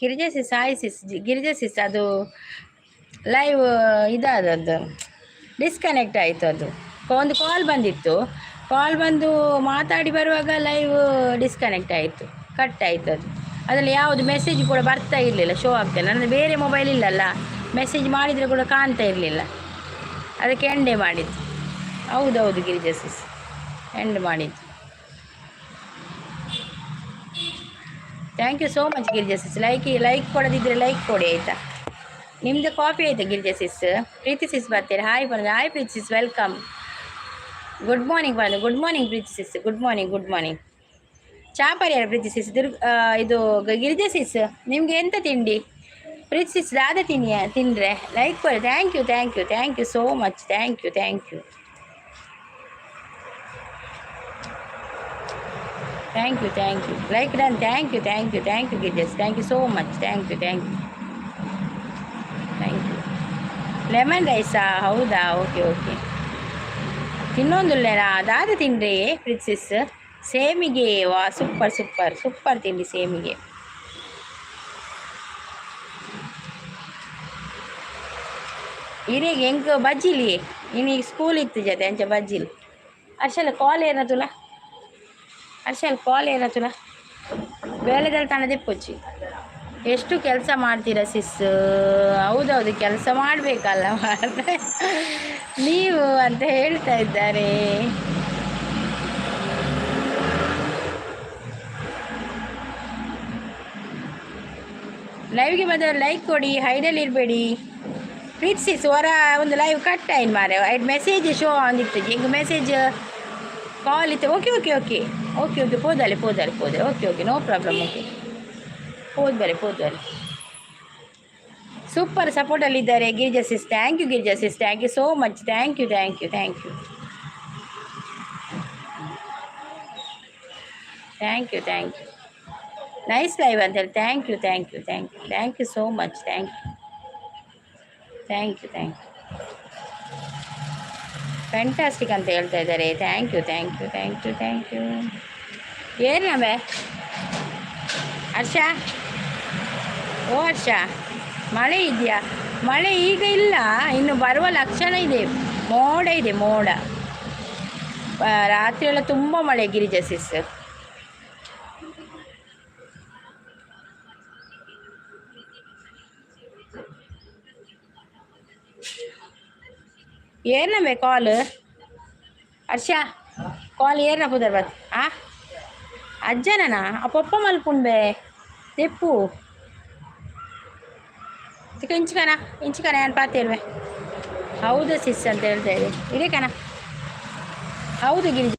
ಗಿರಿಜಾ ಸಿಸ್, hi ಸಿಸ್. ಗಿರಿಜಾ ಸಿಸ್, ಅದು live ಇದಾದದ್ದು disconnect ಆಯಿತು. ಅದು ಒಂದು ಕಾಲ್ ಬಂದಿತ್ತು. ಕಾಲ್ ಬಂದು ಮಾತಾಡಿ ಬರುವಾಗ ಲೈವ್ ಡಿಸ್ಕನೆಕ್ಟ್ ಆಯಿತು, ಕಟ್ ಆಯಿತು ಅದು. ಅದರಲ್ಲಿ ಯಾವುದು ಮೆಸೇಜ್ ಕೂಡ ಬರ್ತಾ ಇರಲಿಲ್ಲ, ಶೋ ಆಗ್ತಾಯಿಲ್ಲ. ನನ್ನ ಬೇರೆ ಮೊಬೈಲ್ ಇಲ್ಲಲ್ಲ, ಮೆಸೇಜ್ ಮಾಡಿದರೆ ಕೂಡ ಕಾಣ್ತಾ ಇರಲಿಲ್ಲ. ಅದಕ್ಕೆ ಎಂಡೇ ಮಾಡಿದ್ದು. ಹೌದೌದು ಗಿರಿಜಾ ಸಿಸ್, ಎಂಡ್ ಮಾಡಿದ್ದು. Thank you so much Girija sis. Like like ಕೊಡದಿದ್ದರೆ like ಕೊಡಿ, ಆಯಿತಾ? ನಿಮ್ಮದು ಕಾಫಿ ಆಯಿತಾ ಗಿರಿಜಾ ಸಿಸ್? ಪ್ರೀತಿ ಸಿಸ್ ಬರ್ತೀರಾ? ಹಾಯ್ ಬಂದ. ಹಾಯ್ ಪ್ರೀತಿ ಸಿಸ್, welcome. Good morning ಬಂದು. Good morning Preethi sis, good morning, good morning. ಚಾ ಪರಿಹಾರ ಪ್ರೀತಿ ಸಿಸ್. ದುರ್ಗ, ಇದು ಗಿರಿಜಾ ಸಿಸ್, ನಿಮಗೆ ಎಂತ ತಿಂಡಿ? ಪ್ರೀತಿ ಸಿಸ್, ದಾದ ತಿನ್ನಿಯ ತಿಂದರೆ ಲೈಕ್ ಕೊಡಿ. Thank you, thank you, thank you so much. Thank you, thank you, thank you, thank you. Like done. Thank you, thank you, thank you Girijas. Thank you so much. Thank you, thank you, thank you. Lemon ರೈಸಾ? ಹೌದಾ? Okay okay. ತಿನ್ನೊಂದುಲ್ಲೇನಾ? ದಾದ ತಿಂಡ್ರಿ ಪ್ರಿನ್ಸಿಸ್? ಸೇಮಿಗೆ. ವಾ, super super super ತಿಂಡಿ ಸೇಮಿಗೆ. ಇರೆಗ್ ಎಂಕ್ ಬಜ್ಜಿಲಿ, ಇನಿ school ಇತ್ತು ಜೊತೆ ಅಂಚ ಬಜ್ಜಿಲಿ. ಅರ್ಷಲ ಕಾಲ್ ಏನ ತುಲ? ಹರ್ಷಲ್ ಕಾಲ್ ಏನ ತುಲ? ಬೇಳೆದಲ್ಲಿ ತನ ದಿಪ್ಪೊಚ್ಚಿ. ಎಷ್ಟು ಕೆಲಸ ಮಾಡ್ತೀರಾ ಸಿಸ್? ಹೌದೌದು, ಕೆಲಸ ಮಾಡಬೇಕಲ್ಲ ನೀವು ಅಂತ ಹೇಳ್ತಾ ಇದ್ದಾರೆ. ಲೈವ್ಗೆ ಬಂದವರು ಲೈಕ್ ಕೊಡಿ, ಹೈಡಲ್ಲಿ ಇರಬೇಡಿ. ಪ್ರೀತ್ ಸಿಸ್, ಹೊರ ಒಂದು ಲೈವ್ ಕಟ್ ಆಯ್ತು ಮಾರೆ. ಐಟ್ ಮೆಸೇಜ್ ಶೋ ಅಂದಿತ್ತು, ಹಿಂಗೆ ಮೆಸೇಜ್ ಕಾಲ್ ಇತ್ತು. Okay okay okay okay okay, ಪೋದಾಲೆ ಪೋದಾಲೆ ಪೋದೆ. Okay okay, no problem. Okay, ಪೋದ್ ಬರೆ ಪೋದ್ ಬರೆ. ಸೂಪರ್ ಸಪೋರ್ಟಲ್ಲಿದ್ದಾರೆ Girija sis. Thank you Girija sis, thank you so much. Thank you, thank you, thank you, thank you, thank you. Nice live ಅಂತ ಹೇಳಿ. Thank you, thank you, thank you, thank you so much. Thank you, thank you, thank you. Fantastic ಅಂತ ಹೇಳ್ತಾ ಇದ್ದಾರೆ. Thank you, thank you, thank you, thank you. ಏನವೇ ಹರ್ಷ? ಓ ಹರ್ಷ, ಮಳೆ ಇದೆಯಾ? ಮಳೆ ಈಗ ಇಲ್ಲ, ಇನ್ನು ಬರುವ ಲಕ್ಷಣ ಇದೆ. ಮೋಡ ಇದೆ, ಮೋಡ. ರಾತ್ರಿ ಎಲ್ಲ ತುಂಬ ಮಳೆ ಗಿರಿಜಾ ಸಿಸ್. ಏರ್ನವೇ ಕಾಲ್? ಹರ್ಷ, ಕಾಲ್ ಏರ್ನ ಪುದರ್ ಬತ್? ಆ ಅಜ್ಜನನ ಆ ಪೊಪ್ಪ ಮಲ್ಪುಂಬೆ ತೆಪ್ಪು ಇಂಚಿಕನ ಇಂಚಿಕನ ಏನು ಪಾತೇಲ್ವೆ. ಹೌದು ಸಿಸ್ ಅಂತ ಹೇಳ್ತಾ ಇದೆ. ಇದೆ ಕಣ. ಹೌದು ಗಿರಿಜ.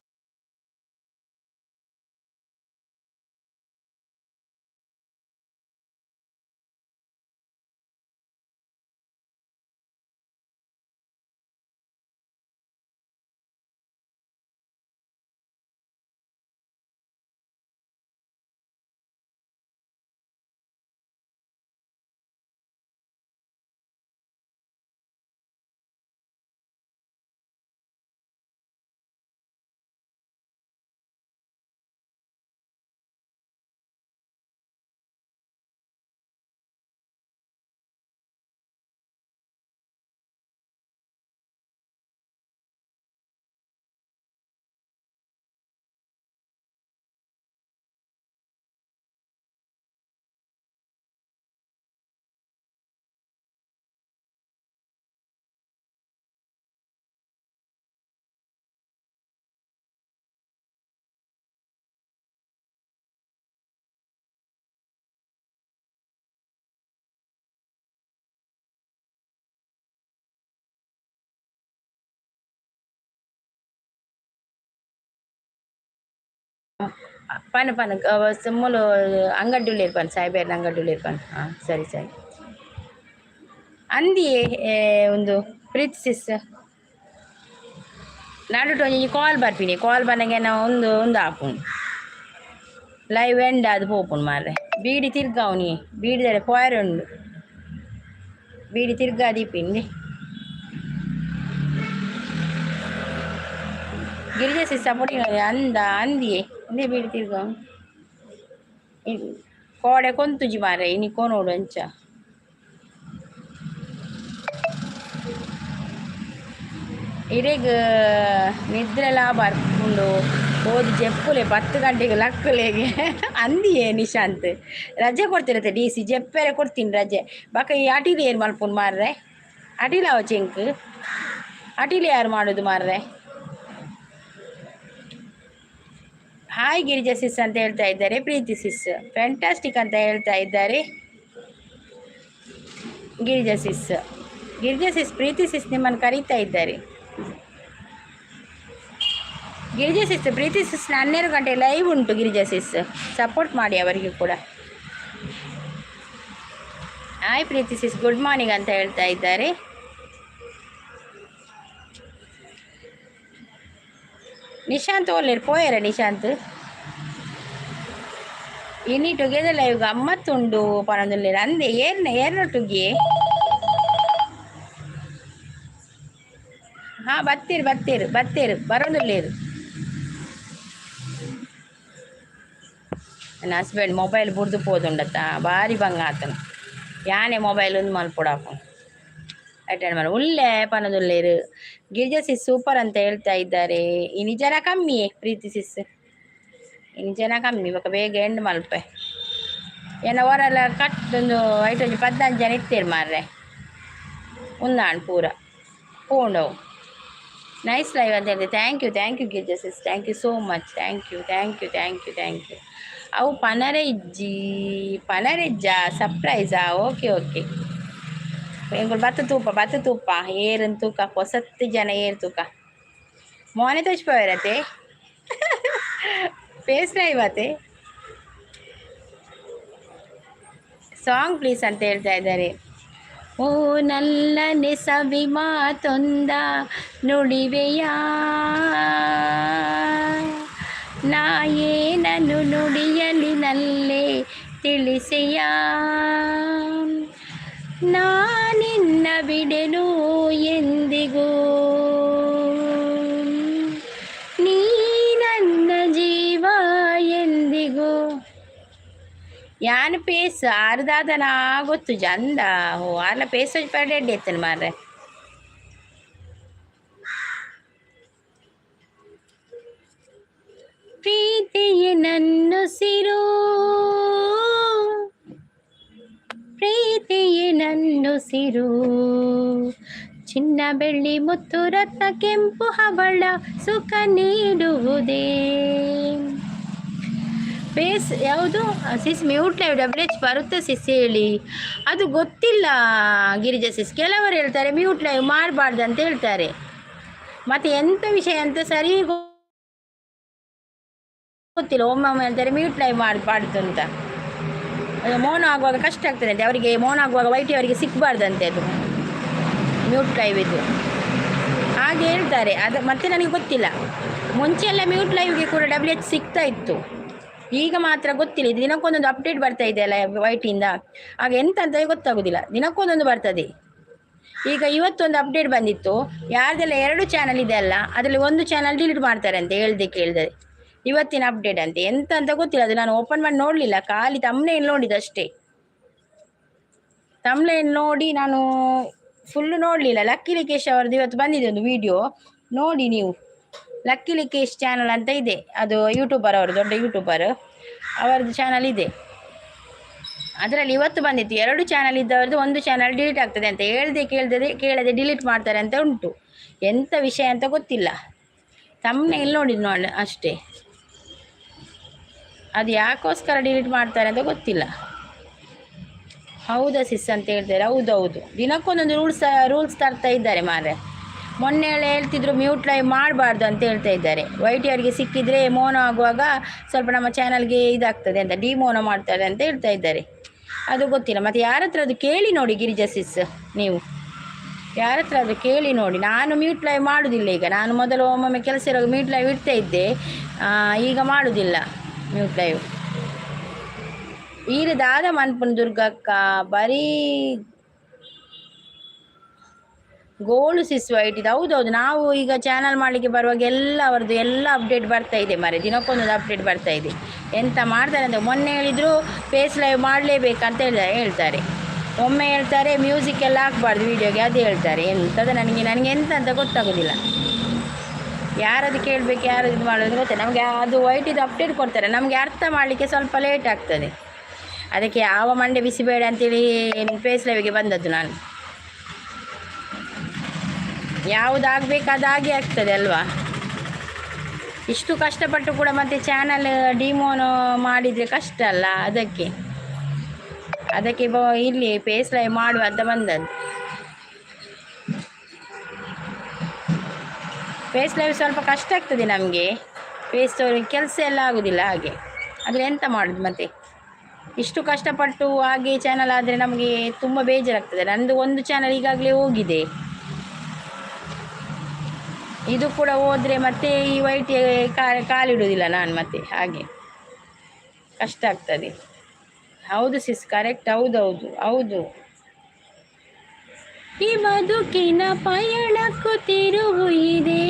ಪನ ಪನ ಮೂಲು ಅಂಗಡಿಯಲ್ಲಿ ಪನ್ ಸಾಯ್ಬೇರ್ನ ಅಂಗಡಿಯಲ್ಲಿ ಪನ್. ಹಾಂ, ಸರಿ ಸರಿ. ಅಂದಿ ಒಂದು ಪ್ರೀತಿ ಸಿಸ್, ನಡುಟು ಒಂಜಿ ಕಾಲ್ ಬರ್ಪಿನಿ. ಕಾಲ್ ಬಂದಂಗೆ ನಾವು ಒಂದು ಒಂದು ಆಪುಂಡು, ಲೈವ್ ಎಂಡ್ ಅದು ಪೋಪುಂಡು ಮಾರ್ರೆ. ಬೀಡಿ ತಿರ್ಗಾವ್ನಿ, ಬೀಡಿದರೆ ಪೋಯರ್ ಉಂಡು. ಬೀಡಿ ತಿರ್ಗಾ ದೀಪಿಂದಿ. ಗಿರಿಜಾ ಸಿಸ್ ಸಪೋರ್ಟಿಂಗ್. ಅಂದ ಅಂದಿಯೇ ಅಂದೇ ಬೀಡಿ ತಿರ್ಗಾವ್. ಕೋಡೆ ಕೊಂತುಜಿ ಮಾರ್ರೆ ಇನಿ ಕೊನೋಡು ಅಂಚ. ಇರೆಗ್ ನಿದ್ರೆಲಾ ಬರ್ಪುಂಡು ಓದಿ ಜೆಪ್ಪುಲೆ 10 ಗಂಟೆಗೆ ಲಕ್ಕುಲೆಗೆ ಅಂದಿಯೇ ನಿಶಾಂತ್. ರಜೆ ಕೊಡ್ತಿರತ್ತೆ ಡಿ ಸಿ ಜೆಪ್ಪೆರೆ ಕೊಡ್ತೀನಿ ರಜೆ. ಬಕ ಈ ಅಟಿಲ್ ಏನು ಮಲ್ಪುನ್ ಮಾರ್ರೆ? ಅಟಿಲ್ ಅವ ಚೆಂಕ್ ಅಟಿಲ್ ಯಾರು ಮಾಡೋದು ಮಾರ್ರೆ? ಹಾಯ್ ಗಿರಿಜಾ ಸಿಸ್ ಅಂತ ಹೇಳ್ತಾ ಇದ್ದಾರೆ ಪ್ರೀತಿ ಸಿಸ್. ಫ್ಯಾಂಟಾಸ್ಟಿಕ್ ಅಂತ ಹೇಳ್ತಾ ಇದ್ದಾರೆ Girija sis. Girija sis, Preethi sis ನಿಮ್ಮನ್ನು ಕರೀತಾ ಇದ್ದಾರೆ. ಗಿರಿಜಾ ಸಿಸ್, ಪ್ರೀತಿ ಸಿಸ್ 12 ಗಂಟೆ ಲೈವ್ ಉಂಟು ಗಿರಿಜಾ ಸಿಸ್, ಸಪೋರ್ಟ್ ಮಾಡಿ ಅವರಿಗೆ ಕೂಡ. Hi Preethi sis, good morning ಅಂತ ಹೇಳ್ತಾ ಇದ್ದಾರೆ. ನಿಶಾಂತ್ ಒಲ್ಲೇರು ಪೋಯರ ನಿಶಾಂತ್? ಇನಿ ಟುಗೆದರ್ ಲೈವ್ ಗಮ್ಮತ್ತುಂಡು ಪನೊಂದುಲ್ಲೆರ್ ಅಂದೆ. ಏರ್ನ ಏರ್ನೊಟ್ಟುಗೆ? ಹಾಂ ಬತ್ತೀರು ಬತ್ತೀರು ಬತ್ತೀರು ಬರೋದುಲ್ಲೇರು. ನನ್ನ ಹಸ್ಬೆಂಡ್ ಮೊಬೈಲ್ ಬುಡ್ದು ಪೋದುಂಡತ್ತ ಭಾರಿ ಬಂಗ ಆತನು. ಯಾನೆ ಮೊಬೈಲ್ ಒಂದು ಮಲ್ಪೊಡಾಪುಂಡು ಅಟೆಂಡ್ ಮಾಡಿ ಉಲ್ಲೆ ಪನೊಂದುಲ್ಲೇರು. ಗಿರಿಜಾ ಸಿಸ್ ಸೂಪರ್ ಅಂತ ಹೇಳ್ತಾ ಇದ್ದಾರೆ. ಇನಿ ಜನ ಕಮ್ಮಿಯೇ ಪ್ರೀತಿ ಸಿಸ್, ಇನಿ ಜನ ಕಮ್ಮಿ ಬೊಕ ಬೇಗ ಎಂಡ್ ಮಲ್ಪೆ. ಏನ ಹೊರಲ್ಲ ಕಟ್ಟೊಂದು ಐಟ್ ಒಂಜಿ 15 ಜನ ಇತ್ತೇರು ಮಾರ್ರೆ. ಉಂದಾಣ್ ಪೂರ ಪೋಂಡವು. ನೈಸ್ ಲೈವ್ ಅಂತ ಹೇಳಿದೆ. Thank you, thank you Girija sis, thank you so much, thank you, thank you, thank you, thank you. ಅವು ಪನರೆ ಇಜ್ಜಿ ಪನರೆಜ್ಜ ಸರ್ಪ್ರೈಸಾ? Okay okay. ಎಂಕುಲು ಬತ್ತು ತೂಪ ಬತ್ತು ತೂಪ ಏರನ್ ತೂಕ ಪೊಸತ್ತು ಜನ ಏರ್ ತೂಕ ಮೋನೆ ತೋಚ್ಪವರತೆ ಫೇಸ್ ಲೈವ್ ಆತೆ. ಸಾಂಗ್ ಪ್ಲೀಸ್ ಅಂತ ಹೇಳ್ತಾ ಇದ್ದಾರೆ. ಓ ನಲ್ಲನೆ ಸವಿ ಮಾತೊಂದ ನುಡಿವೆಯ, ನಾಯೇನನು ನುಡಿಯಲಿ ನಲ್ಲೆ ತಿಳಿಸೆಯ, ನಾನಿನ್ನ ಬಿಡೆನು ಎಂದಿಗೂ, ನೀ ನನ್ನ ಜೀವ ಎಂದಿಗೂ. ಯಾನ್ ಪೇಸ್ ಆರ್ದಾದನ ಗೊತ್ತು ಜಂದ ಓ ಆರ್ಲ ಪೇಸ್ ಪಡೆ ಎಡ್ಡೆ ಮಾರ್ರೆ. ಪ್ರೀತಿಯೇ ನನ್ನುಸಿರು, ಪ್ರೀತಿಯೇ ನನ್ನುಸಿರು, ಚಿನ್ನ ಬೆಳ್ಳಿ ಮುತ್ತು ರತ್ನ ಕೆಂಪು ಹವಳ ಸುಖ ನೀಡುವುದೇ. ಫೇಸ್ ಯಾವುದು ಸಿಸ್ ಮ್ಯೂಟ್ ಲೈವ್ ಡಬ್ಲ್ಯೂ ಎಚ್ ಬರುತ್ತೆ ಸಿಸ್ ಹೇಳಿ? ಅದು ಗೊತ್ತಿಲ್ಲ ಗಿರಿಜಾ ಸಿಸ್. ಕೆಲವರು ಹೇಳ್ತಾರೆ ಮ್ಯೂಟ್ ಲೈವ್ ಮಾಡಬಾರ್ದು ಅಂತ ಹೇಳ್ತಾರೆ. ಮತ್ತು ಎಂಥ ವಿಷಯ ಅಂತ ಸರಿ ಗೊತ್ತಿಲ್ಲ. ಒಮ್ಮೊಮ್ಮೆ ಹೇಳ್ತಾರೆ ಮ್ಯೂಟ್ ಲೈವ್ ಮಾಡಬಾರ್ದು ಅಂತ. ಮೌನ ಆಗುವಾಗ ಕಷ್ಟ ಆಗ್ತದೆ ಅಂತೆ ಅವರಿಗೆ. ಮೌನ ಆಗುವಾಗ ವೈಟಿ ಅವರಿಗೆ ಸಿಕ್ಕಬಾರ್ದಂತೆ ಅದು ಮ್ಯೂಟ್ ಲೈವ್ ಇದು ಹಾಗೆ ಹೇಳ್ತಾರೆ. ಅದು ಮತ್ತೆ ನನಗೆ ಗೊತ್ತಿಲ್ಲ. ಮುಂಚೆ ಎಲ್ಲ ಮ್ಯೂಟ್ ಲೈವ್ಗೆ ಕೂಡ ಡಬ್ಲ್ಯೂ ಎಚ್ ಸಿಗ್ತಾ ಇತ್ತು, ಈಗ ಮಾತ್ರ ಗೊತ್ತಿಲ್ಲ. ಇದು ದಿನಕ್ಕೊಂದೊಂದು ಅಪ್ಡೇಟ್ ಬರ್ತಾ ಇದೆ ಅಲ್ಲ ವೈಟಿಂದ, ಆಗ ಎಂತ ಅಂತ ಗೊತ್ತಾಗೋದಿಲ್ಲ. ದಿನಕ್ಕೊಂದೊಂದು ಬರ್ತದೆ. ಈಗ ಇವತ್ತೊಂದು ಅಪ್ಡೇಟ್ ಬಂದಿತ್ತು, ಯಾರ್ದೆಲ್ಲ 2 ಚಾನಲ್ ಇದೆ ಅಲ್ಲ, ಅದರಲ್ಲಿ ಒಂದು ಚಾನಲ್ ಡಿಲೀಟ್ ಮಾಡ್ತಾರೆ ಅಂತ ಹೇಳ್ದೆ ಕೇಳಿದೆ. ಇವತ್ತಿನ ಅಪ್ಡೇಟ್ ಅಂತೆ, ಎಂತ ಅಂತ ಗೊತ್ತಿಲ್ಲ. ಅದು ನಾನು ಓಪನ್ ಮಾಡಿ ನೋಡಲಿಲ್ಲ, ಖಾಲಿ ತಮ್ನೇಲ್ ನೋಡಿದ್ದು ಅಷ್ಟೇ. ತಮ್ನೇಲ್ ನೋಡಿ ನಾನು ಫುಲ್ಲು ನೋಡಲಿಲ್ಲ. ಲಕ್ಕಿ ಲಿಕೇಶ್ ಅವರದ್ದು ಇವತ್ತು ಬಂದಿದೆ ಒಂದು ವಿಡಿಯೋ, ನೋಡಿ ನೀವು. ಲಕ್ಕಿ ಲಿಕೇಶ್ ಚಾನಲ್ ಅಂತ ಇದೆ, ಅದು ಯೂಟ್ಯೂಬರ್ ಅವರು, ದೊಡ್ಡ ಯೂಟ್ಯೂಬರ್ ಅವರದ್ದು ಚಾನಲ್ ಇದೆ. ಅದರಲ್ಲಿ ಇವತ್ತು ಬಂದಿತ್ತು, 2 ಚಾನಲ್ ಇದ್ದವರದ್ದು ಒಂದು ಚಾನಲ್ ಡಿಲೀಟ್ ಆಗ್ತದೆ ಅಂತ ಹೇಳ್ದೆ ಕೇಳದೆ ಡಿಲೀಟ್ ಮಾಡ್ತಾರೆ ಅಂತ ಉಂಟು. ಎಂಥ ವಿಷಯ ಅಂತ ಗೊತ್ತಿಲ್ಲ, ತಮ್ನೇಲ್ ನೋಡಿದ್ದು ನೋಡಿ ಅಷ್ಟೇ. ಅದು ಯಾಕೋಸ್ಕರ ಡಿಲೀಟ್ ಮಾಡ್ತಾರೆ ಅಂತ ಗೊತ್ತಿಲ್ಲ. ಹೌದಾ ಸಿಸ್ ಅಂತ ಹೇಳ್ತಾರೆ. ಹೌದೌದು, ದಿನಕ್ಕೊಂದೊಂದು ರೂಲ್ಸ್ ರೂಲ್ಸ್ ತರ್ತಾ ಇದ್ದಾರೆ ಮಾರ್ರೆ. ಮೊನ್ನೆ ಎಲ್ಲ ಹೇಳ್ತಿದ್ರು ಮ್ಯೂಟ್ ಲೈವ್ ಮಾಡಬಾರ್ದು ಅಂತ ಹೇಳ್ತಾ ಇದ್ದಾರೆ. ವೈಟಿ ಅವರಿಗೆ ಸಿಕ್ಕಿದರೆ ಮೋನೋ ಆಗುವಾಗ ಸ್ವಲ್ಪ ನಮ್ಮ ಚಾನಲ್ಗೆ ಇದಾಗ್ತದೆ ಅಂತ, ಡಿಮೋನೋ ಮಾಡ್ತಾರೆ ಅಂತ ಹೇಳ್ತಾ ಇದ್ದಾರೆ. ಅದು ಗೊತ್ತಿಲ್ಲ. ಮತ್ತು ಯಾರ ಹತ್ರ ಅದು ಕೇಳಿ ನೋಡಿ ಗಿರಿಜಾ ಸಿಸ್, ನೀವು ಯಾರ ಹತ್ರ ಅದು ಕೇಳಿ ನೋಡಿ. ನಾನು ಮ್ಯೂಟ್ ಲೈವ್ ಮಾಡೋದಿಲ್ಲ ಈಗ. ನಾನು ಮೊದಲು ಒಮ್ಮೊಮ್ಮೆ ಕೆಲಸ ಇರುವಾಗ ಮ್ಯೂಟ್ ಲೈವ್ ಇಡ್ತಾ ಇದ್ದೆ, ಈಗ ಮಾಡೋದಿಲ್ಲ ಮ್ಯೂಟ್ ಲೈವ್. ಈರು ದಾದ ಮನ್ಪುನ್ ದುರ್ಗಕ್ಕ ಬರೀ ಗೋಳು ಸಿಸ್ ವೈಟ್ ಇದು. ಹೌದೌದು, ನಾವು ಈಗ ಚಾನಲ್ ಮಾಡಲಿಕ್ಕೆ ಬರುವಾಗ ಎಲ್ಲ ಅವರದ್ದು ಎಲ್ಲ ಅಪ್ಡೇಟ್ ಬರ್ತಾ ಇದೆ ಮರೆ. ದಿನಕ್ಕೊಂದೊಂದು ಅಪ್ಡೇಟ್ ಬರ್ತಾ ಇದೆ. ಎಂತ ಮಾಡ್ತಾರೆ ಅಂತ ಮೊನ್ನೆ ಹೇಳಿದರು, ಫೇಸ್ ಲೈವ್ ಮಾಡಲೇಬೇಕಂತ ಹೇಳ್ತಾರೆ. ಒಮ್ಮೆ ಹೇಳ್ತಾರೆ ಮ್ಯೂಸಿಕ್ ಎಲ್ಲ ಹಾಕ್ಬಾರ್ದು ವೀಡಿಯೋಗೆ, ಅದು ಹೇಳ್ತಾರೆ. ಎಂಥದ್ದು ನನಗೆ ನನಗೆ ಎಂತ ಅಂತ ಗೊತ್ತಾಗೋದಿಲ್ಲ. ಯಾರದು ಕೇಳಬೇಕು, ಯಾರದು ಇದು ಮಾಡೋದು ಗೊತ್ತಿಲ್ಲ ನಮಗೆ. ಅದು ವೈಟಿದು ಅಪ್ಡೇಟ್ ಕೊಡ್ತಾರೆ, ನಮಗೆ ಅರ್ಥ ಮಾಡಲಿಕ್ಕೆ ಸ್ವಲ್ಪ ಲೇಟ್ ಆಗ್ತದೆ. ಅದಕ್ಕೆ ಯಾವ ಮಂಡೆ ಬಿಸಿ ಬೇಡ ಅಂತೇಳಿ ಫೇಸ್ ಲೈವಿಗೆ ಬಂದದ್ದು ನಾನು. ಯಾವುದಾಗಬೇಕು ಅದಾಗೆ ಆಗ್ತದೆ ಅಲ್ವಾ? ಇಷ್ಟು ಕಷ್ಟಪಟ್ಟು ಕೂಡ ಮತ್ತೆ ಚಾನಲ್ ಡಿಮೋನು ಮಾಡಿದರೆ ಕಷ್ಟ ಅಲ್ಲ. ಅದಕ್ಕೆ ಅದಕ್ಕೆ ಇಲ್ಲಿ ಫೇಸ್ ಲೈವ್ ಮಾಡುವ ಅಂತ ಬಂದದ್ದು. ಫೇಸ್ ಲೈವ್ ಸ್ವಲ್ಪ ಕಷ್ಟ ಆಗ್ತದೆ ನಮಗೆ. ಫೇಸ್ ಕೆಲಸ ಎಲ್ಲ ಆಗೋದಿಲ್ಲ ಹಾಗೆ. ಆದರೆ ಎಂತ ಮಾಡೋದು ಮತ್ತೆ? ಇಷ್ಟು ಕಷ್ಟಪಟ್ಟು ಹಾಗೆ ಚಾನಲ್ ಆದರೆ ನಮಗೆ ತುಂಬ ಬೇಜಾರಾಗ್ತದೆ. ನಂದು ಒಂದು ಚಾನಲ್ ಈಗಾಗಲೇ ಹೋಗಿದೆ. ಇದು ಕೂಡ ಹೋದರೆ ಮತ್ತೆ ಈ ವೈಟ್ ಕಾಲಿಡುವುದಿಲ್ಲ ನಾನು ಮತ್ತೆ. ಹಾಗೆ ಕಷ್ಟ ಆಗ್ತದೆ. ಹೌದು ಸಿಸ್, ಕರೆಕ್ಟ್. ಹೌದೌದು, ಹೌದು. ಈ ಬದುಕಿನ ಪಯಣಕ್ಕೂ ತಿರುವು ಇದೆ,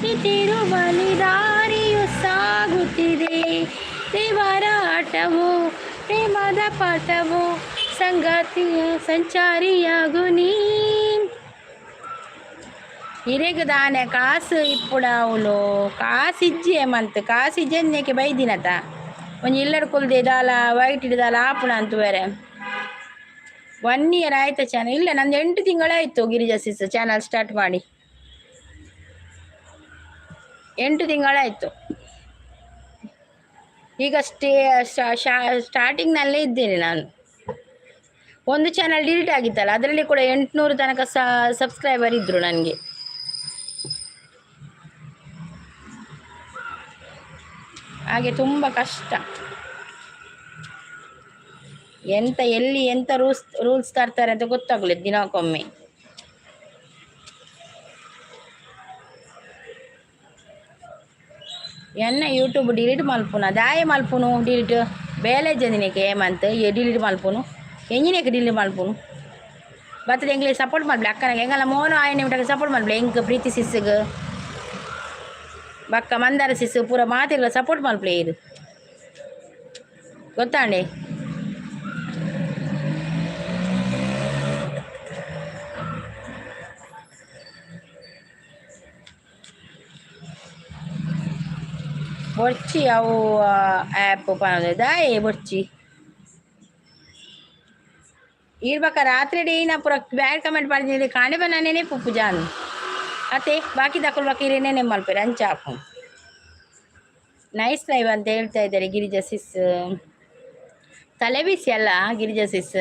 ಈ ತಿರುವಲಿ ದಾರಿಯು ಸಾಗುತ್ತಿದೆ. ದೇವರ ಆಟವು ಪ್ರೇಮದ ಪಾಠವು, ಸಂಗಾತಿಯ ಸಂಚಾರಿಯಾಗು ನೀ. ಇರೆಗ್ ದಾನೆ ಕಾಸು ಇಪ್ಪುಡಾವುಲು? ಕಾಸು ಇಜ್ಜಿ ಮಂತ್, ಕಾಸು ಇಜ್ಜಂದಿನೇಕೆ ಬೈದಿನತ. ಒಂಜಿ ಇಲ್ಲಡ್ ಕುಲ್ದೆ ದಾಲ ವೈಟ್ ದಾಲ ಆಪುಣ ಅಂತ ಬೇರೆ. ಒನ್ ಇಯರ್ ಆಯ್ತಾ ಚಾನಲ್? ಇಲ್ಲ, ನಂದು 8 ತಿಂಗಳಾಯಿತು ಗಿರಿಜಾ ಸಿಸ್, ಚಾನಲ್ ಸ್ಟಾರ್ಟ್ ಮಾಡಿ 8 ತಿಂಗಳಾಯಿತು. ಈಗ ಸ್ಟಾರ್ಟಿಂಗ್ನಲ್ಲೇ ಇದ್ದೇನೆ ನಾನು. ಒಂದು ಚಾನಲ್ ಡಿಲೀಟ್ ಆಗಿತ್ತಲ್ಲ, ಅದರಲ್ಲಿ ಕೂಡ 800 ತನಕ ಸಬ್ಸ್ಕ್ರೈಬರ್ ಇದ್ದರು ನನಗೆ. ಹಾಗೆ ತುಂಬ ಕಷ್ಟ. ಎಂತ ಎಲ್ಲಿ ಎಂತ ರೂಲ್ಸ್ ರೂಲ್ಸ್ ತರ್ತಾರೆ ಅಂತ ಗೊತ್ತಾಗಲಿಲ್ಲ ದಿನಕ್ಕೊಮ್ಮೆ. ಎನ್ನ ಯೂಟ್ಯೂಬ್ ಡಿಲೀಟ್ ಮಲ್ಪುನ? ದಾಯೆ ಮಲ್ಪುನು ಡಿಲೀಟ್? ಬೇಲೆ ಜಂದಿನಕ್ಕೆ ಏಮಂತ ಡಿಲೀಟ್ ಮಲ್ಪುನು? ಎಂಜಿನೇಕೆ ಡಿಲೀಟ್ ಮಲ್ಪುನು? ಬತ್ತದ ಎಂಗ್ಲಿ ಸಪೋರ್ಟ್ ಮಲ್ಪಲೆ ಅಕ್ಕನಾಗ. ಎಂಗಲ್ಲ ಮೋನು ಆಯನ ನಿಮಿಟಕ್ಕೆ ಸಪೋರ್ಟ್ ಮಲ್ಪಲೆ. ಎಂಕ್ ಪ್ರೀತಿ ಸಿಸ್ಸುಗ್ ಬಕ್ಕ ಮಂದಾರ ಸಿಸ್ಸು ಪೂರ ಮಾತೆರ್ಲ ಸಪೋರ್ಟ್ ಮಲ್ಪಲೆ. ಇದು ಗೊತ್ತಾಂಡೆ? ಬೊರ್ಚಿ ಅವು ಆ್ಯಪ್ ಪನೊಂದು ದಾಯೆ ಬೊರ್ಚಿ? ಈರ್ ಬಕ್ಕ ರಾತ್ರಿ ಏನ ಪೂರ ಬ್ಯಾಡ್ ಕಮೆಂಟ್ ಪಾಡ್ದಿನಿ. ಕಾಂಡೆ ಬನ್ನಾನೇನೆ ಪುಪ್ಪು ಜಾನು ಅತ್ತೆ. ಬಾಕಿ ದಕುಲು ಬಕ್ಕ ಇರೇನೇ ಮಲ್ಪೆರ್ ಅಂಚ ಆಪುಂಡು. ನೈಸ್ ಲೈವ್ ಅಂತ ಹೇಳ್ತಾ ಇದ್ದಾರೆ ಗಿರಿಜಾ ಸಿಸ್. ತಲೆ ಬಿಸಿ ಅಲ್ಲ ಗಿರಿಜಾ ಸಿಸ್?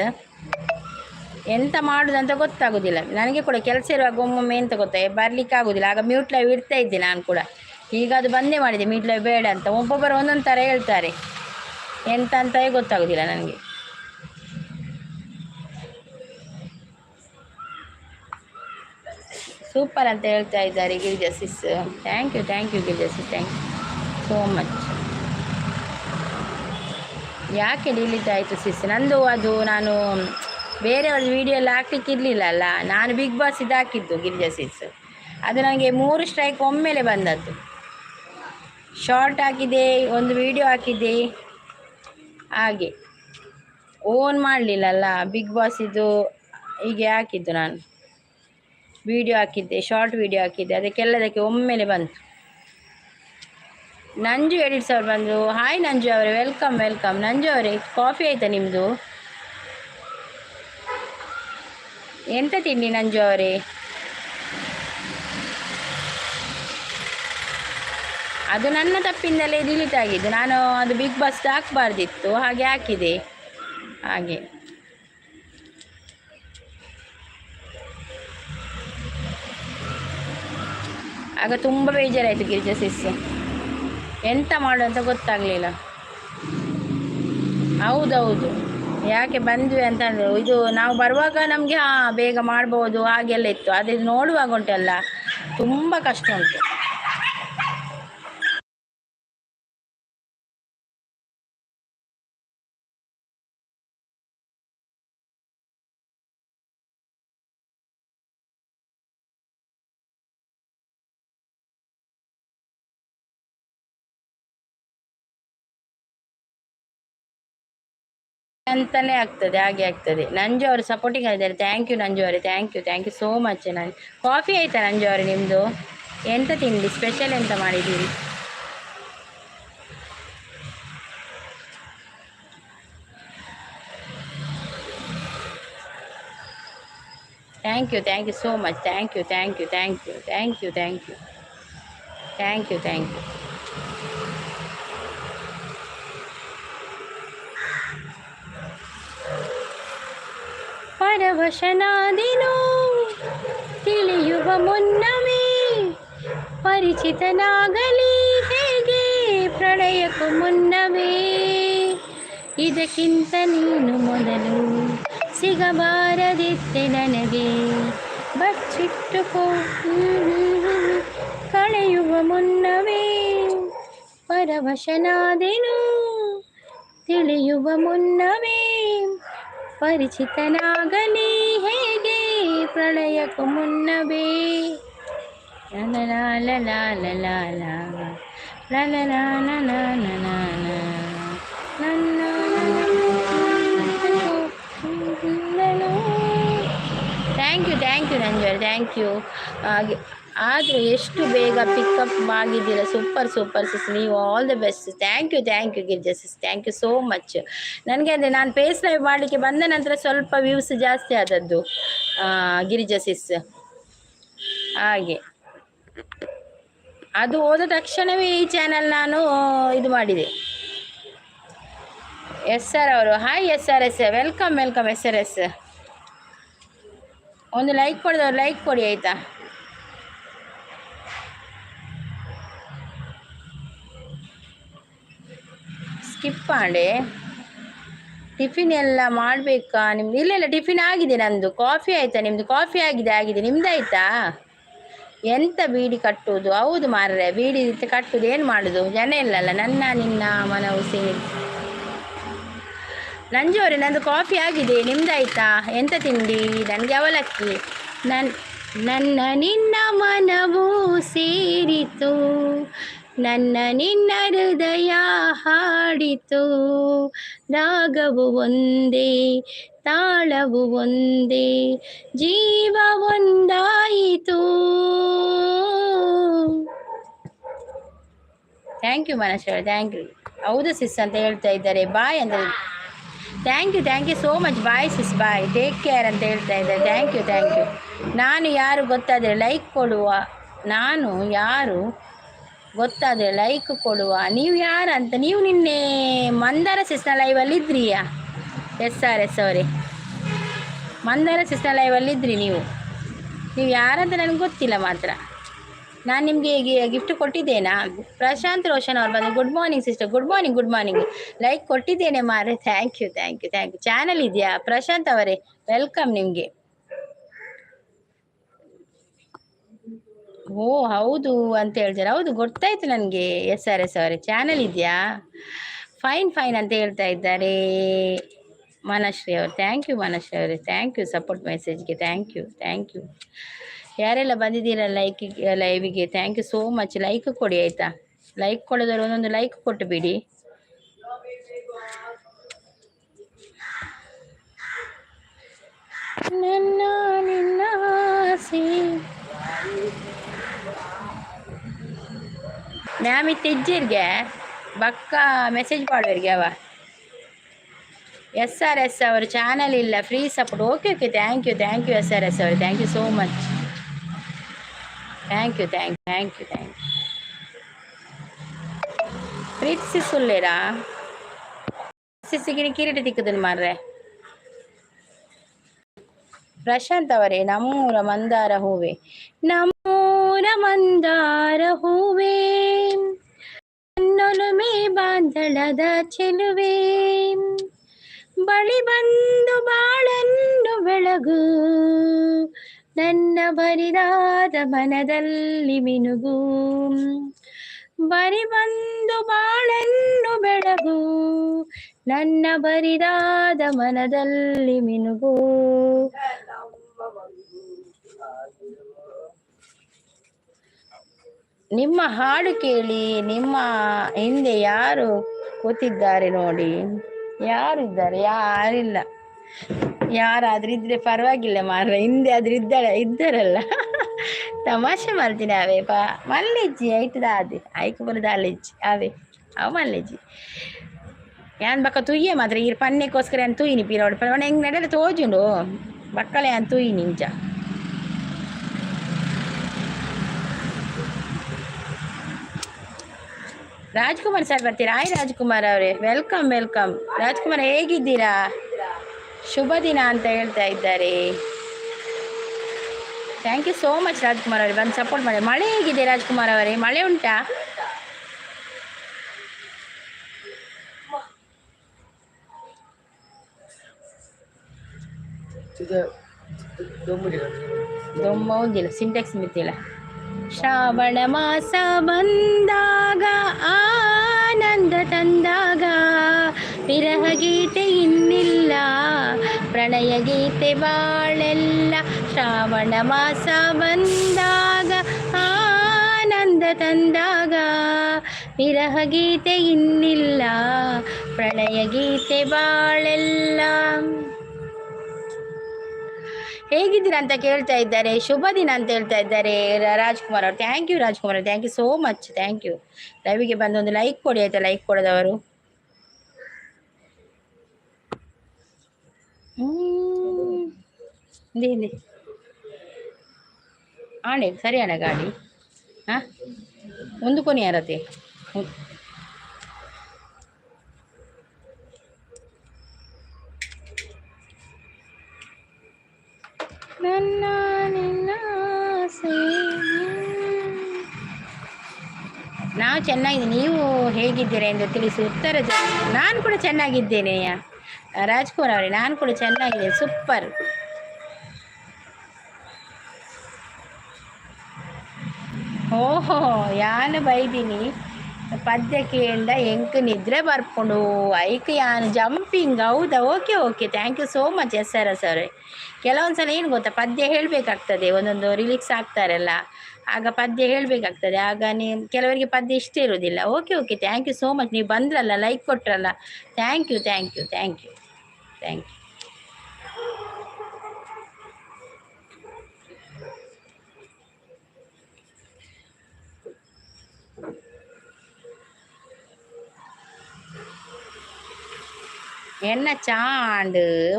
ಎಂತ ಮಾಡುದಂತ ಗೊತ್ತಾಗೋದಿಲ್ಲ ನನಗೆ ಕೂಡ. ಕೆಲಸ ಇರುವಾಗ ಒಮ್ಮೊಮ್ಮೆ ಎಂತ ಗೊತ್ತಾ, ಬರಲಿಕ್ಕೆ ಆಗೋದಿಲ್ಲ. ಆಗ ಮ್ಯೂಟ್ ಲೈವ್ ಇಡ್ತಾ ಇದ್ದೆ ನಾನು ಕೂಡ. ಈಗ ಅದು ಬಂದೇ ಮಾಡಿದೆ, ಮ್ಯೂಟ್ ಲೈವ್ ಬೇಡ ಅಂತ. ಒಬ್ಬೊಬ್ಬರು ಒಂದೊಂದು ಥರ ಹೇಳ್ತಾರೆ, ಎಂತ ಅಂತವೇ ಗೊತ್ತಾಗೋದಿಲ್ಲ ನನಗೆ. ಸೂಪರ್ ಅಂತ ಹೇಳ್ತಾ ಇದ್ದಾರೆ Girija sis. Thank you, thank you Girija sis, thank you so much. ಯಾಕೆ ಡಿಲೀಟ್ ಆಯಿತು ಸಿಸ್ ನಂದು? ಅದು ನಾನು ಬೇರೆಯವ್ರ ವೀಡಿಯೋ ಎಲ್ಲ ಹಾಕ್ಲಿಕ್ಕೆ ಇರಲಿಲ್ಲ ಅಲ್ಲ. ನಾನು ಬಿಗ್ ಬಾಸ್ ಇದು ಹಾಕಿದ್ದು ಗಿರಿಜಾ ಸಿಸ್. ಅದು ನನಗೆ 3 ಸ್ಟ್ರೈಕ್ ಒಮ್ಮೆಲೆ ಬಂದದ್ದು. ಶಾರ್ಟ್ ಹಾಕಿದೆ, ಒಂದು ವೀಡಿಯೋ ಹಾಕಿದ್ದೆ, ಹಾಗೆ ಓನ್ ಮಾಡಲಿಲ್ಲಲ್ಲ. ಬಿಗ್ ಬಾಸ್ ಇದು ಹೀಗೆ ಹಾಕಿದ್ದು ನಾನು. ವೀಡಿಯೋ ಹಾಕಿದ್ದೆ, ಶಾರ್ಟ್ ವೀಡಿಯೋ ಹಾಕಿದ್ದೆ, ಅದಕ್ಕೆಲ್ಲದಕ್ಕೆ ಒಮ್ಮೆಲೆ ಬಂತು. ನಂಜು ಎಡಿಟ್ಸ್ ಅವ್ರು ಬಂದರು. ಹಾಯ್ ನಂಜು ಅವರೇ, welcome welcome. Nanju ಅವರೇ, ಕಾಫಿ ಆಯಿತಾ ನಿಮ್ಮದು? ಎಂತ ತಿಂಡಿ ನಂಜು ಅವರೇ? ಅದು ನನ್ನ ತಪ್ಪಿಂದಲೇ ಡಿಲೀಟ್ ಆಗಿದ್ದು. ನಾನು ಅದು ಬಿಗ್ ಬಾಸ್ ಹಾಕಬಾರ್ದಿತ್ತು, ಹಾಗೆ ಹಾಕಿದೆ ಹಾಗೆ. ಆಗ ತುಂಬ ಬೇಜಾರಾಯಿತು ಗಿರಿಜಾ ಸಿಸ್, ಎಂತ ಮಾಡು ಅಂತ ಗೊತ್ತಾಗಲಿಲ್ಲ. ಹೌದೌದು, ಯಾಕೆ ಬಂದ್ವಿ ಅಂತ ಅಂದರೆ, ಇದು ನಾವು ಬರುವಾಗ ನಮಗೆ ಹಾಂ ಬೇಗ ಮಾಡ್ಬೋದು ಹಾಗೆಲ್ಲ ಇತ್ತು. ಆದರೆ ಇದು ನೋಡುವಾಗ ಉಂಟಲ್ಲ, ತುಂಬ ಕಷ್ಟ ಉಂಟು. ಅಂತಲೇ ಆಗ್ತದೆ, ಹಾಗೆ ಆಗ್ತದೆ. ನಂಜು ಅವರು ಸಪೋರ್ಟಿಂಗ್ ಆಗಿದ್ದಾರೆ. Thank you Nanju ಅವರೇ, thank you, thank you so much. ನಾನು ಕಾಫಿ ಆಯಿತಾ ನಂಜು ಅವರೇ ನಿಮ್ಮದು? ಎಂತ ತಿಂಡಿ ಸ್ಪೆಷಲ್ ಎಂತ ಮಾಡಿದ್ದೀರಿ? Thank you, thank you so much. Thank you, thank you, thank you, thank you, thank you, thank you, thank you. ಪರವಶನಾದಿನೋ ತಿಳಿಯುವ ಮುನ್ನವೇ, ಪರಿಚಿತನಾಗಲಿ ಹೇಗೆ ಪ್ರಣಯಕ್ಕೂ ಮುನ್ನವೇ. ಇದಕ್ಕಿಂತ ನೀನು ಮೊದಲು ಸಿಗಬಾರದಿತ್ತೆ ನನಗೆ, ಬಚ್ಚಿಟ್ಟುಕೋ ಕಳೆಯುವ ಮುನ್ನವೇ. ಪರವಶನಾದೆನು ತಿಳಿಯುವ ಮುನ್ನವೇ, ಪರಿಚಿತನಾಗಲಿ ಹೇಗೆ ಪ್ರಣಯಕ್ಕೂ ಮುನ್ನವೇ. ಲಲ ಲಲ ಲಲ ಲಲ ಲಲ ಲಲ ನನ್ನ. Thank you, thank you ನಂಜು, thank you. ಹಾಗೆ ಆದರೂ ಎಷ್ಟು ಬೇಗ ಪಿಕಪ್ ಆಗಿದ್ದೀರ. ಸೂಪರ್ ಸೂಪರ್ ಸಿಸ್ ನೀವು, all the best. Thank you, thank you Girija sis, thank you so much. ನನಗೆ ಅಂದರೆ ನಾನು ಫೇಸ್ ಲೈವ್ ಮಾಡಲಿಕ್ಕೆ ಬಂದ ನಂತರ ಸ್ವಲ್ಪ ವ್ಯೂಸ್ ಜಾಸ್ತಿ ಆದದ್ದು ಗಿರಿಜಾ ಸಿಸ್. ಹಾಗೆ ಅದು ಹೋದ ತಕ್ಷಣವೇ ಈ ಚಾನಲ್ ನಾನು ಇದು ಮಾಡಿದೆ. ಎಸ್ ಆರ್ ಅವರು, hi S R S, welcome, welcome S R S. ಒಂದು ಲೈಕ್ ಕೊಡಿದವರು ಲೈಕ್ ಕೊಡಿ, ಆಯಿತಾ? ಸ್ಕಿಪ್ ಮಾಡಿ. ಟಿಫಿನ್ ಎಲ್ಲ ಮಾಡಬೇಕಾ ನಿಮ್ದು? ಇಲ್ಲ ಇಲ್ಲ, ಟಿಫಿನ್ ಆಗಿದೆ ನಂದು. ಕಾಫಿ ಆಯಿತಾ ನಿಮ್ಮದು? ಕಾಫಿ ಆಗಿದೆ, ಆಗಿದೆ. ನಿಮ್ದು ಆಯಿತಾ? ಎಂತ ಬೀಡಿ ಕಟ್ಟುವುದು? ಹೌದು ಮಾರ್ರೆ, ಬೀಡಿ ಕಟ್ಟುವುದು. ಏನು ಮಾಡೋದು, ಜನ ಇಲ್ಲಲ್ಲ. ನನ್ನ ನಿನ್ನ ಮನವು ಸೇರಿ. ನಂಜು ಅವರೇ, ನಂದು ಕಾಫಿ ಆಗಿದೆ, ನಿಮ್ದಾಯ್ತಾ? ಎಂತ ತಿಂಡಿ? ನನಗೆ ಅವಲಕ್ಕಿ. ನನ್ನ ನನ್ನ ನಿನ್ನ ಮನವು ಸೇರಿತು, ನನ್ನ ನಿನ್ನ ಹೃದಯ ಹಾಡಿತು. ರಾಗವು ಒಂದೇ, ತಾಳವು ಒಂದೇ, ಜೀವ ಒಂದಾಯಿತು. Thank you ಮನಸ್ಸು, thank you. ಹೌದು ಸಿಸ್ ಅಂತ ಹೇಳ್ತಾ ಇದ್ದಾರೆ. ಬಾಯ್ ಅಂತ. Thank you, thank you so much. Bye sis, bye, take care ಅಂತ ಹೇಳ್ತಾ ಇದ್ದಾರೆ. Thank you, thank you. ನಾನು ಯಾರು ಗೊತ್ತಾದರೆ ಲೈಕ್ ಕೊಡುವ. ನಾನು ಯಾರು ಗೊತ್ತಾದರೆ ಲೈಕ್ ಕೊಡುವ. ನೀವು ಯಾರು ಅಂತ? ನೀವು ನಿನ್ನೆ ಮಂದಾರ ಸಿಸ್ನ ಲೈವಲ್ಲಿ ಇದ್ರಿಯಾ? ಎಸ್ ಆರ್ ಎಸ್ ಅವರೇ, ಮಂದಾರ ಸಿಸ್ನ ಲೈವಲ್ಲಿ ಇದ್ರಿ ನೀವು. ನೀವು ಯಾರಂತ ನನಗೆ ಗೊತ್ತಿಲ್ಲ ಮಾತ್ರ. ನಾನು ನಿಮಗೆ ಗಿಫ್ಟ್ ಕೊಟ್ಟಿದ್ದೇನಾ? ಪ್ರಶಾಂತ್ ರೋಷನ್ ಅವ್ರು ಬಂದು, good morning sister, good morning, good morning. Like ಕೊಟ್ಟಿದ್ದೇನೆ ಮಾರೆ. Thank you, thank you, thank you. Channel ಇದೆಯಾ ಪ್ರಶಾಂತ್ ಅವರೇ? Welcome ನಿಮಗೆ. ಓ ಹೌದು ಅಂತ ಹೇಳ್ತಾರೆ. ಹೌದು, ಗೊತ್ತಾಯ್ತು ನನಗೆ. ಎಸ್ ಆರ್ ಎಸ್ ಅವರೇ, ಚಾನಲ್ ಇದೆಯಾ? ಫೈನ್ ಫೈನ್ ಅಂತ ಹೇಳ್ತಾ ಇದ್ದಾರೆ ಮನಶ್ರೀ ಅವರು. Thank you Manashree ಅವರೇ, thank you support ಮೆಸೇಜ್ಗೆ. Thank you, thank you. ಯಾರೆಲ್ಲ ಬಂದಿದ್ದೀರ like ಲೈವಿಗೆ, thank you so much. Like ಕೊಡಿ ಆಯಿತಾ? ಲೈಕ್ ಕೊಡೋದವರು ಒಂದೊಂದು ಲೈಕ್ ಕೊಟ್ಟು ಬಿಡಿ. ನನ್ನ ನಿನ್ನ ಆಸೆ ಮ್ಯಾಮ್ ಇತ್ತಿಜ್ಜಿರ್ಗೆ ಬಕ್ಕ ಮೆಸೇಜ್ ಮಾಡೋರಿಗೆ ಅವ. ಎಸ್ ಆರ್ ಎಸ್ ಅವರು, ಚಾನಲ್ ಇಲ್ಲ, free support. Okay okay, thank you, thank you S R S ಅವರು, thank you so much. Thank you, thank thank you, thank you. Preethi ಸುಲ್ಲೇರಾ ಸಿಸಿಗಿನಿ ಕಿರೀಟ ತಿಕ್ಕದನ್ನು ಮಾರ್ರೆ. ಪ್ರಶಾಂತ್ ಅವರೇ, ನಮ್ಮೂರ ಮಂದಾರ ಹೂವೆ, ನಮ್ಮೂರ ಮಂದಾರ ಹೂವೆ, ನನ್ನೊಲುಮೆ ಬಾಂಧಳದ ಚೆಲುವೆ, ಬಳಿ ಬಂದು ಬಾಳನ್ನು ಬೆಳಗು, ನನ್ನ ಬರಿದಾದ ಮನದಲ್ಲಿ ಮಿನುಗು, ಬರಿ ಬಂದು ಬಾಳನ್ನು ಬೆಳಗು, ನನ್ನ ಬರಿದಾದ ಮನದಲ್ಲಿ ಮಿನುಗು. ನಿಮ್ಮ ಹಾಡು ಕೇಳಿ ನಿಮ್ಮ ಹಿಂದೆ ಯಾರು ಕೂತಿದ್ದಾರೆ ನೋಡಿ. ಯಾರಿದ್ದಾರೆ? ಯಾರಿಲ್ಲ. ಯಾರಾದ್ರೂ ಇದ್ರೆ ಪರವಾಗಿಲ್ಲ ಮಾರ್ರೆ, ಹಿಂದೆ ಆದ್ರೂ ಇದ್ದಾಳೆ ಇದ್ದಾರಲ್ಲ. ತಮಾಷೆ ಮಾಡ್ತೀನಿ ಅವೇ ಪಾ ಮಲ್ಲೆಜ್ಜಿ ಐತದ ಅದೇ ಐಕ್ ಬರೋದ ಅಲ್ಲೆಜ್ಜಿ ಅವೇ ಅವು ಮಲ್ಲೆಜ್ಜಿ. ಯಾನ್ ಬಕ್ಕ ತುಯ್ಯೆ ಮಾತ್ರ ಈರ್ ಪನ್ನೆಕ್ಕೋಸ್ಕರ ಯಾನ್ ತುಯ್ಯಿನಿ ಪಿರೋಡು ಪಣ ಹೆಂಗ್ ನಡೆಲ್ಲ ತೋಜುಂಡು ಬಕ್ಕಲೆ ಯಾನ್ ತುಯ್ಯಿನಿ ಇಂಚ. ರಾಜ್ಕುಮಾರ್ ಸರ್ ಬರ್ತೀರಾ? ಹಾಯ್ ರಾಜ್ಕುಮಾರ್ ಅವರೇ, welcome welcome. Rajkumar ಹೇಗಿದ್ದೀರಾ? ಶುಭ ದಿನ ಅಂತ ಹೇಳ್ತಾ ಇದ್ದಾರೆ. Thank you so much Rajkumar ಅವರೇ, ಬಂದು ಸಪೋರ್ಟ್ ಮಾಡಿ. ಮಳೆ ಹೇಗಿದೆ ರಾಜ್ಕುಮಾರ್ ಅವರೇ? ಮಳೆ ಉಂಟಾ? ದೊಮ್ಮ ಒಂದಿಲ್ಲ, ಸಿಂಟೆಕ್ಸ್ ಮಿತ್ತಿಲ್ಲ. ಶ್ರಾವಣ ಮಾಸ ಬಂದಾಗ ಆನಂದ ತಂದಾಗ, ವಿರಹ ಗೀತೆ ಇನ್ನಿಲ್ಲ, ಪ್ರಣಯ ಗೀತೆ ಬಾಳೆಲ್ಲ. ಶ್ರಾವಣ ಮಾಸ ಬಂದಾಗ ಆನಂದ ತಂದಾಗ, ವಿರಹ ಗೀತೆ ಇನ್ನಿಲ್ಲ, ಪ್ರಣಯ ಗೀತೆ ಬಾಳೆಲ್ಲ. ಹೇಗಿದ್ದೀರಾ ಅಂತ ಕೇಳ್ತಾ ಇದ್ದಾರೆ, ಶುಭ ದಿನ ಅಂತ ಹೇಳ್ತಾ ಇದ್ದಾರೆ ರಾಜ್ಕುಮಾರ್ ಅವರು. Thank you Rajkumar ಅವರು, thank you so much, thank you. ಲೈವಿಗೆ ಬಂದು ಒಂದು ಲೈಕ್ ಕೊಡಿ ಆಯ್ತಾ, ಲೈಕ್ ಕೊಡೋದವರು. ಹಿಂದೆ ಹಿಂದೆ ಆಣೆ ಸರಿ ಅಣ್ಣ ಗಾಡಿ ಹಾಂ ಒಂದು ಕೊನೆ ಯಾರತೆ. ನನ್ನ ನಿನ್ನ ಆಸೆ. ನಾವು ಚೆನ್ನಾಗಿದ್ದೀನಿ, ನೀವು ಹೇಗಿದ್ದೀರಾ ಎಂದು ತಿಳಿಸಿ ಉತ್ತರ. ನಾನು ಕೂಡ ಚೆನ್ನಾಗಿದ್ದೇನೆ ರಾಜ್ಕುಮಾರ್ ಅವರೇ, ನಾನು ಕೂಡ ಚೆನ್ನಾಗಿದ್ದೇನೆ, ಸೂಪರ್. ಓಹೋ ಯಾನು ಬೈದಿನಿ ಪದ್ಯ ಕೇಂಡ ಎಂಕ್ ನಿದ್ರೆ ಬರ್ಪುಂಡು ಐಕ್ ಯಾನ್ ಜಂಪಿಂಗ್. ಹೌದಾ? Okay okay, thank you so much S R S ಅವರೇ. ಕೆಲವೊಂದು ಸಲ ಏನು ಗೊತ್ತಾ, ಪದ್ಯ ಹೇಳಬೇಕಾಗ್ತದೆ, ಒಂದೊಂದು ರಿಲೀಕ್ಸ್ ಆಗ್ತಾರಲ್ಲ, ಆಗ ಪದ್ಯ ಹೇಳಬೇಕಾಗ್ತದೆ. ಆಗ ನೀವು ಕೆಲವರಿಗೆ ಪದ್ಯ ಇಷ್ಟ ಇರೋದಿಲ್ಲ. Okay okay, thank you so much. ನೀವು ಬಂದ್ರಲ್ಲ, like ಕೊಟ್ರಲ್ಲ, thank you thank you thank you thank you. ಎನ್ನ ಚಾಂಡ್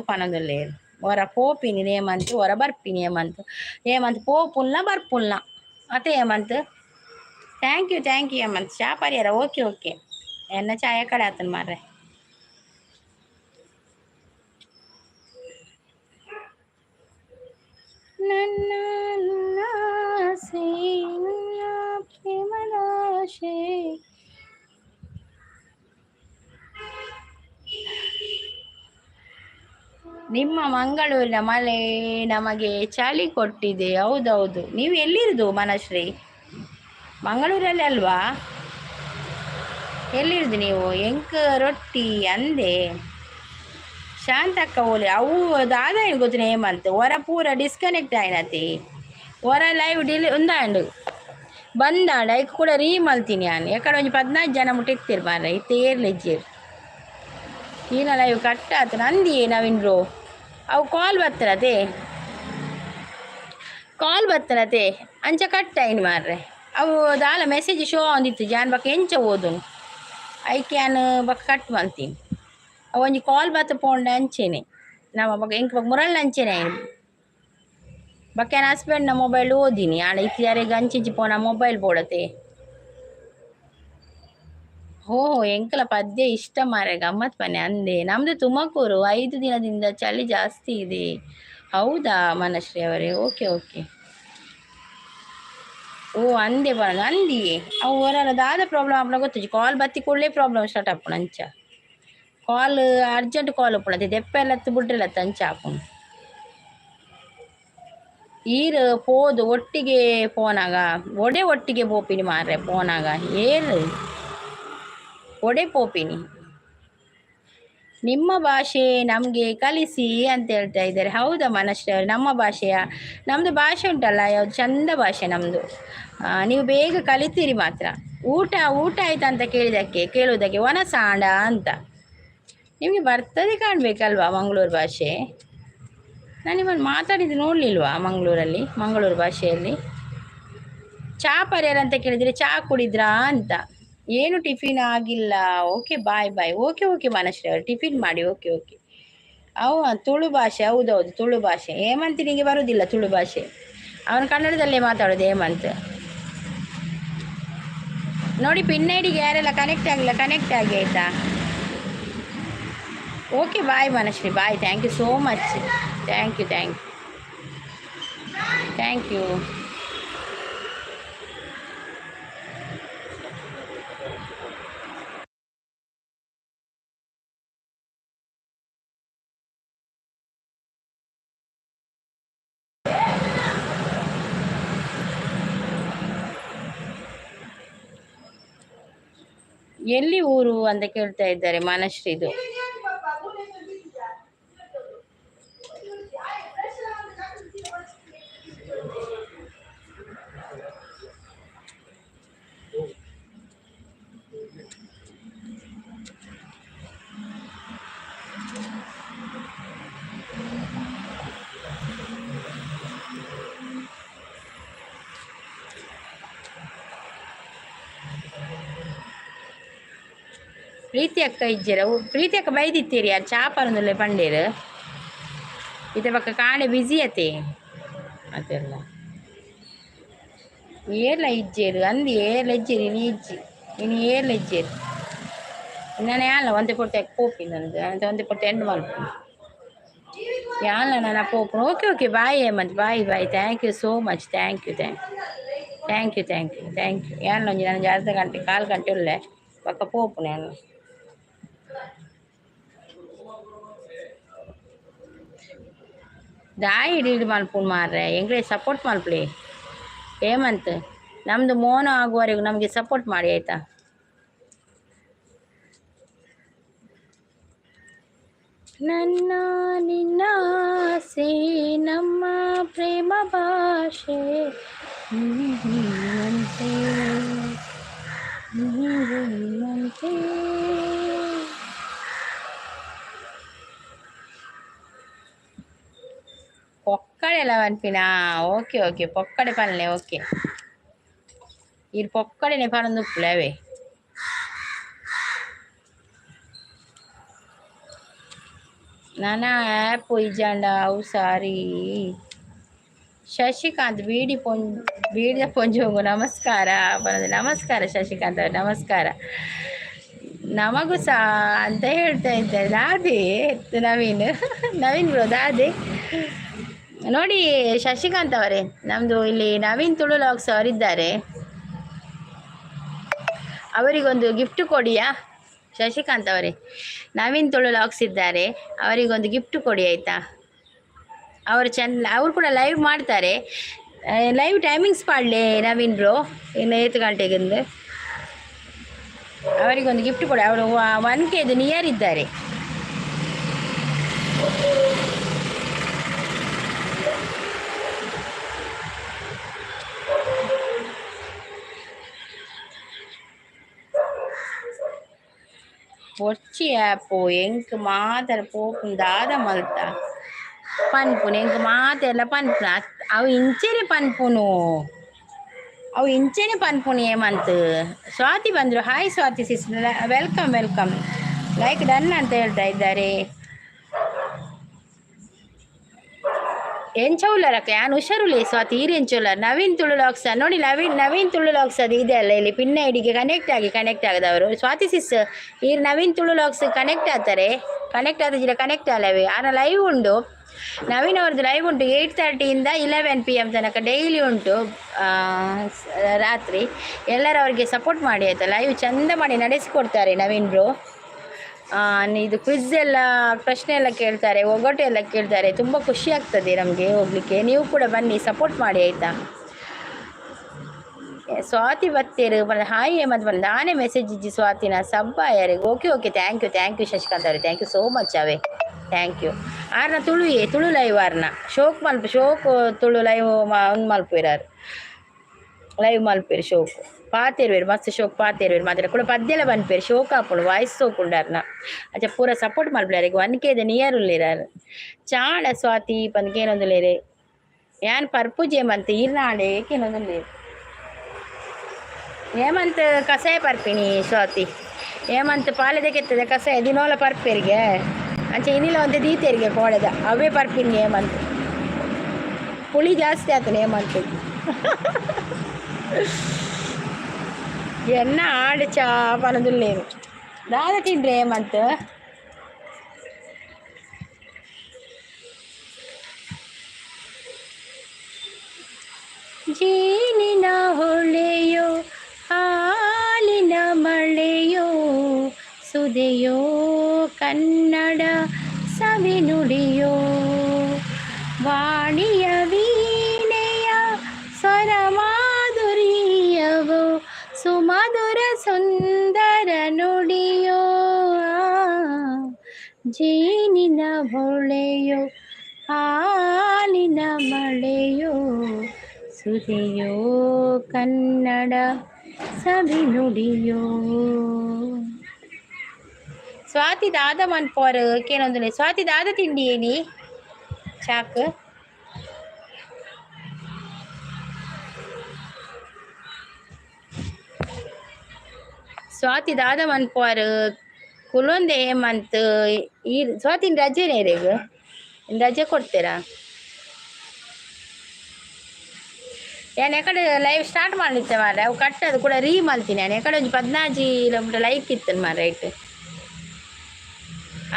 ಪನೊಂದುಲ್ಲೆರ್ ಒರ ಪೋಪಿನಿ ನೇಮಂತ್, ಒರ ಬರ್ಪಿನಿ Hemant, Hemant ಪೋಪುಲ್ಲ ಬರ್ಪುಲ್ಲ ಅತೆ Hemanth. Thank you thank you Hemanth. ಚಾ ಪರಿಯರ? ಓಕೆ ಓಕೆ, ಎನ್ನ ಚಾಯ ಕಡೆ ಆತನ ಮಾರ್ರೆ. ನನ್ನ ಆಸೆ ನನ್ನ ಪ್ರೇಮದಾಶೆ. ನಿಮ್ಮ ಮಂಗಳೂರಿನ ಮಳೆ ನಮಗೆ ಚಳಿ ಕೊಟ್ಟಿದೆ. ಹೌದೌದು, ನೀವು ಎಲ್ಲಿರುದು ಮನಶ್ರೀ? ಮಂಗಳೂರಲ್ಲಿ ಅಲ್ವಾ? ಎಲ್ಲಿರುದು ನೀವು? ಎಂಕ್ ರೊಟ್ಟಿ ಅಂದೆ ಶಾಂತಕ್ಕ ಓಲಿ ಅವು ದಾದ ಏನು ಗೊತ್ತಿನ ಹೇಮಂತ್, ಹೊರ ಪೂರ ಡಿಸ್ಕನೆಕ್ಟ್ ಆಯ್ನತಿ, ಹೊರ ಲೈವ್ ಡಿಲಿ ಉಂದಾಂಡು ಬಂದಾಂಡ ಐಕ್ ಕೂಡ ರೀ ಮಲ್ತೀನಿ ನಾನು. ಯಾಕಡೆ ಒಂಜಿ 14 ಜನ ಮುಟ್ಟ ಇತ್ತೀರ್ ಮಾರ್ರೆ, ಇತ್ತೆ ಏರ್ಲೆಜ್ಜೇರ್ ಈನ ಲೈವ್ ಕಟ್ ಆತ ನಂದಿಯೇ ನವೀನ್ ಬ್ರೋ. ಅವು ಕಾಲ್ ಬತ್ತನತೆ, ಕಾಲ್ ಬತ್ತನತೆ ಅಂಚ ಕಟ್ ಆಯ್ನ್ ಮಾರ್ರೆ. ಅವು ದಾಲ ಮೆಸೇಜ್ ಶೋ ಆವೊಂದಿತ್ತು ಜಾನ್ ಬಕ್ಕ ಎಂಚ ಓದುನು ಐಕ್ ಯಾನ್ ಬಕ್ಕ ಕಟ್ ಮಲ್ತೀನಿ. ಅವು ಒಂಜಿ ಕಾಲ್ ಬತ್ತ ಪೋಂಡ ಅಂಚೆನೆ ನಮ್ಮ ಬೊಕ ಎಂಕ್ ಬೊಕ ಮುರಳ್ನ ಅಂಚೆನೆ ಆಯ್ನ್ ಬೊಕ ಯಾನ್ ಹಸ್ಬೆಂಡ್ನ ಮೊಬೈಲ್ ಓದಿನಿ. ಆಂಡ ಇತ್ತೆ ಅಂಚಿಂಚಿ ಪೋನ ಮೊಬೈಲ್ ಬೋಡತೆ. ಹೋ ಎಂಕಲ ಪದ್ಯ ಇಷ್ಟ ಮಾರ್ರೆ, ಗಮ್ಮತ್ ಪನ್ನೆ ಅಂದೆ. ನಮ್ದು ತುಮಕೂರು, 5 ದಿನದಿಂದ ಚಳಿ ಜಾಸ್ತಿ ಇದೆ. ಹೌದಾ ಮನಶ್ರೀ ಅವರೇ? Okay okay. ಓ ಅಂದೆ ಬರೋದು ಅಂದಿಯೇ ಅವು ಹೊರ ದಾದ ಪ್ರಾಬ್ಲಮ್ ಆಪುನ ಗೊತ್ತುಜಿ. ಕಾಲ್ ಬತ್ತಿ ಕೂಡಲೇ ಪ್ರಾಬ್ಲಮ್ ಸ್ಟಾರ್ಟ್ ಆಪುಂಡು ಅಂಚ. ಕಾಲ್ ಅರ್ಜೆಂಟ್ ಕಾಲ್ ಉಪ್ಪುಂಡು ದೆಪ್ಪೆಲ್ಲತ್ತು ಬುಡ್ರೆಲತ್ತು ಅಂಚ ಆಪುಂಡು. ಈರ್ ಪೋದು ಒಟ್ಟಿಗೆ ಪೋನಾಗ ಒಡೆ ಒಟ್ಟಿಗೆ ಪೋಪಿನಿ ಮಾರ್ರೆ, ಪೋನಾಗ ಏರ್ ಒಡೆ ಪೋಪಿನಿ. ನಿಮ್ಮ ಭಾಷೆ ನಮಗೆ ಕಲಿಸಿ ಅಂತ ಹೇಳ್ತಾ ಇದ್ದಾರೆ. ಹೌದಾ ಮನಶ್ರೀ ಅವರು? ನಮ್ಮ ಭಾಷೆಯ ನಮ್ಮದು ಭಾಷೆ ಉಂಟಲ್ಲ, ಯಾವುದು ಚಂದ ಭಾಷೆ ನಮ್ಮದು. ನೀವು ಬೇಗ ಕಲಿತೀರಿ ಮಾತ್ರ. ಊಟ ಊಟ ಆಯ್ತಾ ಅಂತ ಕೇಳಿದಕ್ಕೆ ಕೇಳುವುದಕ್ಕೆ ವನಸಾಂಡ ಅಂತ. ನಿಮಗೆ ಬರ್ತದೆ ಕಾಣಬೇಕಲ್ವಾ ಮಂಗಳೂರು ಭಾಷೆ? ನಾನು ನಿಮ್ಮನ್ನು ಮಾತಾಡಿದ್ದು ನೋಡಲಿಲ್ವಾ ಮಂಗಳೂರಲ್ಲಿ, ಮಂಗಳೂರು ಭಾಷೆಯಲ್ಲಿ? ಚಾ ಪರಿಹಾರ ಅಂತ ಕೇಳಿದರೆ ಚಾ ಕುಡಿದ್ರಾ ಅಂತ. ಏನು ಟಿಫಿನ್ ಆಗಿಲ್ಲ. Okay bye bye. Okay okay Manashree ಅವರು ಟಿಫಿನ್ ಮಾಡಿ. Okay okay. ಅವು ತುಳು ಭಾಷೆ, ಹೌದೌದು ತುಳು ಭಾಷೆ. ಹೇಮಂತಿನಿಗೆ ಬರುವುದಿಲ್ಲ ತುಳು ಭಾಷೆ, ಅವನು ಕನ್ನಡದಲ್ಲೇ ಮಾತಾಡೋದು ಹೇಮಂತ್. ನೋಡಿ ಪಿನ್ ಐಡಿಗೆ ಯಾರೆಲ್ಲ ಕನೆಕ್ಟ್ ಆಗಿಲ್ಲ ಕನೆಕ್ಟ್ ಆಗಿ ಆಯಿತಾ. Okay bye Manashree, bye. Thank you so much. Thank you thank you thank you. ಎಲ್ಲಿ ಊರು ಅಂತ ಕೇಳ್ತಾ ಇದ್ದಾರೆ ಮನಶ್ರೀದು. ಪ್ರೀತಿ ಅಕ್ಕ ಇಜ್ಜೆರ? ಪ್ರೀತಿ ಅಕ್ಕ ಬೈದಿತ್ತೀರಿ ಯಾರು ಚಾ ಪರಂದುಲ್ಲೆ ಪಂಡೇರು ಇತ ಪಕ್ಕ ಕಾಣೆ ಬಿಸಿ ಅತೆ ಅದೆಲ್ಲ ಏರ್ಲ ಇಜ್ಜೇರು ಅಂದು ಏರ್ಲ ಇಜ್ಜೇರು ಇನಿ ಇಜ್ಜಿ ಇನಿ ಏರ್ಲ ಇಜ್ಜೇರು. ನಾನು ಯಾಲ ಒಂತೆ ಪೊರ್ತು ಪೋಪಿ ನನಗೆ ಅಂತ ಒಂತೆ ಪೊರ್ತು ಎಂಡ್ ಮಲ್ಪು ಯಾಲ ನಾನು pope. Okay okay bye Hemant, bye bye. Thank you so much. Thank you thank you thank you thank you thank you. ಯಾಲ ಒಂಜಿ ನಾನು ಅರ್ಧ ಗಂಟೆ ಕಾಲು ಗಂಟೆ ಉಲ್ಲೆ ಪಕ್ಕ ಪೋಪು ನಾನು. ದಾಯಿ ಹಿಡಿದು ಮಲ್ಪುಣ್ ಮಾರ್ರೆ, ಎಂಗ್ಲೇ ಸಪೋರ್ಟ್ ಮಲ್ಪಲಿ ಹೇಮಂತ್. ನಮ್ಮದು ಮೋನ ಆಗುವವರೆಗೂ ನಮಗೆ ಸಪೋರ್ಟ್ ಮಾಡಿ ಆಯಿತಾ. ನನ್ನ ನಿನ್ನ ಆಸೆ ನಮ್ಮ ಪ್ರೇಮ ಭಾಷೆ ನೀವಂತೆ ನೀವಂತೆ. ಪೊಕ್ಕಡೆ ಎಲ್ಲ ಪನ್ಪಿನಾ? ಓಕೆ ಓಕೆ ಪೊಕ್ಕಡೆ ಪನ್ಲೆ. ಓಕೆ ಇರು ಪೊಕ್ಕಡೆನೆ ಪನೊಂದು ಉಪ್ಪುಲೆ ಅವೇ. ನನ್ನ ಆ್ಯಪ್ ಇಜ್ಜಾಂಡ ಅವು ಸಾರಿ. ಶಶಿಕಾಂತ್ ಬೀಡಿ ಪೊಂ ಬೀಡಿದ ಪೊಂಜೋಗು ನಮಸ್ಕಾರ ಬರೋದು. ನಮಸ್ಕಾರ ಶಶಿಕಾಂತ್ ಅವರು, ನಮಸ್ಕಾರ. ನಮಗೂ ಸಹ ಅಂತ ಹೇಳ್ತಾ ಇದ್ದಾರೆ ದಾದೆ ನವೀನ್, ನವೀನ್ ಬ್ರೋ ದಾದೆ. ನೋಡಿ ಶಶಿಕಾಂತ್ ಅವರೇ, ನಮ್ಮದು ಇಲ್ಲಿ ನವೀನ್ ತುಳು ಲಾಗ್ಸ್ ಅವರಿದ್ದಾರೆ, ಅವರಿಗೊಂದು ಗಿಫ್ಟ್ ಕೊಡಿಯಾ ಶಶಿಕಾಂತ್ ಅವರೇ. ನವೀನ್ ತುಳು ಲಾಗ್ಸ್ ಇದ್ದಾರೆ, ಅವರಿಗೊಂದು ಗಿಫ್ಟ್ ಕೊಡಿ ಆಯಿತಾ. ಅವರು ಚೆಂದ, ಅವರು ಕೂಡ ಲೈವ್ ಮಾಡ್ತಾರೆ. ಲೈವ್ ಟೈಮಿಂಗ್ಸ್ ಪಾಡಲಿ ನವೀನ್ ಬ್ರೋ, ಇನ್ನು 8 ಗಂಟೆಗಿಂದ ಅವರಿಗೊಂದು ಗಿಫ್ಟ್ ಕೊಡಿ. ಅವರು 1Kದು ನಿಯರ್ ಇದ್ದಾರೆ. ಬೊರ್ಚಿ ಆ್ಯಪು ಎಂಕ್ ಮಾತರ ಪೋಪುನು ದಾದ ಮಲ್ತ ಪನ್ಪುನು ಎಂಕ್ ಮಾತೆಲ್ಲ ಪನ್ಪುನು ಅವು ಇಂಚೆನೆ ಪನ್ಪುನು, ಅವು ಇಂಚೆನೆ ಪನ್ಪುನು ಹೇಮಂತ್. ಸ್ವಾತಿ ಬಂದರು, hi Swathi sis, welcome welcome. Like done ಅಂತ ಹೇಳ್ತಾ ಇದ್ದಾರೆ. ಎಂಚೌಲರಕ್ಕ ಯಾನ್ ಹುಷಾರುಲೇ ಸ್ವಾತಿ ಈರ್ ಎಂಚೌಲರ್. ನವೀನ್ ತುಳು ಲಾಕ್ಸ್ ನೋಡಿ, ನವೀನ್ ನವೀನ್ ತುಳು ಲಾಕ್ಸ್ ಅದು ಇದೆ ಅಲ್ಲ ಇಲ್ಲಿ ಪಿನ್ ಐಡಿಗೆ ಕನೆಕ್ಟ್ ಆಗಿ ಕನೆಕ್ಟ್ ಆಗದವರು. ಸ್ವಾತಿ ಸಿಸ್ ಈರ್ ನವೀನ್ ತುಳು ಲಾಕ್ಸ್ ಕನೆಕ್ಟ್ ಆಗ್ತಾರೆ, ಕನೆಕ್ಟ್ ಆದ ಕನೆಕ್ಟ್ ಅಲ್ಲವೇ. ಆನ ಲೈವ್ ಉಂಟು, ನವೀನ್ ಅವ್ರದ್ದು ಲೈವ್ ಉಂಟು 8:30 11 PM ತನಕ ಡೈಲಿ ಉಂಟು ರಾತ್ರಿ. ಎಲ್ಲರೂ ಅವರಿಗೆ ಸಪೋರ್ಟ್ ಮಾಡಿ ಆಯಿತಾ. ಲೈವ್ ಚಂದ ಮಾಡಿ ನಡೆಸಿಕೊಡ್ತಾರೆ ನವೀನ್ ಬ್ರೋ. ಇದು ಕ್ವಿಝ್ ಎಲ್ಲ ಪ್ರಶ್ನೆ ಎಲ್ಲ ಕೇಳ್ತಾರೆ, ಒಗ್ಗಟ್ಟು ಎಲ್ಲ ಕೇಳ್ತಾರೆ, ತುಂಬ ಖುಷಿ ಆಗ್ತದೆ ನಮಗೆ ಹೋಗಲಿಕ್ಕೆ. ನೀವು ಕೂಡ ಬನ್ನಿ ಸಪೋರ್ಟ್ ಮಾಡಿ ಆಯಿತಾ. ಸ್ವಾತಿ ಬತ್ತೇರು ಬಂದ ಹಾಯ್ ಹೇಮಂತ್ ಬಂದ ನಾನೇ ಮೆಸೇಜ್ ಇಜ್ಜಿ ಸ್ವಾತಿನ ಸಬ್ಬ ಯಾರಿಗೆ. Okay okay thank you thank you Shashikant ಅವರೇ, thank you so much away thank you. ಆರ್ನ ತುಳುಯೇ ತುಳು ಲೈವ್ ಆರ್ನ ಶೋಕ್ ಮಲ್ಪ ಶೋಕ್ ತುಳು ಲೈವ್ ಒಂದು ಮಲ್ಪುವಿರಾರು. ಲೈವ್ ಮಲ್ಪೇರು ಶೋಕು ಪಾತೆರ್ವೇರು ಮಸ್ತ್ ಶೋಕ್ ಪಾತೆರ್ವೇರು ಮಾತ್ರ ಕೂಡ ಪದ್ಯಲ ಪನ್ಪೇರು ಶೋಕ್ ಆಪುಂಡು ವಾಯ್ಸ್ ಸೋಕುಂಡಾರ್ನ ಅಚ್ಚ ಪೂರ ಸಪೋರ್ಟ್ ಮಲ್ಪುಲಾರಿಗೆ 1K near ಉಲ್ಲೇರಾರು ಚಾಣ ಸ್ವಾತಿ ಪಂದ್ ಕೇನೊಂದುಲ್ಲೇರೆ ಯಾನ್ ಪರ್ಪುಜೆ ಮಂತ್ ಈರ್ನಾಡೆ ಕೇನೊಂದುಲ್ಲೇರು ಹೇಮಂತ್ ಕಷಾಯ ಪರ್ಪಿನಿ ಸ್ವಾತಿ ಹೇಮಂತ್ ಪಾಲೆದ ಕೆತ್ತದೆ ಕಷಾಯ ದಿನೋಲ ಪರ್ಪೆರಿಗೆ ಅಂಚೆ ಇನಿಲ ಒಂತೆ ದೀತೆರಿಗೆ ಕೋಡೆದ ಅವೇ ಪರ್ಪಿನಿ ಹೇಮಂತ್ ಪುಳಿ ಜಾಸ್ತಿ ಆತನೆ ಹೇಮಂತ್ ಎನ್ನ ಆಡು ಚಾ ಪನದುಲ್ಲೇರು ದಾದ ತಿಂಡ್ರೆ ಹೇಮಂತ್ ಜೇನಿನ ಹೊಳೆಯೋ ಹಾಲಿನ ಮಳೆಯೋ ಸುದೆಯೋ ಕನ್ನಡ ಸವಿನುಡಿಯೋ ವಾಣಿಯ ವೀಣೆಯ ಸ್ವರ ಮಾಧುರ್ಯವೋ ಸುಮಧುರ ಸುಂದರ ನುಡಿಯೋ ಜೇನಿನ ಹೊಳೆಯೋ ಹಾಲಿನ ಮಳೆಯೋ ಸುದೆಯೋ ಕನ್ನಡ ಸವಿನುಡಿಯೋ. ಸ್ವಾತಿ ದಾದ ಮನ್ಪೋರ್ ಕೇನೊಂದುಲೆ ಸ್ವಾತಿ ದಾದ ತಿಂಡಿ ಏನಿ ಚಾಕ್ ಸ್ವಾತಿ ದಾದ ಮನ್ಪೋರ್ ಕುಲೊಂದೆ ಹೇಮಂತ್ ಈ ಸ್ವಾತಿ ರಜೆನೇ ರೇಗ್ ರಜೆ ಕೊಡ್ತೀರಾ? ಯಾನ್ ಎಕಡೆ ಲೈವ್ ಸ್ಟಾರ್ಟ್ ಮಾಡಲಿತ್ತೆ ಮಾರ್ರೆ ಅವು ಕಟ್ಟದು ಕೂಡ ರೀ ಮಲ್ತೀನಿ ನಾನು ಎಕಡೆ ಒಂಜಿ ಪದ್ನಾಜಿ ಕಿಲೋಮೀಟರ್ ಲೈಕ್ ಇತ್ತು ಮಾರ್ರೆ ರೈಟ್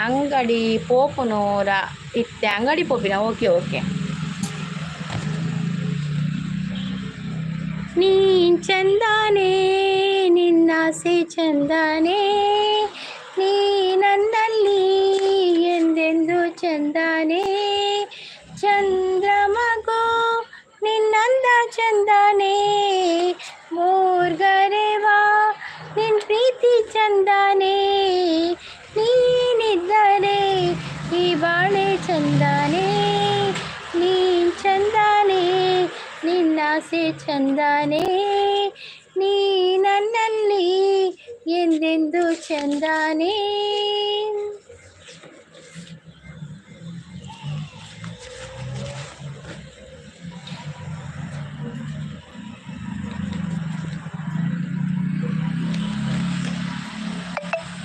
ಅಂಗಡಿ ಪೋಪುನೂರ ಇತ್ತೆ ಅಂಗಡಿ ಪೋಪಿನ ಓಕೆ ಓಕೆ ನೀನ್ ಚಂದಾನೆ ನಿನ್ನಾಸೆ ಚಂದಾನೆ ನೀ ನನ್ನಲ್ಲಿ ಎಂದೆಂದು ಚಂದಾನೆ ಚಂದ್ರಮಗೋ ನಿನ್ನಂದ ಚಂದಾನೆ ಮೂರ್ಗರೆವಾ ನಿನ್ ಪ್ರೀತಿ ಚಂದಾನೆ ನೀನಿದ್ದರೆ ಈ ಬಾಳೆ ಚಂದಾನೆ ನೀನ್ ಚಂದಾನೆ ನಿನ್ನಾಸೆ ಚಂದಾನೆ ನೀ ನನ್ನಲ್ಲಿ ಎಂದೆಂದು ಚಂದಾನೆ.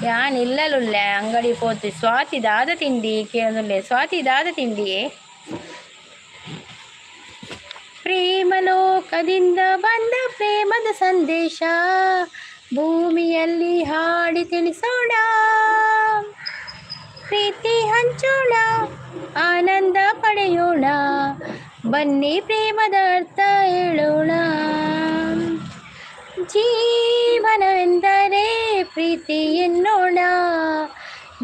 ಯಾನ್ ಇಲ್ಲಲುಲ್ಲೆ ಅಂಗಡಿ ಪೋತು ಸ್ವಾತಿ ದಾದ ತಿಂಡಿ ಕೇಳೊಂದುಲ್ಲೆ ಸ್ವಾತಿ ದಾದ ತಿಂಡಿ ಪ್ರೇಮಲೋಕದಿಂದ ಬಂದ ಪ್ರೇಮದ ಸಂದೇಶ ಭೂಮಿಯಲ್ಲಿ ಹಾಡಿ ತಿಳಿಸೋಣ ಪ್ರೀತಿ ಹಂಚೋಣ ಆನಂದ ಪಡೆಯೋಣ ಬನ್ನಿ ಪ್ರೇಮದ ಅರ್ಥ ಹೇಳೋಣ ಜೀವನವೆಂದರೆ ಪ್ರೀತಿ ಎನ್ನೋಣ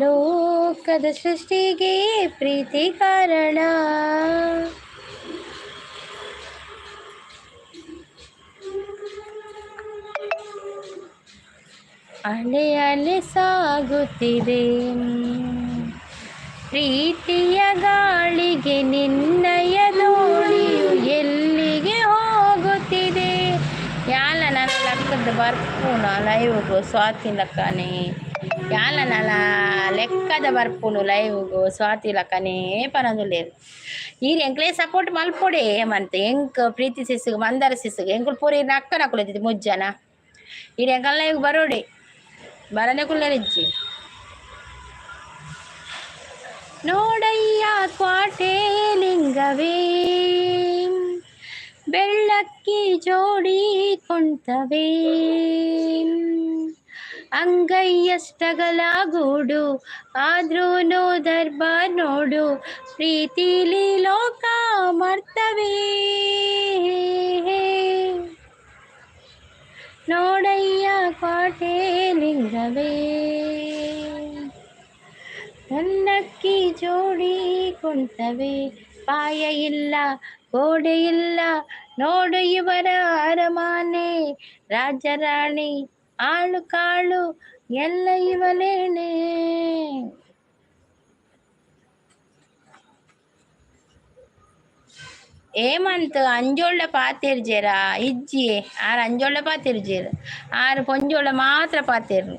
ಲೋಕದ ಸೃಷ್ಟಿಗೆ ಪ್ರೀತಿ ಕಾರಣ. ಅಲೆ ಅಲೆ ಸಾಗುತ್ತಿದೆ ಪ್ರೀತಿಯ ಗಾಳಿಗೆ ನಿನ್ನಯ ದೋಣಿಯು ಎಲ್ಲಿಗೆ ಹೋಗುತ್ತಿದೆ. ಯಾಲ ನನ್ನ ಲೆಕ್ಕದ ಬರ್ಪುನ ಲೈವ್ಗು ಸ್ವಾತಿ ಲಕ್ಕನೆ ಯಾಲ ನನ್ನ ಲೆಕ್ಕದ ಬರ್ಪುನು ಲೈವ್ಗು ಸ್ವಾತಿ ಲಕ್ಕನೆ ಪನೊಂದುಲ್ಲೆರ್ ಈರ್ ಎಂಕ್ಲೆ ಸಪೋರ್ಟ್ ಮಲ್ಪೊಡೆ ಮಂತ್ ಎಂಕ್ ಪ್ರೀತಿ ಸಿಸ್ಗ್ ಮಂದಾರ ಸಿಸ್ಗ್ ಎಂಕುಲು ಪೂರ ಈರ್ನ ಅಕ್ಕನಕುಲು ಮುಜ್ಜನ ಈರ್ ಎಂಕಲ್ ಲೈವ್ ಬರೋಡೆ ಬರನೆ ಕುಲ್ಲೆರಿಜ್ಜಿ. ನೋಡಯ್ಯ ಕ್ವಾಟೆ ಲಿಂಗವೇ ಬೆಳ್ಳಕ್ಕಿ ಜೋಡಿ ಕೊಂತವೇ ಅಂಗೈಯಷ್ಟಗಲ ಗೂಡು ಆದ್ರೂನು ದರ್ಬಾರ್ ನೋಡು ಪ್ರೀತಿಲಿ ಲೋಕ ಮರ್ತವೇ ನೋಡಯ್ಯ ಕ್ವಾಟೆ ಲಿಂಗವೇ ನನ್ನಕ್ಕಿ ಜೋಡಿ ಕೊಂತವೇ ಪಾಯ ಇಲ್ಲ ಗೋಡೆ ಇಲ್ಲ ನೋಡು ಇವರ ಅರಮಾನೆ ರಾಜರಾಣಿ ಆಳು ಕಾಳು ಎಲ್ಲ ಇವಲೇನೆ. ಹೇಮಂತ್ ಅಂಜೋಳ್ಳ ಪಾತೆರ್ಜೇರಾ? ಇಜ್ಜಿ, ಆರ್ ಅಂಜೋಳ್ಳ ಪಾತೆರ್ಜೇರು, ಆರು ಪೊಂಜೋಳ ಮಾತ್ರ ಪಾತೆರ್ನು.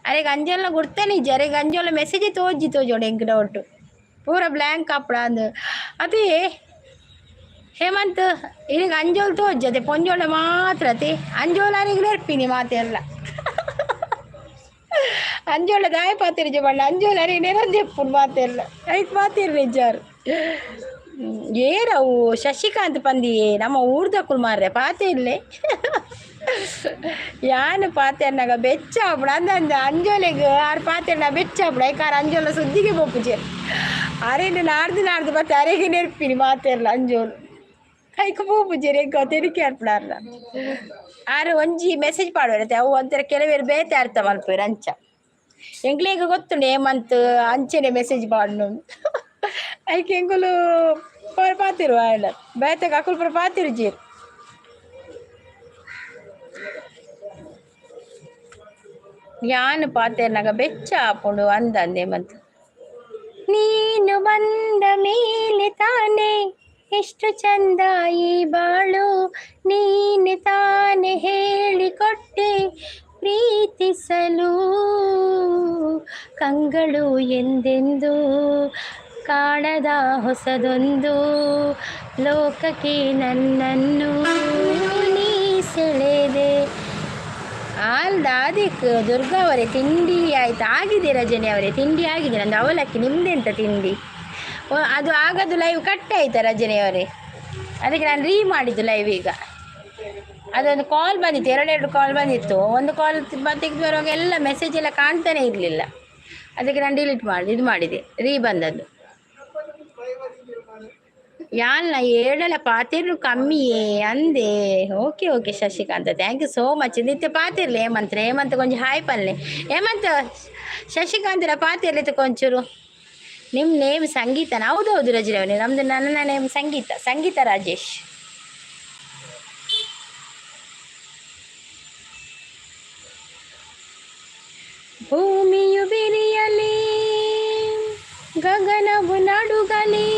ಅರೆಗ್ ಅಂಜೋಳ್ನ ಗುರ್ತನೆ ಇಜ್ಜಿ. ಅರೆಗ್ ಅಂಜೋಳ ಮೆಸೇಜ್ ತೋಜಿ ತೋಜೋಡು ಎಂಕ್ ಡೌಟ್. ಪೂರ ಬ್ಲ್ಯಾಂಕ್ ಆಪುಡ ಅಂದ್ ಅದೇ. ಹೇಮಂತ್, ಇರೆಗ್ ಅಂಜೋಲ್ ತೋಜಿ ಅದೇ, ಪೊಂಜೋಳ ಮಾತ್ರ ಅತೆ. ಅಂಜೋಲ ಅರೆಗ್ ನೆರ್ಪಿನಿ ಮಾತೆರ್ಲ. ಅಂಜೋಳ ದಾಯ ಪಾತೆರ್ಜೆ ಪಂಡ ಅಂಜೋಲ ಅರೆಗ್ ನೆರೊಂದೆಪ್ಪುಂಡು ಮಾತೆರ್ಲ. ಐಕ್ ಪಾತೆರ್ನೆ ಇಜ್ಜಾರು. ಏರವು ಶಶಿಕಾಂತ್ ಪಂದಿಯೇ ನಮ್ಮ ಊರ್ದಕುಲು ಮಾರ್ರೆ, ಪಾತೆರ್ಲೆ. ಯಾನ್ ಪಾತೆರ್ನಾಗ ಬೆಚ್ಚ ಆಪುಂಡು ಅಂದ ಅಂದ. ಅಂಜೋಲೆಗ್ ಆರ್ ಪಾತೆರ್ನ ಬೆಚ್ಚ ಆಪುಂಡು. ಐಕ್ ಆರ್ ಅಂಜೋಲ ಸುದ್ದಿಗೆ ಪೋಪುಜೆರ್. ಅರೆನ್ ನಾಡ್ದು ನಾಡ್ದು ಬತ್ತೆ ಅರೆಗೆ ನೆರ್ಪಿನಿ ಮಾತೆರ್ಲ. ಅಂಜೋಲು ಐಕ್ ಪೋಪುಜೆರ್. ಎಂಕ್ ತೆಲಿಕೆ ಆರ್ಪುಂಡು. ಆರ್ನ ಆರ್ ಒಂಜಿ ಮೆಸೇಜ್ ಪಾಡುವೆರ್ ಅವು ಒಂಥರ ಕೆಲವೆರ್ ಬೇತೆ ಅರ್ಥ ಮಲ್ಪುವೆರ್. ಅಂಚ ಎಂಕ್ಲೆಗ್ ಗೊತ್ತುಂಡು ಹೇಮಂತ್ ಅಂಚೆನೆ ಮೆಸೇಜ್ ಪಾಡುನು. ಐಕ್ ಎಂಕುಲು ಪಾತೆರುವ ಆಂಡ ಬೇತೆಗ್ ಅಕುಲು ಪೂರ ಪಾತೆರುಜೆರ್. ಯಾನ್ ಪಾತೆರ್ನಗ ಬೆಚ್ಚ ಆಪುಂಡು ಅಂದಂದೆ ಹೇಮಂತ್. ನೀನು ಬಂದ ಮೇಲೆ ತಾನೇ ಎಷ್ಟು ಚಂದ ಈ ಬಾಳು, ನೀನೆ ತಾನೆ ಹೇಳಿಕೊಟ್ಟೆ ಪ್ರೀತಿಸಲು. ಕಂಗಳು ಎಂದೆಂದು ಕಾಣದ ಹೊಸದೊಂದು ಲೋಕಕ್ಕೆ ನನ್ನನ್ನು ನೀ ಸೆಳೆದೆ. ಹಾಲ್ ದಾದಿಕ್ ದುರ್ಗಾ ಅವರೇ, ತಿಂಡಿ ಆಯ್ತು ಆಗಿದೆ. ರಜನಿ ಅವರೇ, ತಿಂಡಿ ಆಗಿದೆ. ನಂದು ಅವಲಕ್ಕಿ. ನಿಮ್ದೆಂತ ತಿಂಡಿ? ಓ, ಅದು ಆಗದು ಲೈವ್ ಕಟ್ ಆಯ್ತಾ ರಜನಿ ಅವರೇ? ಅದಕ್ಕೆ ನಾನು ರೀ ಮಾಡಿದ್ದು ಲೈವ್ ಈಗ. ಅದೊಂದು ಕಾಲ್ ಬಂದಿತ್ತು, ಎರಡೆರಡು ಕಾಲ್ ಬಂದಿತ್ತು. ಒಂದು ಕಾಲ್ ತೆಗೆದು ಬರುವಾಗ ಎಲ್ಲ ಮೆಸೇಜ್ ಎಲ್ಲ ಕಾಣ್ತಾನೆ ಇರಲಿಲ್ಲ. ಅದಕ್ಕೆ ನಾನು ಡಿಲೀಟ್ ಮಾಡಿದೆ, ಇದು ಮಾಡಿದೆ, ರೀ ಬಂದದ್ದು. ಯಾಲ್ನ ಏಳಲ ಪಾತೆರ್ನು ಕಮ್ಮಿಯೇ ಅಂದೆ. Okay okay Shashikant, thank you so much. ನಿತ್ಯ ಪಾತಿರ್ಲಿ ಹೇಮಂತ್. ಹೇಮಂತ್ ಕೊಂಚ ಹಾಯ್ ಪಲ್ಲೆ. ಹೇಮಂತ್, ಶಶಿಕಾಂತರ ಪಾತಿರ್ಲಿ ಕೊಂಚೂರು. ನಿಮ್ಮ ನೇಮ್ ಸಂಗೀತನ? ಹೌದು ಹೌದು ರಜನಿ ಅವನೇ. ನಮ್ದು ನನ್ನ ನೇಮ್ ಸಂಗೀತ, ಸಂಗೀತ ರಾಜೇಶ್. ಭೂಮಿಯು ಬಿರಿಯಲಿ, ಗಗನವು ನಡುಗಲಿ,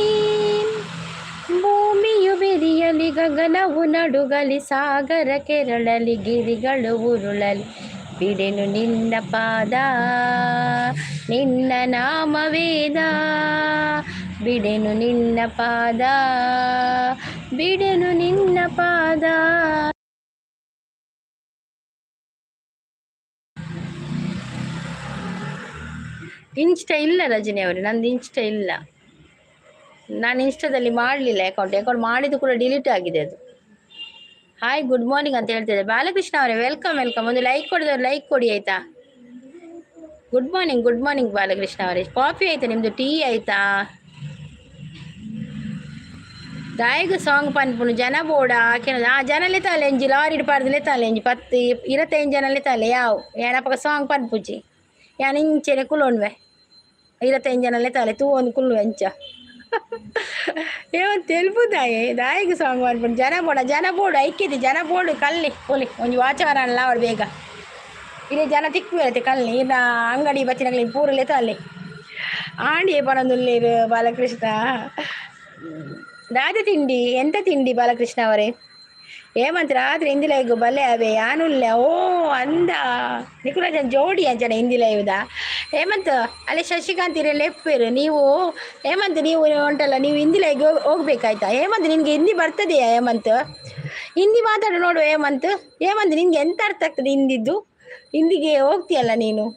ಭೂಮಿಯು ಬಿರಿಯಲಿ, ಗಗನವು ನಡುಗಲಿ, ಸಾಗರ ಕೆರಳಲಿ, ಗಿರಿಗಳು ಉರುಳಲಿ, ಬಿಡೆನು ನಿನ್ನ ಪಾದ, ನಿನ್ನ ನಾಮವೇದ, ಬಿಡೆನು ನಿನ್ನ ಪಾದ, ಬಿಡೆನು ನಿನ್ನ ಪಾದ. ಇನ್ಸ್ಟ ಇಲ್ಲ ರಜನಿ ಅವರೇ, ನಂದು ಇನ್ಸ್ಟ ಇಲ್ಲ. ನಾನು ಇನ್ಸ್ಟಾದಲ್ಲಿ ಮಾಡಲಿಲ್ಲ ಅಕೌಂಟ್. ಅಕೌಂಟ್ ಮಾಡಿದ್ದು ಕೂಡ ಡಿಲೀಟ್ ಆಗಿದೆ ಅದು. ಹಾಯ್, ಗುಡ್ ಮಾರ್ನಿಂಗ್ ಅಂತ ಹೇಳ್ತಿದ್ದಾರೆ ಬಾಲಕೃಷ್ಣ ಅವರೇ. Welcome, welcome. ಒಂದು ಲೈಕ್ ಕೊಡಿದವರು ಲೈಕ್ ಕೊಡಿ ಆಯ್ತಾ? Good morning, good morning Balakrishna ಅವರೇ. ಕಾಫಿ ಆಯ್ತಾ ನಿಮ್ಮದು? ಟೀ ಆಯ್ತಾ? ದಾಯಿಗ ಸಾಂಗ್ ಪನ್ಪುನು ಜನ ಬೋಡ ಕೆನ. ಆ ಜನಲೇ ತಾಲೆ ಎಂಜಿ ಲಾರಿ ಪಾಡ್ದಲೇ ತಾಲೆ ಎಂಜಿ 10 25 ಜನಲೇ ತಾಲೆ ಯಾವು ಏನಪ್ಪಗ ಸಾಂಗ್ ಪನ್ಪುಜಿ. ಯಾನ್ ಇಂಚೆನೆ ಕುಲೋಣ್ವೆ. 25 ಜನಲೇ ತಾಲೆ ತೂವೊಂದು ಕುಲ್ಲುವೆ ಅಂಚ. ಏವನ್ ತೆಲ್ಪುದಾಯೆ ದಾಯಿಗ್ ಸಾಂಗ್ ಪನ್ಪುನು ಜನ ಬೋಡ. ಜನ ಬೋಡು ಐಕ್ಯತೆ ಜನ ಬೋಡು. ಕಲ್ಲಿ ಪೋಲಿ ಒಂಜಿ ವಾಚವರಲ್ಲ ಅವಳು ಬೇಗ ಇಲ್ಲಿ ಜನ ತಿಕ್ಕುವೆರತೆ. ಕಲ್ಲಿ ಇನ್ನ ಅಂಗಡಿ ಬತ್ತಿನಗ್ಲಿ ಪೂರಲೆ ತಾಲೆ ಆಂಡಿಯೇ ಪನೊಂದುಲ್ಲೇರು. ಬಾಲಕೃಷ್ಣ, ದಾದ ತಿಂಡಿ? ಎಂತ ತಿಂಡಿ ಬಾಲಕೃಷ್ಣ ಅವರೇ? ಹೇಮಂತ್, ರಾತ್ರಿ ಹಿಂದಿ ಲೈವ್ ಬಲ್ಲೆ ಅವೇ ಯಾನುಲ್ಲ. ಓ ಅಂದ ನಿಕುಲಜನ್ ಜೋಡಿ ಅಂಚನೆ ಹಿಂದಿ ಲೈವ್ದ. ಹೇಮಂತ್, ಅಲ್ಲಿ ಶಶಿಕಾಂತ್ ಇರೆ ಲೆಪ್ಪೇರು ನೀವು. ಹೇಮಂತ್, ನೀವು ಉಂಟಲ್ಲ, ನೀವು ಹಿಂದಿ ಲೈವ್ಗೆ ಹೋಗ್ಬೇಕಾಯ್ತಾ ಹೇಮಂತ್? ನಿನ್ಗೆ ಹಿಂದಿ ಬರ್ತದೆಯಾ ಹೇಮಂತ್? ಹಿಂದಿ ಮಾತಾಡು ನೋಡು ಹೇಮಂತ್. ಹೇಮಂತ್, ನಿನ್ಗೆ ಎಂತ ಅರ್ಥ ಆಗ್ತದೆ ಹಿಂದಿದ್ದು? ಹಿಂದಿಗೆ ಹೋಗ್ತೀಯಲ್ಲ ನೀನು.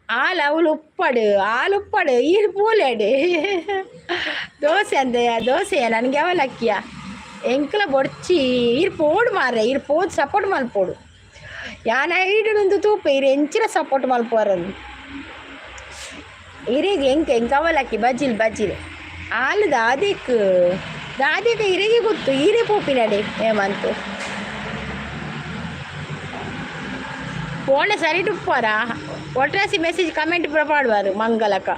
ಆಲ್ ಅವಳು ಉಪ್ಪಾಡು, ಹಾಲು ಉಪ್ಪಾಡು ಈರು ಪೂಲೆಡು ದೋಸೆ ಅಂದೆಯ? ದೋಸೆಯ ನನಗೆ ಅವಲಕ್ಕಿಯ? ಎಂಕ್ಲ ಬೊಡ್ಚಿ, ಈರ್ ಪೋಡು ಮಾರ್ರೆ. ಈರ್ ಪೋದು ಸಪೋರ್ಟ್ ಮಲ್ಪೋಡು. ಯಾನ್ ಐಡುಂದು ತೂಪೆ ಈರ್ ಎಂಚಿನ ಸಪೋರ್ಟ್ ಮಲ್ಪುವರಂದು. ಇರೆಗ್ ಎಂಕ್ ಎಂಕ್ ಅವಲಕ್ಕಿ ಬಜಿಲ್ ಬಜಿಲ್. ಆಲ್ ದಾದೆಕ್ ದಾದೆಕ್ ಇರೆಗೆ ಗೊತ್ತು. ಈರೆ ಪೋಪಿನಡೆ ಹೇಮಂತ್. ಫೋನ್ ಸರಿಟ್ ಉಪ್ಪಾರ ಒಟ್ರಾಸಿ ಮೆಸೇಜ್ ಕಮೆಂಟ್ ಪೂರ ಪಾಡುವಾರು. ಮಂಗಲಕ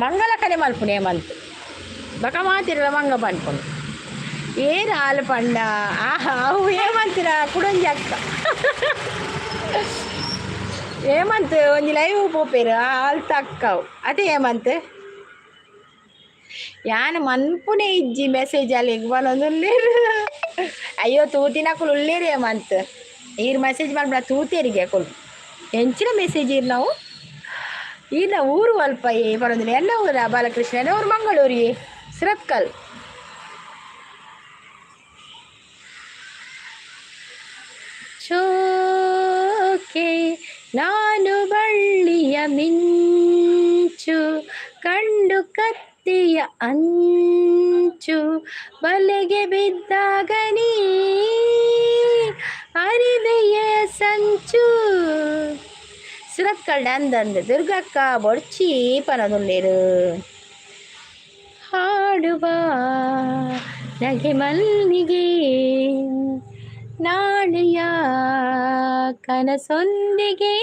ಮಂಗಲಕನೆ ಮಲ್ಪುನು ಹೇಮಂತ್. ಬಕ ಮಾತಿರಲ್ಲ ಮಂಗ ಪನ್ಪುನು. ಏರ್ ಹಾಲು ಪಂಡ? ಆಹಾ, ಅವು ಹೇಮಂತಿರ ಕುಡೊಂಜಿ ಅಕ್ಕ. ಹೇಮಂತ್ ಒಂಜಿ ಲೈವ್ ಪೋಪೇರು ಅಲ್ತ ಅಕ್ಕವು ಅದೇ. ಹೇಮಂತ್ ಯಾನ ಮನ್ಪುನೆ ಇಜ್ಜಿ ಮೆಸೇಜ್ ಅಲ್ಲಿಗೆ ಬನೊಂದುಲ್ಲೇರು. ಅಯ್ಯೋ ತೂತಿನಕುಲು ಉಲ್ಲೇರಿ ಮಂತ್ ಈರ್ ಮೆಸೇಜ್ ಮಲ್ಪುನ ತೂತೇರಿಗೆ ಅಕುಲು ಎಂಚಿನ ಮೆಸೇಜ್ ಇರ್ ನಾವು ಈರ್ನ ಊರು ಅಲ್ಪ ಏ ಪನೊಂದಿಲ್ಲ. ಎನ್ನ ಊರ ಬಾಲಕೃಷ್ಣ, ಎನ್ನ ಊರು ಮಂಗಳೂರಿಗೆ ಸುರತ್ಕಲ್. ಚೋಕೆ ನಾನು ಬಳ್ಳಿಯ ಮಿಂಚು ಕಂಡು ಕತ್ತಿಯ ಅಂಚು ಬಲೆಗೆ ಬಿದ್ದಾಗ ನೀ ಅರಿವೆಯ ಸಂಚು. ಸುರತ್ಕಲ್ ಅಂದಂದು ದುರ್ಗಕ್ಕ ಬೊಡ್ಚಿ ಪನದುಲ್ಲೇರು. ಹಾಡುವ ನಗೆ ಮಲ್ಲಿಗೆ ನಾಳೆಯ ಕನಸೊಂದಿಗೆ.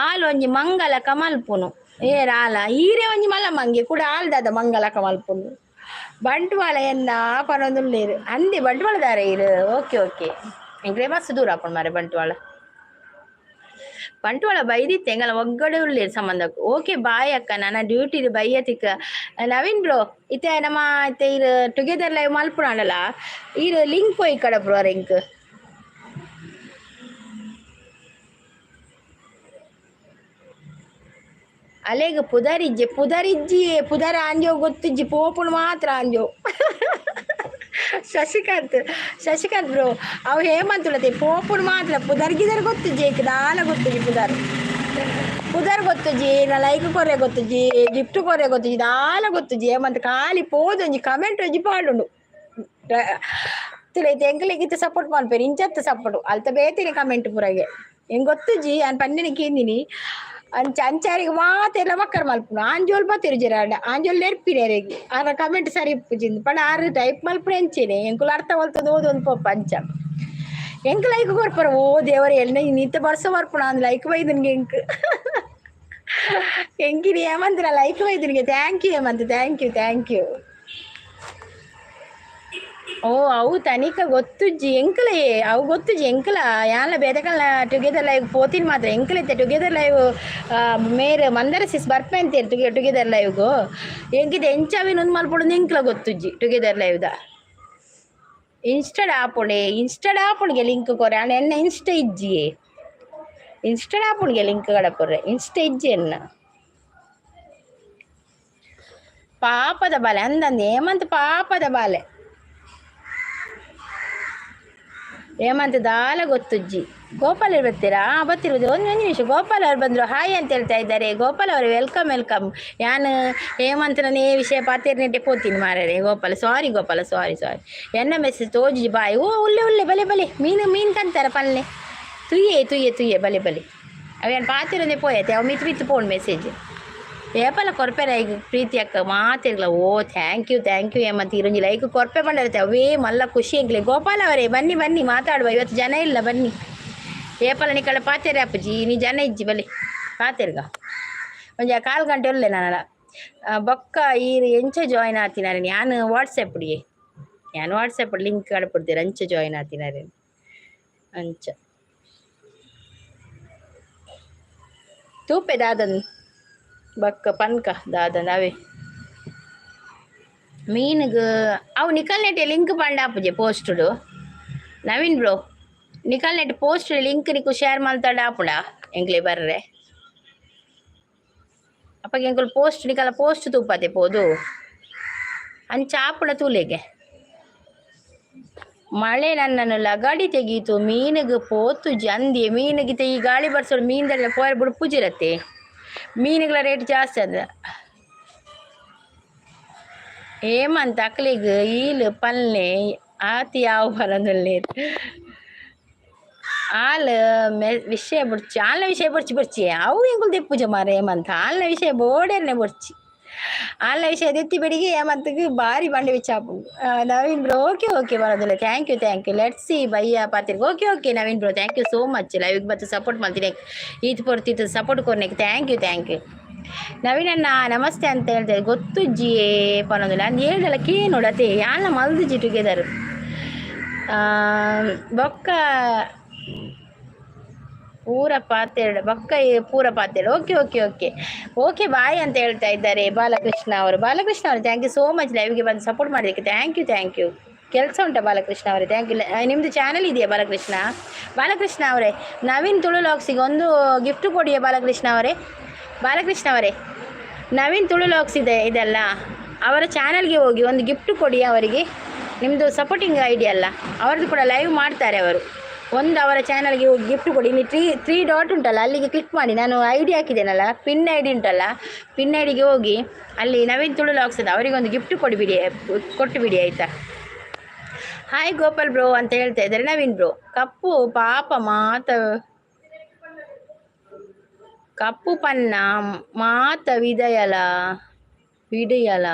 ಆಲ್ ಒಂಜಿ ಮಂಗಲ ಕಮಲ್ಪುನು ಏರ್ ಆಲ ಈರೆ ಒಂಜಿ ಮಲ್ಲ ಮಂಗೆ ಕೂಡ ಆಲ್ದಾದ ಮಂಗಲ ಕಮಲ್ಪುನು. ಬಂಟ್ವಾಳ ಎನ್ನ ಪನೊಂದುಲ್ಲೇರು ಅಂದೆ ಬಂಟ್ವಾಳದಾರ ಇರು. ಓಕೆ ಓಕೆ, ಎಂಕ್ಲೆ ಮಸ್ತ್ ದೂರ ಆಪುಂಡು ಮಾರೆ ಬಂಟ್ವಾಳ. ಬಂಟ್ವಾಳ ಬೈದಿತ್ತೆ ಎಂಗಲ ಒಗ್ಗಡೆ ಉಲ್ಲೇರು ಸಂಬಂಧಕ್ಕೆ. ಓಕೆ ಬಾಯ್ ಅಕ್ಕ, ನನ್ನ ಡ್ಯೂಟಿ ಬೈಯತಿಕ್ಕ. ನವೀನ್ ಬ್ರೋ ಇತ್ತೆ ನಮ್ಮ ಇತ್ತೆ ಇರು ಟುಗೆದರ್ ಲೈವ್ ಮಲ್ಪುಣಲ್ಲ ಈರು ಲಿಂಕ್ ಪೋಯಿ ಕಡ ಬ್ರೋ ರಿಂಕ್. ಅಲೆಗ್ ಪುದರಿಜ್ಜೆ ಪುದರಿಜ್ಜಿ ಪುದರ ಆಂಜೋ ಗೊತ್ತಿಜ್ಜಿ ಪೋಪುಣು ಮಾತ್ರ ಆಂಜೋ. ಶಶಿಕಾಂತ್ ಶಶಿಕಾಂತ್ ಬ್ರೋ ಅವು ಹೇಮಂತ್ ಉಳ್ಳತೆ ಪೋಪುಣು ಮಾತ್ರ ಪುದರ್ ಗಿದರ್ ಗೊತ್ತಿಜ್ಜಿ ಏಕ್ ದಾಲ ಗೊತ್ತಿಜ್ಜಿ ಪುದರ್ ಪುದರ್ ಗೊತ್ತುಜಿ ನಾ ಲೈಕ್ ಕೊರೆ ಗೊತ್ತುಜಿ ಗಿಫ್ಟ್ ಕೊರೆ ಗೊತ್ತುಜಿ ದಾಲ ಗೊತ್ತುಜಿ ಹೇಮಂತ್ ಖಾಲಿ ಪೋದೊಂಜಿ ಕಮೆಂಟ್ ಒಂಜಿ ಪಾಡುಂಡು ತುಲೈತೆ ಎಂಕಲೆಗ್ ಇತ್ತೆ ಸಪೋರ್ಟ್ ಮಲ್ಪೆರ್ ಇಂಚತ್ತ ಸಪೋರ್ಟ್ ಅಲ್ತ ಬೇತಿನಿ ಕಮೆಂಟ್ ಪೂರಗೆ ಎಂಗ್ ಗೊತ್ತುಜಿ ಅನ್ ಪನ್ನಿನಿ ಕೇಂದಿನಿ ಅಂಚ ಅಂಚಾರಿಗೆ ಮಾತೆಲ್ಲ ಮಕ್ಕರ್ ಮಲ್ಪುನು ಆಂಜೋಲ್ ಬತ್ತಿರುಜೆರಾಂಡ ಆಂಜೋಲ್ ನೆರ್ಪಿನೆರೆಗ್ ಆರ ಕಮೆಂಟ್ ಸರಿ ಇಪ್ಪುಜಿಂದ್ ಪಂಡ ಆರು ಟೈಪ್ ಮಲ್ಪುನ ಎಂಚೆನೆ ಎಂಕುಲು ಅರ್ಥ ಮಲ್ತೊಂದು ಓದೊಂದು ಪೋಪ ಅಂಚ ಎಂಕ್ ಲೈಕ್ ಕೊರ್ಪರ ಓ ದೇವರೇ ಎಲ್ನ ನಿತ್ತೆ ಬರ್ಸ ಬರ್ಪುಣ ಅಂದ್ ಲೈಕ್ ಬೈದನ್ಗೆ ಎಂಕ್ ಎಂಕಿನಿ ಏಮಂತಿನ ಲೈಕ್ ಬೈದನ್ಗೆ thank you Hemant thank you thank you. ಓ ಅವು ತನಿಕ ಗೊತ್ತುಜ್ಜಿ ಎಂಕಲೇ ಅವು ಗೊತ್ತುಜ್ಜಿ ಎಂಕಲ ಯಾನ್ಲ ಬೇತೆಕಲ್ನ ಟುಗೆದರ್ ಲೈವ್ ಪೋತಿನ ಮಾತ್ರ ಎಂಕಲಿತ್ತೆ ಟುಗೆದರ್ ಲೈವ್ ಮೇರ್ ಮಂದರ ಸಿಸ್ ಬರ್ಪೆ ಅಂತೀರಿ ಟುಗೆದರ್ ಲೈವ್ಗು ಎಂಕಿದ ಎಂಚವಿನ ಒಂದು ಮಲ್ಪೊಡು ಎಂಕಲ ಗೊತ್ತುಜ್ಜಿ ಟುಗೆದರ್ ಲೈವ್ದ. ಇನ್ಸ್ಟಾಡ್ ಆಪುಂಡೆ ಇನ್ಸ್ಟಾಡ್ ಆಪುಂಡಿಗೆ ಲಿಂಕ್ ಕೊರೆ ಆಂಡ ಎನ್ನ ಇನ್ಸ್ಟ ಇಜ್ಜಿಯೇ ಇನ್ಸ್ಟಾಡ್ ಆಪುಂಡಿಗೆ ಲಿಂಕ್ ಕಡಪುರ್ರೆ ಇನ್ಸ್ಟ ಇಜ್ಜಿ ಎನ್ನ. ಪಾಪದ ಬಾಲೆ ಅಂದಂದು ಹೇಮಂತ್ ಪಾಪದ ಬಾಲೆ ಹೇಮಂತ್ ದಾಲ ಗೊತ್ತುಜ್ಜಿ. ಗೋಪಾಲ್ ಅವ್ರು ಬರ್ತೀರಾ? ಬರ್ತಿರ್ಬೋದು ಒಂದು ಒಂದು ನಿಮಿಷ. ಗೋಪಾಲ್ ಅವ್ರು ಬಂದರು ಹಾಯ್ ಅಂತ ಹೇಳ್ತಾ ಇದ್ದಾರೆ. ಗೋಪಾಲ್ ಅವರು welcome welcome. ಯಾನ್ ಹೇಮಂತನೇ ವಿಷಯ ಪಾತೇರ್ನೆಟ್ಟೆ ಪೋತೀನಿ ಮಾರರೆ. ಗೋಪಾಲ ಸಾರಿ ಗೋಪಾಲ ಸಾರಿ ಸಾರಿ. ಎನ್ನ ಮೆಸೇಜ್ ತೋಜಿ ಬಾಯ್. ಓ ಉಲ್ಲೆ ಉಲ್ಲೆ ಬಲೆ ಬಲೆ ಮೀನು ಮೀನು ಕಂತಾರ ಪಲ್ಲೆ ತುಯ್ಯೆ ತುಯ್ಯೆ ತುಯ್ಯೆ ಬಲೆ ಬಲೆ ಅವೇನು ಪಾತಿರೊಂದೇ ಪೋಯತ್ತೆ ಅವು ಮಿತ್ ಮಿತ್ ಪೋಣ್ ಮೆಸೇಜ್ ಏಪಲ ಕೊರ್ಪೆರ ಈಗ ಪ್ರೀತಿ ಅಕ್ಕ ಮಾತಿರ್ಲ. ಓ thank you thank you Hemant ಇರೊಂಜಿ like ಕೊರ್ಪೆ ಬಂದಿರುತ್ತೆ ಅವೇ ಮಲ್ಲ ಖುಷಿ ಎಂಕ್ಲೆ. ಗೋಪಾಲ್ ಅವರೇ ಬನ್ನಿ ಬನ್ನಿ ಮಾತಾಡುವ, ಇವತ್ತು ಜನ ಇಲ್ಲ ಬನ್ನಿ. ಏಪಲ ನಿಕಳ ಪಾತೇರಿ ಅಪ್ಪಜಿ ನೀ ಜನ ಇಜ್ಜಿ ಬಲಿ ಪಾತೇರ್ಗ ಒಂಜಿ ಕಾಲು ಗಂಟೆ ಉಲ್ಲೆ ನಾನಲ್ಲ. ಬೊಕ್ಕ ಈರ್ ಎಂಚ ಜಾಯ್ನ್ ಆತಿನಾರೆ ಯಾನ್ ವಾಟ್ಸಪ್ ಡಿಯೇ ಯಾನ್ ವಾಟ್ಸಪ್ ಲಿಂಕ್ ಕಡಪುಡ್ತೀರ ಅಂಚ ಜಾಯ್ನ್ ಆತಿನಾರೆ ಅಂಚ ತೂಪೆ ದಾದನ್ ಬೊಕ್ಕ ಪನ್ಕ ದಾದನ್ ಅವೇ ಮೀನುಗ್ ಅವು ನಿಕಲ್ನೆಟ್ ಲಿಂಕ್ ಪಂಡ ಆಪುಜೆ ಪೋಸ್ಟುಡು ನವೀನ್ ಬ್ರೋ ನಿಕಲ್ನೆಟ್ ಪೋಸ್ಟ್ ಲಿಂಕ್ ನಿಕ್ಕು ಶೇರ್ ಮಲ್ತಡ ಆಪುಂಡ ಎಂಕ್ಲೆ ಬರ್ರೆ ಅಪ್ಪಗೆ ಎಂಕುಲು ಪೋಸ್ಟ್ ನಿಕಲ ಪೋಸ್ಟ್ ತೂಪತೆ ಪೋದು ಅಂಚ ಆಪುಂಡ ತೂಲೆಗೆ. ಮಳೆ ನನ್ನನ್ನು ಲಗಾಡಿ ತೆಗೀತು ಮೀನಿಗೆ ಪೋತುಜಿ ಅಂದಿ ಮೀನಿಗೆ ಈ ಗಾಳಿ ಬರ್ಸೋಡು ಮೀನ್ದೆಲ್ಲ ಪೋಯರ್ ಬುಡ್ಪುಜಿರತ್ತೆ ಮೀನುಗಳ ರೇಟ್ ಜಾಸ್ತಿ ಅದ. ಹೇಮಂತ್ ಅಕ್ಲೆಗ್ ಈಲ್ ಪಲ್ಲೆ ಆತಿ ಯಾವ ಬರೊಂದುಲ್ಲೆರ್ ಆಲ್ ಮೆ ವಿಷಯ ಬೊಡ್ಚಿ ಆಲ್ನ ವಿಷಯ ಬೊಡ್ಚಿ ಬೊಡ್ಚಿ ಅವು ಎಂಕುಲು ದೆಪ್ಪುಜ ಮಾರ್ರೆ ಹೇಮಂತ್ ಆಲ್ನ ವಿಷಯ ಬೋಡೆರ್ನೆ ಬೊಡ್ಚಿ ಆಲ್ನ ವಿಷಯ ದೆತ್ತಿ ಬೆಡಿಗೆ ಹೇಮಂತ್ಗ್ ಬಾರಿ ಬಂಡೆ ಬಿಚ್ಚ ಆಪುಂಡು. ನವೀನ್ ಬ್ರೋ ಓಕೆ ಓಕೆ ಬರೋದಿಲ್ಲ thank you thank you. Let's see ಬಯ್ಯ ಪಾತಿರ್ಗ okay okay Naveen bro thank you so much ಲೈವ್ಗೆ ಬತ್ತು ಸಪೋರ್ಟ್ ಮಲ್ತಿನಿ ಈತ್ ಪೊರ್ತು ಈತ್ support ಕೊರ್ನೆಕ್ thank you thank you. Naveen ಅಣ್ಣ ನಮಸ್ತೆ ಅಂತ ಹೇಳ್ತಾರೆ ಗೊತ್ತುಜ್ಜಿಯೇ ಪನೊಂದಿಲ್ಲ ಅಂದ್ ಹೇಳ್ದಲ್ಲ ಕೇನೋಡು ಯಾನ್ಲ ಮಲ್ದುಜಿ ಟುಗೆದರ್. ಬೊಕ್ಕ ಪೂರ ಪಾತೆರಡ ಬಕ್ಕ ಪೂರ ಪಾತೆರಡ. Okay okay okay okay, bye ಅಂತ ಹೇಳ್ತಾ ಇದ್ದಾರೆ ಬಾಲಕೃಷ್ಣ ಅವರು. ಬಾಲಕೃಷ್ಣ ಅವರು, thank you so much ಲೈವ್ಗೆ ಬಂದು ಸಪೋರ್ಟ್ ಮಾಡೋದಕ್ಕೆ. Thank you, thank you. ಕೆಲಸ ಉಂಟಾ ಬಾಲಕೃಷ್ಣ ಅವರೇ? Thank you. ನಿಮ್ಮದು ಚಾನಲ್ ಇದೆಯಾ ಬಾಲಕೃಷ್ಣ? ಬಾಲಕೃಷ್ಣ ಅವರೇ, ನವೀನ್ ತುಳು ವ್ಲಾಗ್ಸಿಗೆ ಒಂದು ಗಿಫ್ಟ್ ಕೊಡಿಯಾ ಬಾಲಕೃಷ್ಣ ಅವರೇ. ಬಾಲಕೃಷ್ಣ ಅವರೇ, ನವೀನ್ ತುಳು ವ್ಲಾಗ್ಸ್ ಇದೆ ಇದೆಲ್ಲ, ಅವರ ಚಾನಲ್ಗೆ ಹೋಗಿ ಒಂದು ಗಿಫ್ಟ್ ಕೊಡಿ ಅವರಿಗೆ. ನಿಮ್ಮದು ಸಪೋರ್ಟಿಂಗ್ ಐಡಿ ಅಲ್ಲ, ಅವರದ್ದು ಕೂಡ ಲೈವ್ ಮಾಡ್ತಾರೆ ಅವರು. ಒಂದು ಅವರ ಚಾನಲ್ಗೆ ಹೋಗಿ ಗಿಫ್ಟ್ ಕೊಡಿ. ನೀವು ತ್ರೀ ತ್ರೀ ಡಾಟ್ ಉಂಟಲ್ಲ, ಅಲ್ಲಿಗೆ ಕ್ಲಿಕ್ ಮಾಡಿ. ನಾನು ಐಡಿ ಹಾಕಿದ್ದೇನಲ್ಲ, ಪಿನ್ ಐಡಿ ಉಂಟಲ್ಲ, ಪಿನ್ ಐಡಿಗೆ ಹೋಗಿ ಅಲ್ಲಿ ನವೀನ್ ತುಳು ವ್ಲಾಗ್ಸ್ ಇದೆ, ಅವರಿಗೆ ಒಂದು ಗಿಫ್ಟ್ ಕೊಡಿಬಿಡಿ, ಕೊಟ್ಟು ಬಿಡಿ, ಆಯಿತಾ? ಹಾಯ್ ಗೋಪಾಲ್ ಬ್ರೋ ಅಂತ ಹೇಳ್ತಾ ಇದ್ದಾರೆ ನವೀನ್ ಬ್ರೋ. ಕಪ್ಪು ಪಾಪ ಮಾತ ಕಪ್ಪು ಪನ್ನ ಮಾತ ವಿದಯಲ ವಿಡಯಲ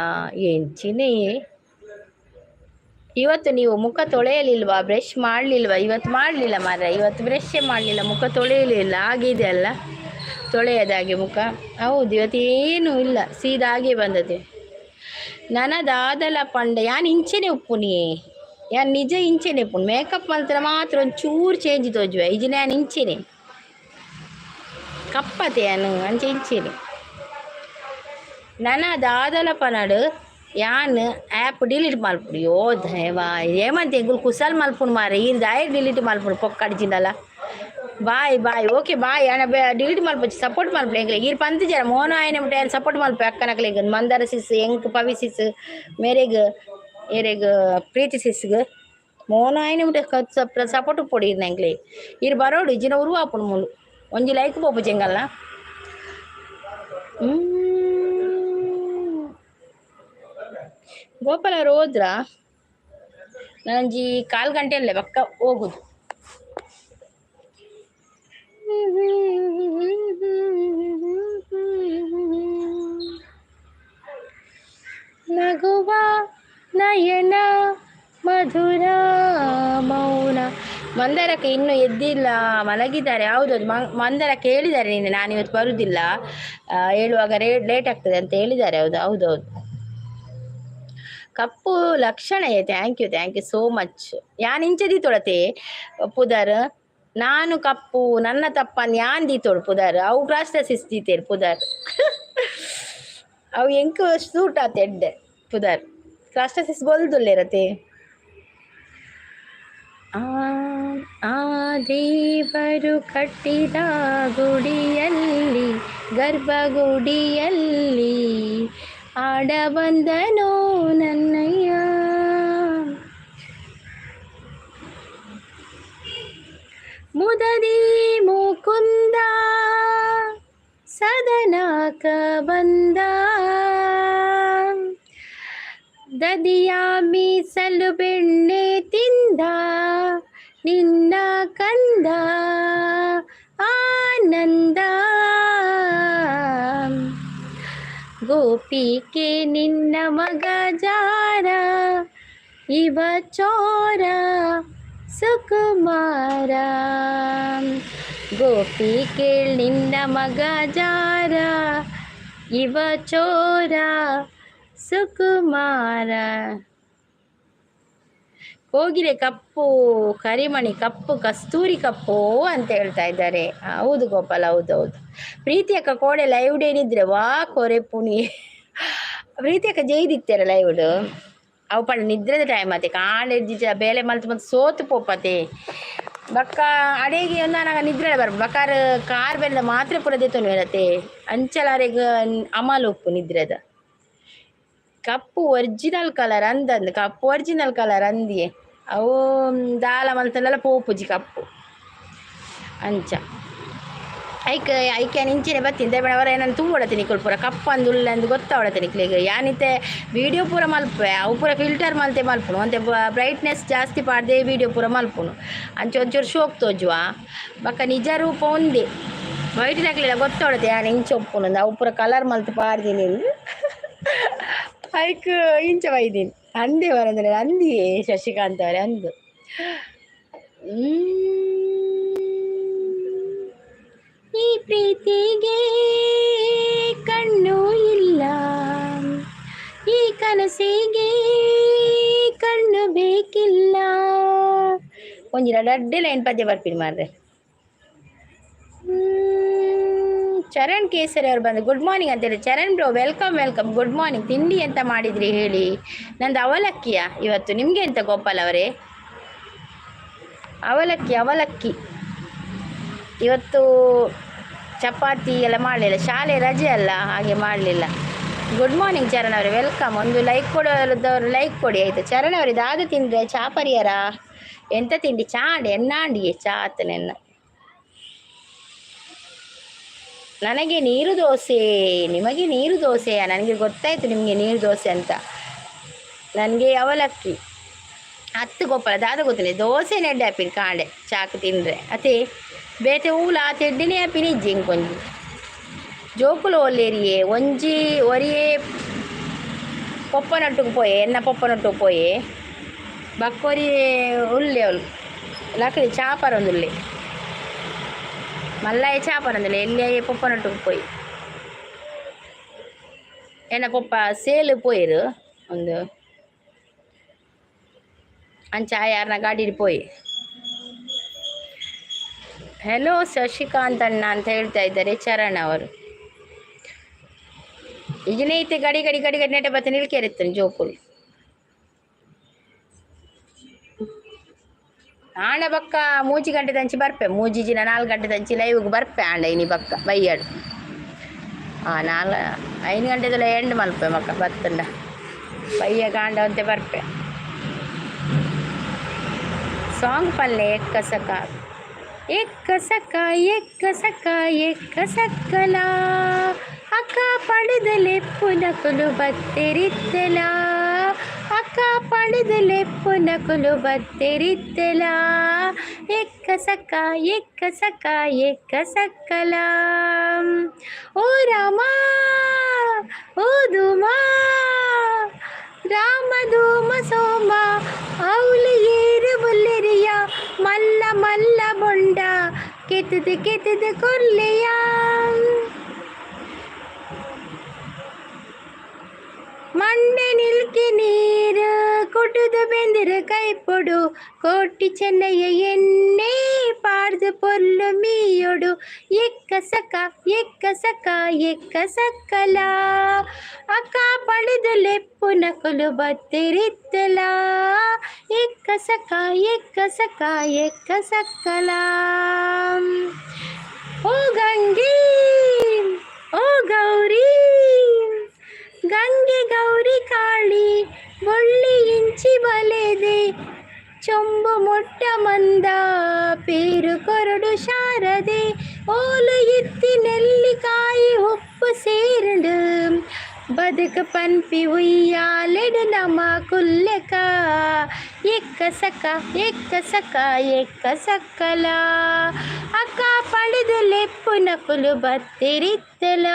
ಎಂಚಿನೇ. ಇವತ್ತು ನೀವು ಮುಖ ತೊಳೆಯಲಿಲ್ವಾ? ಬ್ರಷ್ ಮಾಡಲಿಲ್ವಾ ಇವತ್ತು? ಮಾಡಲಿಲ್ಲ ಮಾರ್ರೆ, ಇವತ್ತು ಬ್ರಷ್ ಮಾಡಲಿಲ್ಲ, ಮುಖ ತೊಳೆಯಲಿಲ್ಲ. ಆಗಿದೆ ಅಲ್ಲ ತೊಳೆಯದಾಗೆ ಮುಖ. ಹೌದು, ಇವತ್ತು ಏನೂ ಇಲ್ಲ, ಸೀದಾ ಹಾಗೆ ಬಂದದ್ದು. ನನದಾದಲ ಪಂಡ ಯಾನ್ ಇಂಚೆನೆ ಉಪ್ಪುನಿ, ಯಾನ್ ನಿಜ ಇಂಚೆನೆ ಉಪ್ಪುನು. ಮೇಕಪ್ ಮಲ್ತರ ಮಾತ್ರ ಒಂಚೂರು ಚೇಂಜ್ ತೋಜುವೆ, ಇಜಿನ ಯಾನ್ ಇಂಚೆನೆ ಕಪ್ಪತೆ, ಯಾನು ಅಂಚೆ ಇಂಚೆನೆ. ನನ ದಾದಲ ಪನಡು ಯಾನ್ ಆ್ಯಪ್ ಡಿಲೀಟ್ ಮಲ್ಪುಡು. ಯೋ ದೇವಾ, ಏಮಂತ ಎಂಕುಲು ಕುಸಲ್ ಮಲ್ಪುನು ಮಾರೆ, ಈರ್ ದಾಯ ಡಿಲೀಟ್ ಮಲ್ಪುನು ಪೊಕ್ಕಡಿಜಿಂದಲ್ಲ. Bye bye, okay bye. ಅಣ್ಣ ಬೇ ಡಿಲೀಟ್ ಮಲ್ಪೊಚ್ಚಿ, ಸಪೋರ್ಟ್ ಮಲ್ಪುಲೆ ಎಂಕ್ಲೆ. ಈರ್ ಪಂತಿಜರ ಮೋನ ಆಯ್ನ ಮುಟ್ಟ ಯಾನ್ ಸಪೋರ್ಟ್ ಮಲ್ಪೆ ಅಕ್ಕನಕ್ಲೆಗ್, ಮಂದಾರ ಸಿಸ್, ಎಂಕ್ ಪವಿ ಸಿಸ್, ಮೇರೆಗ್ ಏರೆಗ್ ಪ್ರೀತಿ ಸಿಸ್ಗ್ ಮೋನ ಆಯ್ನ ಮುಟ್ಟ ಸಪೋರ್ಟ್ ಪೊಡಿ ಇರ್ನ ಎಂಕ್ಲೆ. ಈರ್ ಬರೋಡು ಇಜ್ಜಿನ ಉರುವ ಆಪುಂಡು ಮೂಲು ಒಂಜಿ ಲೈಕ್ ಪೋಪು ಚೆಂಗಲ್ಲ. ಗೋಪಾಲ ಅವರು ಹೋದ್ರ? ನಾನೊಂಜಿ ಕಾಲು ಗಂಟೆ ಅಲ್ಲೇ ಬಕ್ಕ ಹೋಗುದು. ನಗುವ ನಯನ ಮಧುರ ಮೌನ. ಮಂದರಕ್ಕೆ ಇನ್ನೂ ಎದ್ದಿಲ್ಲ, ಮಲಗಿದ್ದಾರೆ. ಹೌದು, ಮಂದರಕ್ಕೆ ಹೇಳಿದ್ದಾರೆ ನಿನ್ನೆ, ನಾನು ಇವತ್ತು ಬರುದಿಲ್ಲ, ಹೇಳುವಾಗ ಲೇಟ್ ಆಗ್ತದೆ ಅಂತ ಹೇಳಿದ್ದಾರೆ. ಹೌದು ಹೌದೌದು. ಕಪ್ಪು ಲಕ್ಷಣ. Thank you, thank you so much. ಯಾನ್ ಇಂಚ ದೀತೊಳತೆ ಪುದರ್, ನಾನು ಕಪ್ಪು ನನ್ನ ತಪ್ಪನ್ ಯಾನ್ ದೀತೋಳು ಪುದರ್. ಅವು ಕ್ರಾಸ್ ಸಿಸ್ ದೀತೇರು ಪುದರ್, ಅವು ಎಂಕ್ ಸೂಟ್ ಆತ ಎಡ್ಡೆ ಪುದರ್. ಕ್ರಾಸ್ಟಸಿಸ್ ಬೊಲ್ದುಲ್ಲೇರತೆ. ಆ ಆ ದೇವರು ಕಟ್ಟಿದ ಗುಡಿಯಲ್ಲಿ, ಗರ್ಭಗುಡಿಯಲ್ಲಿ ಆಡ ಬಂದನೋ ನನ್ನಯ್ಯ. ಮುದದಿ ಮುಕುಂದ ಸದನಕ ಬಂದ, ದದಿಯ ಮೀಸಲು ಬೆಣ್ಣೆ ತಿಂದ ನಿನ್ನ ಕಂದ ಆನಂದ. ಗೋಪಿಕೆ ನಿನ್ನ ಮಗ ಜಾರ ಇವ ಚೋರ ಸುಕುಮಾರ. ಗೋಪಿಕೆ ನಿನ್ನ ಮಗ ಜಾರ ಇವ ಚೋರ ಸುಕುಮಾರ. ಕೋಗಿಲೆ ಕಪ್ಪು, ಕರಿಮಣಿ ಕಪ್ಪು, ಕಸ್ತೂರಿ ಕಪ್ಪು ಅಂತ ಹೇಳ್ತಾ ಇದ್ದಾರೆ. ಹೌದು ಗೋಪಾಲ, ಹೌದು ಹೌದು. ಪ್ರೀತಿ ಅಕ್ಕ ಕೋಡೆ ಲೈವ್ ಡೇನಿದ್ರೆ ವಾ ಕೊರೆ ಪುಣಿ. ಪ್ರೀತಿ ಅಕ್ಕ ಜೈದಿತ್ತಾರೆ ಲೈವ್. ಅವು ಪಂಡ ನಿದ್ರೆದ ಟೈಮ್ ಆತೆ, ಕಾಂಡೆ ಬೇಲೆ ಮಲ್ತು ಮತ್ತು ಸೋತು ಪೋಪತೆ. ಬಕ್ಕ ಅಡೇಗೆ ಒಂದಾನಾಗ ನಿದ್ರೆ ಬರ್ ಬಕಾರ ಕಾರ್ ಬೆಲ್ಲ ಮಾತ್ರೆ ಪೂರ ದೇತೊನು ಇರತ್ತೆ. ಅಂಚಲಾರೆಗ್ ಅಮಲ್ ಉಪ್ಪು ನಿದ್ರೆದ. ಕಪ್ಪು ಒರಿಜಿನಲ್ ಕಲರ್ ಅಂದಂದು, ಕಪ್ಪು ಒರಿಜಿನಲ್ ಕಲರ್ ಅಂದಿಯೇ. ಅವು ದಾಲ ಮಲ್ತಂಡಲ ಪೋಪುಜಿ ಕಪ್ಪು ಅಂಚ. ಐಕ್ ಐಕೆ ಇಂಚಿನೆ ಬತ್ತೀನಿ ದೇವಣ ಅವರ ಏನನ್ನು ತೂವಡತೆ ನಿಕುಲು ಪೂರ ಕಪ್ಪಂದು ಉಲ್ಲಂದು ಗೊತ್ತಾವಡತೆ ನಿಕ್ಲೆಗ್. ಯಾನಿತ್ತೆ ವೀಡಿಯೋ ಪೂರ ಮಲ್ಪೆ, ಅವು ಪೂರ ಫಿಲ್ಟರ್ ಮಲ್ತೆ ಮಲ್ಪುನು ಅಂತೆ, ಬ್ರೈಟ್ನೆಸ್ ಜಾಸ್ತಿ ಪಾಡ್ದೆ ವೀಡಿಯೋ ಪೂರ ಮಲ್ಪುನು. ಅಂಚ ಒಂಚೂರು ಶೋಕ್ ತೋಜುವ, ಬೊಕ್ಕ ನಿಜ ರೂಪ ಒಂದೇ. ವೈಟ್ ನಕ್ಲೆಲ ಗೊತ್ತಾವಡತೆ ಯಾನ್ ಇಂಚ ಉಪ್ಪುನು, ಅವು ಪೂರ ಕಲರ್ ಮಲ್ತ್ ಪಾಡ್ದಿನಿ. ಐಕ್ ಇಂಚ ಬೈದೀನಿ ಅಂದೇ ಬರಂದ್ರೆ ಅಂದಿಯೇ ಶಶಿಕಾಂತ್ ಅವರೇ ಅಂದು. ಈ ಪ್ರೀತಿಗೆ ಕಣ್ಣು ಇಲ್ಲ, ಈ ಕನಸಿಗೆ ಕಣ್ಣು ಬೇಕಿಲ್ಲ. ಒಂಜಿ ರಡ್ಡೆ ಲೈನ್ ಪದ್ಯ ಬರ್ಪಿನಿ ಮಾರ್ರೆ. ಚರಣ್ ಕೇಸರಿ ಅವರು ಬಂದು ಗುಡ್ ಮಾರ್ನಿಂಗ್ ಅಂತೇಳಿ. Charan bro, welcome, welcome. Good morning. ತಿಂಡಿ ಎಂತ ಮಾಡಿದ್ರಿ ಹೇಳಿ. ನಂದು ಅವಲಕ್ಕಿಯ ಇವತ್ತು. ನಿಮಗೆ ಎಂತ ಗೋಪಾಲ್ ಅವರೇ? ಅವಲಕ್ಕಿ, ಅವಲಕ್ಕಿ. ಇವತ್ತು ಚಪಾತಿ ಎಲ್ಲ ಮಾಡಲಿಲ್ಲ. ಶಾಲೆ ರಜೆ ಅಲ್ಲ, ಹಾಗೆ ಮಾಡಲಿಲ್ಲ. ಗುಡ್ ಮಾರ್ನಿಂಗ್ ಚರಣ್ ಅವರೇ, welcome. ಒಂದು ಲೈಕ್ ಕೊಡೋದವರು ಲೈಕ್ ಕೊಡಿ, ಆಯಿತು. ಚರಣ್ ಅವರೇ, ದಾದ ತಿಂದರೆ? ಚಾ ಪರಿಯರ? ಎಂತ ತಿಂಡಿ? ಚಾಂಡೆ ಎನ್ನಾಂಡಿಯೇ ಚಾ ಆತನೆನ್ನ. ನನಗೆ ನೀರು ದೋಸೆ. ನಿಮಗೆ ನೀರು ದೋಸೆಯಾ? ನನಗೆ ಗೊತ್ತಾಯಿತು ನಿಮಗೆ ನೀರು ದೋಸೆ ಅಂತ. ನನಗೆ ಅವಲಕ್ಕಿ. ಹತ್ತು ಗೊಪ್ಪಲ ದಾದ ಗೊತ್ತಿಲ್ಲ. ದೋಸೆ ನೆಡ್ಡೆ ಆಪಿನ ಕಾಂಡೆ ಚಾಕು ತಿಂದರೆ ಅತೆ ಬೇತೆ ಊಲ ಆತ ಎಡ್ಡಿನೇ ಆಪಿನ ಇಜ್ಜಿ. ಇಂಕೊಂಜಿ ಜೋಕುಲು ಒಲ್ಲೇರಿಯೇ? ಒಂಜಿ ಒರಿಯೇ ಪೊಪ್ಪನೊಟ್ಟಿಗೆ ಪೋಯೆ, ಎನ್ನ ಪೊಪ್ಪನೊಟ್ಟಿಗೆ ಪೋಯೆ. ಬಕ್ಕೊರಿ ಉಲ್ಲೆ ಅವಳು ಲಕಡಿ ಚಾ ಪರೊಂದುಲ್ಲೆ. ಮಲ್ಲಾಯ ಚಾ ಪರೊಂದುಲ್ಲೆ. ಎಲ್ಲಿಯೇ ಪೊಪ್ಪನೊಟ್ಟಿಗೆ ಪೋಯಿ. ಎನ್ನ ಪೊಪ್ಪ ಸೇಲು ಪೋಯಿರು ಒಂದು ಅಂಚ ಯಾರನ್ನ ಗಾಡಿಡ್ ಪೋಯಿ. ಹೆಲೋ ಶಶಿಕಾಂತ್ ಅಣ್ಣ ಅಂತ ಹೇಳ್ತಾ ಇದ್ದಾರೆ ಚರಣ್ ಅವರು. ಈಗಿನ ಐತೆ ಗಡಿ ಗಡಿ ಗಡಿ ಗಡಿ ನೆಟೆ ಬತ್ತ ನಿಲ್ಕೇರಿತ್ತಾನೆ ಜೋಕುಲು. ಆಂಡ ಬಕ್ಕ 3 ಗಂಟೆ ದಂಚಿ ಬರ್ಪೆ. ಮೂಜಿ ಜಿನ 4 ಗಂಟೆ ದಂಚಿ ಲೈವ್ಗೆ ಬರ್ಪೆ. ಆಂಡ ಇನಿ ಬಕ್ಕ ಬೈಯಾಡು 4, 5 ಗಂಟೆದಲ್ಲ ಎಂಡ್ ಮಲ್ಪೆ ಮಕ್ಕ ಬತ್ತಂಡ ಬಯ್ಯ ಗಾಂಡ ಅಂತೆ ಬರ್ಪೆ. ಸಾಂಗ್ ಪಲ್ಲೆ. ಎಕ್ಕ ಸಕ ಎಕ್ಕ ಸಕ ಎಕ್ಕ ಸಕ ಎಕ್ಕ ಸಕ್ಕಲ ಅಕ್ಕ ಪಡೆದಲೆಪ್ಪುನಕುಲು ಬತ್ತೆರಿತ್ತಲ, ಅಕ್ಕ ಪಡೆದಲೆಪ್ಪುನಕುಲು ಬತ್ತೆರಿತ್ತಲ. ಎಕ್ಕ ಸಕ ಎಕ್ಕ ಸಕ ಎಕ್ಕ ಸಕ್ಕಲ. ಓ ರಾಮ, ಓ ಧೂಮ, ರಾಮ ಧೂಮ ಸೋಮ ಅವಳು ಏರು ಬುಲ್ಲೆರಿಯ ಮಲ್ಲ ಮಲ್ಲ ಬೊಂಡ ಕೆತ್ತದು ಕೆತ್ತದು ಕೊಲ್ಲೆಯ. ಮಂಡೆ ನಿಲ್ಕೆ ನೀರು ಕೊಟ್ಟುದು ಬೆಂದಿರು ಕೈಪೊಡು ಕೋಟಿ ಚೆನ್ನಯ್ಯ ಎಣ್ಣೆ ಪಾಡ್ದು ಪೊರ್ಲು ಮೀಯೊಡು. ಎಕ್ಕ ಸಕ ಎಕ್ಕ ಸಕ ಎಕ್ಕ ಸಕ್ಕಲ ಅಕ್ಕ ಪಡೆದು ಲೆಪ್ಪುನಕುಲು ಬತ್ತಿರಿತ್ತಲ. ಎಕ್ಕ ಸಕ ಎಕ್ಕ ಸಕ ಎಕ್ಕ ಸಕ್ಕಲ. ಓ ಗಂಗೆ, ಓ ಗೌರಿ, ಗಂಗೆ ಗೌರಿ ಕಾಳಿ ಬೊಳ್ಳಿ ಇಂಚಿ ಬಲೆದೆ ಚೊಂಬು ಮೊಟ್ಟ ಮಂದ ಪೇರು ಕೊರಡು ಶಾರದೆ ಓಲು ಎತ್ತಿ ನೆಲ್ಲಿಕಾಯಿ ಉಪ್ಪು ಸೇರಂಡು ಬದುಕು ಪನ್ಪಿ ಉಯ್ಯಾಲೆಡು ನಮ ಕುಲ್ಲೆಕ. ಎಕ್ಕ ಸಕ ಎಕ್ಕ ಸಕ ಎಕ್ಕ ಸಕ್ಕಲ ಅಕ್ಕ ಪಡೆದು ಲೆಪ್ಪುನಕುಲು ಬತ್ತಿರಿತ್ತಲ.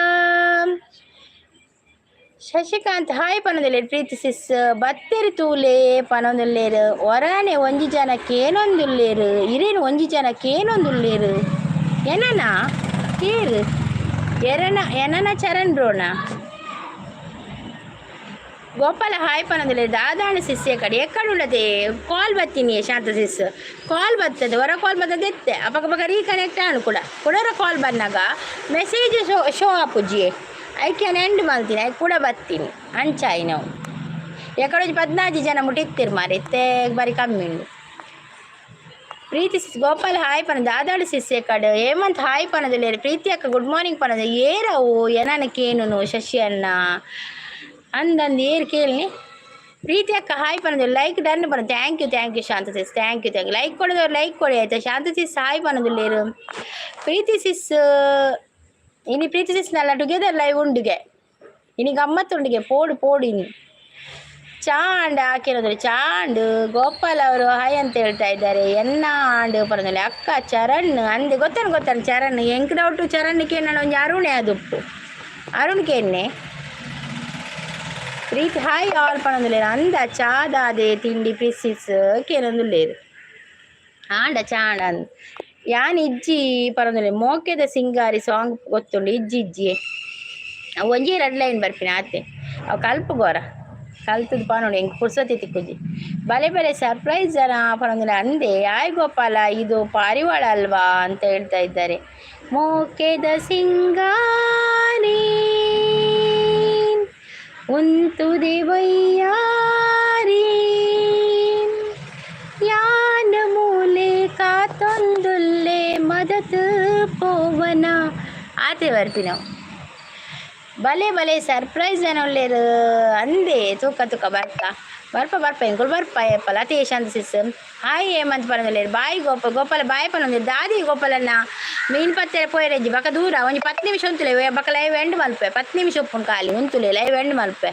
ಶಶಿಕಾಂತ್ ಹಾಯ್ ಪನೊಂದುಲ್ಲೆರ್. ಪ್ರೀತಿ ಸಿಸ್ ಬತ್ತೆರ್ ತೂಲೆ ಪನೊಂದುಲ್ಲೆರ್. ಒರಾನೆ ಒಂಜಿ ಜನಕ್ಕೇನೊಂದುಲ್ಲೆರ್? ಇರೇನು ಒಂಜಿ ಜನಕ್ಕೇನೊಂದುಲ್ಲೆರ್? ಎನನ ಏರ್ ಎರನ ಎನನ ಚರಣ್ ಬ್ರೋನ? ಗೋಪಾಲ ಹಾಯ್ ಪನೊಂದುಲ್ಲೆರ್. ದಾದಾಣ ಸಿಸ್ ಎಕಡೆ ಎಕ್ಕಡುಳ್ಳದೆ? ಕಾಲ್ ಬತ್ತೀನಿ ಶಾಂತ ಸಿಸ್. ಕಾಲ್ ಬರ್ತದೆ, ಹೊರ ಕಾಲ್ ಬರ್ತದೆ. ಎತ್ತೆ ಅಪಗ ಪಗ ರೀಕನೆಕ್ಟ್ ಆನು ಕೂಡ. ಕುಡರ ಕಾಲ್ ಬಂದಾಗ ಮೆಸೇಜ್ ಶೋ ಶೋ ಆಪುಜಿ. ಐಕೆ ಎಂಡ್ ಮಲ್ತೀನಿ, ಐಕ್ ಕೂಡ ಬತ್ತೀನಿ. ಅಂಚಾಯಿ ನಾವು ಎಕಡೆ 14 ಜನ ಮುಟ್ಟಿತ್ತೀರು ಮಾರೆ. ಇತ್ತೆ ಬಾರಿ ಕಮ್ಮಿ ಉಂಡು. ಪ್ರೀತಿ ಸಿಸ್ ಗೋಪಾಲ್ ಹಾಯ್ ಪನ. ದಾದಾಡು ಸಿಸ್ ಕಡೆ? ಹೇಮಂತ್ ಹಾಯ್ ಪನದಲ್ಲೇರು. ಪ್ರೀತಿ ಅಕ್ಕ ಗುಡ್ ಮಾರ್ನಿಂಗ್ ಪನದ. ಏರವು ಎನನ ಕೇನುನು ಶಶಿ ಅಣ್ಣ ಅಂದಂದು ಏರು ಕೇಳಿ. ಪ್ರೀತಿ ಅಕ್ಕ ಹಾಯ್ ಪನದು. ಲೈಕ್ ಡನ್ ಪನ. Thank you, thank you Shanta sis, thank you, thank you. Like ಕೊಡೋದವ್ರು ಲೈಕ್ ಕೊಡಿ, ಆಯ್ತಾ? ಶಾಂತ ಸಿಸ್ ಹಾಯ್ ಪನದುಲ್ಲೇರು. ಪ್ರೀತಿ ಸಿಸ್, ಇನಿ ಪ್ರೀತಿ ಸಿಸ್ ನಲ್ಲ ಟುಗೆದರ್ ಲೈವ್ ಉಂಡುಗೆ. ಇನಿ ಗಮ್ಮತ್ತುಂಡಿಗೆ. ಪೋಡು ಪೋಡು ಇನಿ ಚಾಂಡ್ ಹಾಕಿರೋದ್ರೆ ಚಾಂಡು. ಗೋಪಾಲ್ ಅವರು ಹಾಯ್ ಅಂತ ಹೇಳ್ತಾ ಇದ್ದಾರೆ. ಎನ್ನ ಆಂಡ್ ಪರದಲ್ಲಿ ಅಕ್ಕ ಚರಣ್ ಅಂದೆ. ಗೊತ್ತನು ಗೊತ್ತನು ಚರಣ್. ಎಂಕ್ ಡೌಟು ಚರಣ್ ಕೇನ ಒಂಜಿ ಅರುಣೆ ಅದುಪ್ಪು ಅರುಣ್ ಕೇನ್ನೆ. ಪ್ರೀತಿ ಹಾಯ್ ಆಲ್ ಪನೊಂದುಲ್ಲೇರು. ಅಂದ ಚಾದಾದೆ ತಿಂಡಿ ಪ್ರಿಸಿಸ್ ಕೇನೊಂದುಲ್ಲೇರು. ಆಂಡ ಚಾಂಡ ಅಂದ್ ಯಾನ್ ಇಜ್ಜಿ ಪನೊಂದುಲ್ಲೆ. ಮೋಕೆದ ಸಿಂಗಾರಿ ಸಾಂಗ್ ಗೊತ್ತುಂಡು? ಇಜ್ಜಿ ಇಜ್ಜಿ. ಅವು ಒಂಜಿ ರಡ್ಡ್ ಲೈನ್ ಬರ್ಪಿನ ಆತೆ. ಅವು ಕಲ್ಪು ಗೋರ ಕಲ್ತದ ಪನೊಡು. ಎಂಕ್ ಪುರ್ಸತಿ ತಿಕ್ಕುಜಿ. ಬಲೆ ಬಲೆ ಸರ್ಪ್ರೈಸ್ ಜನ ಪನೊಂದುಲ್ಲೆ. ಅಂದೆ ಆಯ್ ಗೋಪಾಲ, ಇದು ಪಾರಿವಾಳ ಅಲ್ವಾ ಅಂತ ಹೇಳ್ತಾ ಇದ್ದಾರೆ. ಮೋಕೆದ ಸಿಂಗಾರಿ ಉಂತುದೆ ವೈಯಾರಿ. ಯಾನ್ ಮೂಲೆ ಕಾತೊಂದುಲ್ಲೆ, ಮದತ್ ಪೋವನ ಆತೆ ಬರ್ಪಿನವು. ಬಲೆ ಬಲೆ ಸರ್ಪ್ರೈಸ್ ಉಲ್ಲೇರು ಅಂದೆ. ತೂಕ ತೂಕ, ಬರ್ಕ ಬರ್ಪ ಬರ್ಪ, ಎಂಕುಲು ಬರ್ಪ ಏಪಲ. ಅತೇಶ್ ಸಿಸ್, ಹಾಯ್ ಹೇಮಂತ್ ಪನೊಂದುಲ್ಲೆರ್. ಬಾಯ್ ಗೋಪಾಲ, ಗೋಪಾಲ ಬಾಯ್ ಪನೊಂದುಲ್ಲೆರ್. ದಾದಿ ಗೋಪಾಲಣ್ಣ, ಮೀನ್ ಪತ್ತೆರೆ ಪೋಯೆರೆಜ್ಜಿ. ಬಕ ದೂರ ಒಂಜಿ 10 ನಿಮಿಷ ಉಂತುಲೆ, ಬಕ ಲೈವ್ ಎಂಡ್ ಮಲ್ಪೆ. 10 ನಿಮಿಷ ಉಪ್ಪುಂಡು, ಖಾಲಿ ಉಂತುಲೆ, ಲೈವ್ ಎಂಡ್ ಮಲ್ಪೆ.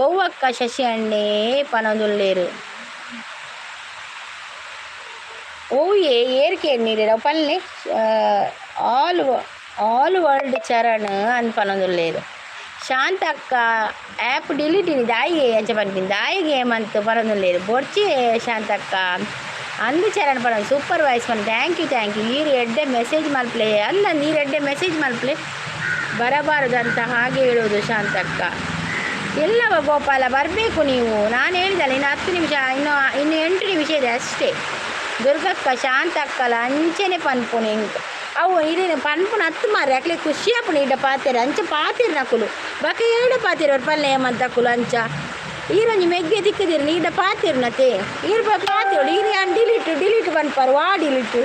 ಒವ್ವಕ್ಕ ಶಶಿ ಅಣ್ಣೆ ಪನೊಂದುಲ್ಲೆರ್. ಓಯೆ ಏರ್ಕೆ ನೀರು ಪಲ್ಲೆ. ಆಲ್ ಆಲ್ ವರ್ಲ್ಡ್ ಚರಣ್ ಅಂದ್ ಪನೊಂದುಲ್ಲೆರ್. ಶಾಂತಕ್ಕ, ಆ್ಯಪ್ ಡಿಲೀಟ್ ಇನಿ ದಾಯಿಗೆ ಅಂಚ ಪನ್ಪಿನಿ? ದಾಯಿಗೆ ಹೇಮಂತ್ ಪನೊಂದುಲ್ಲೆರ್. ಬೊಡ್ಚಿ ಶಾಂತಕ್ಕ ಅಂದು ಚರಣ್ ಪನೊಂದು. ಸೂಪರ್ ವಾಯ್ಸ್ ಪನ್. Thank you, thank you. ಈರ್ ಎಡ್ಡೆ ಮೆಸೇಜ್ ಮಲ್ಪ್ಲೆ ಅಂದ. ನೀರು ಎಡ್ಡೆ ಮೆಸೇಜ್ ಮಲ್ಪ್ಲೆ. ಬರಬಾರದಂತ ಹಾಗೆ ಹೇಳೋದು ಶಾಂತಕ್ಕ. ಎಲ್ಲವ ಗೋಪಾಲ, ಬರಬೇಕು ನೀವು. ನಾನು ಹೇಳಿದಲ್ಲ, ಇನ್ನು 10 ನಿಮಿಷ, ಇನ್ನು ಇನ್ನು 8 ನಿಮಿಷ ಇದೆ ಅಷ್ಟೇ. ದುರ್ಗಕ್ಕ, ಶಾಂತಕ್ಕಲ ಅಂಚನೆ ಪನ್ಪುನು ಎಂಕ್. ಅವು ಇರೇನು ಪನ್ಪುನ ಹತ್ತು ಮಾರ್ರೆ, ಅಕ್ಲೆ ಖುಷಿ ಆಪುಂಡು ಇಡ ಪಾತೆರ. ಅಂಚ ಪಾತೆರ್ ನಕುಲು ಬಕ ಏಡ ಪಾತೆರ್ ಪಲ್ಲೆ ಹೇಮಂತ ಅಕುಲು. ಅಂಚ ಈರೊಂಜಿ ಮೆಗ್ಗೆ ತಿಕ್ಕದಿರು, ನೀಡ ಪಾತೆರುನತೆ. ಈರ್ ಪಾತೆರೊಡು. ಈರ್ ಯಾನ್ ಡಿಲೀಟ್ ಡಿಲೀಟ್ ಪನ್ಪಾರು. ವಾ ಡಿಲೀಟ್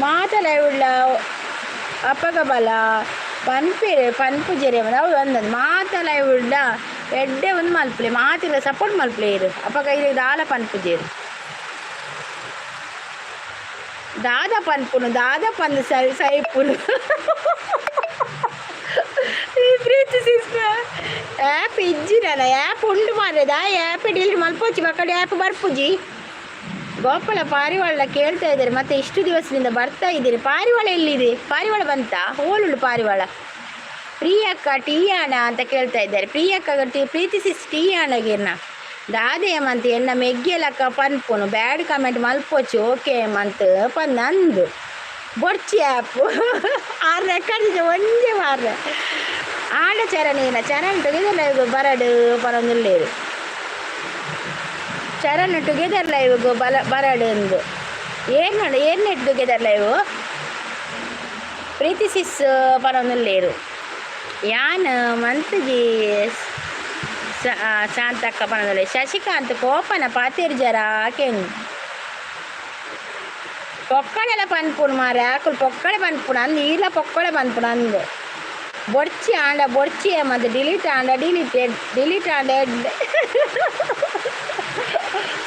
ಮಾತಲ ಉಳ್ಳ ಅಪಗ ಬಲ ಪನ್ಪೆರೆ ಪನ್ಪುಜೆರೆ. ಅವು ಅಂದದು ಮಾತಲ ಉಳ್ಳ ಎಡ್ಡೆ ಒಂದು ಮಲ್ಪಲೆ, ಮಾತಿಲ್ಲ ಸಪೋರ್ಟ್ ಮಲ್ಪಲೆ ಇರು. ಅಪಗ ಇರು ದಾಲ ಪನ್ಪುಜೆರು. ದಾದ ಪನ್ಪುನು, ದಾದ ಪಂದು ಸೈ ಸೈಪುನು. ಈ ಪ್ರೀತಿ ಸಿಸ್ಟರ್, ಆ್ಯಪ್ ಇಜ್ಜಿರಲ್ಲ, ಆ್ಯಪ್ ಉಂಡು ಮಾರ್ರೆ. ಆ ಆ್ಯಪ್ ಡಿಲೀಟ್ ಮಲ್ಪೊಚ್ಚಿ, ಬಕ್ಕಡೆ ಆ್ಯಪ್ ಬರ್ಪುಜಿ. ಗೋಪಾಲ, ಪಾರಿವಾಳ ಕೇಳ್ತಾ ಇದ್ದಾರೆ. ಮತ್ತೆ ಇಷ್ಟು ದಿವಸದಿಂದ ಬರ್ತಾ ಇದ್ದೀರಿ. ಪಾರಿವಾಳ ಎಲ್ಲಿದೆ? ಪಾರಿವಾಳ ಬಂತಾ? ಹೋಲುಂಡು ಪಾರಿವಾಳ. ಪ್ರಿಯಕ್ಕ, ಟೀ ಆಣ ಅಂತ ಕೇಳ್ತಾ ಇದ್ದಾರೆ. ಪ್ರಿಯಕ್ಕ, ಪ್ರೀತಿ ಸಿಸ್, ಟೀ ಆಣಗಿರ್ನ ದಾದೆ ಮಂತ್ ಎನ್ನ ಮೆಗ್ಗೆಲಕ್ಕ ಪನ್ಪುನು. ಬ್ಯಾಡ್ ಕಮೆಂಟ್ ಮಲ್ಪೊಚ್ಚು, ಓಕೆ ಮಂತ್ ಪಂದು. ಬೊಡ್ಚಿ ಆ್ಯಪ್ ಆರು ರೆಕಾರ್ಡ್ ಒಂಜೆ ಮಾರ್ರೆ. ಆಂಡ ಚರಣೇನ ಚರಣ್ ಟುಗೆದರ್ ಲೈವ್ ಬರಡು ಪನೊಂದುಲ್ಲೇರು. ಚರಣ್ ಟುಗೆದರ್ ಲೈವ್ ಬಲ ಬರಡು ಅಂದು. ಏನ್ ಏನ್ ನೆಟ್ ಟುಗೆದರ್ ಲೈವ್? ಪ್ರೀತಿ ಸಿಸ್ ಪನೊಂದುಲ್ಲೇರು. ಯಾನ್ ಮಂತ್ಜಿ ಶಾಂತಕ್ಕ ಪನೊಂದುಲ್ಲೆ. ಶಶಿಕಾಂತ್ ಕೋಪನ ಪಾತೆರ್ ಜರ ಆಕೆನ್. ಪೊಕ್ಕಡೆಲ ಪನ್ಪುನು ಮಾರೆ, ಆಕುಲು ಪೊಕ್ಕಡೆ ಪನ್ಪುನು ಅಂದ್. ಈಲ ಪೊಕ್ಕಡೆ ಪನ್ಪುನು ಅಂದ್. ಬೊಡ್ಚಿ ಆಂಡ ಬೊಡ್ಚಿ ಮತ್ತೆ ಡಿಲೀಟ್ ಆಂಡ ಡಿಲೀಟ್, ಡಿಲೀಟ್ ಆಂಡ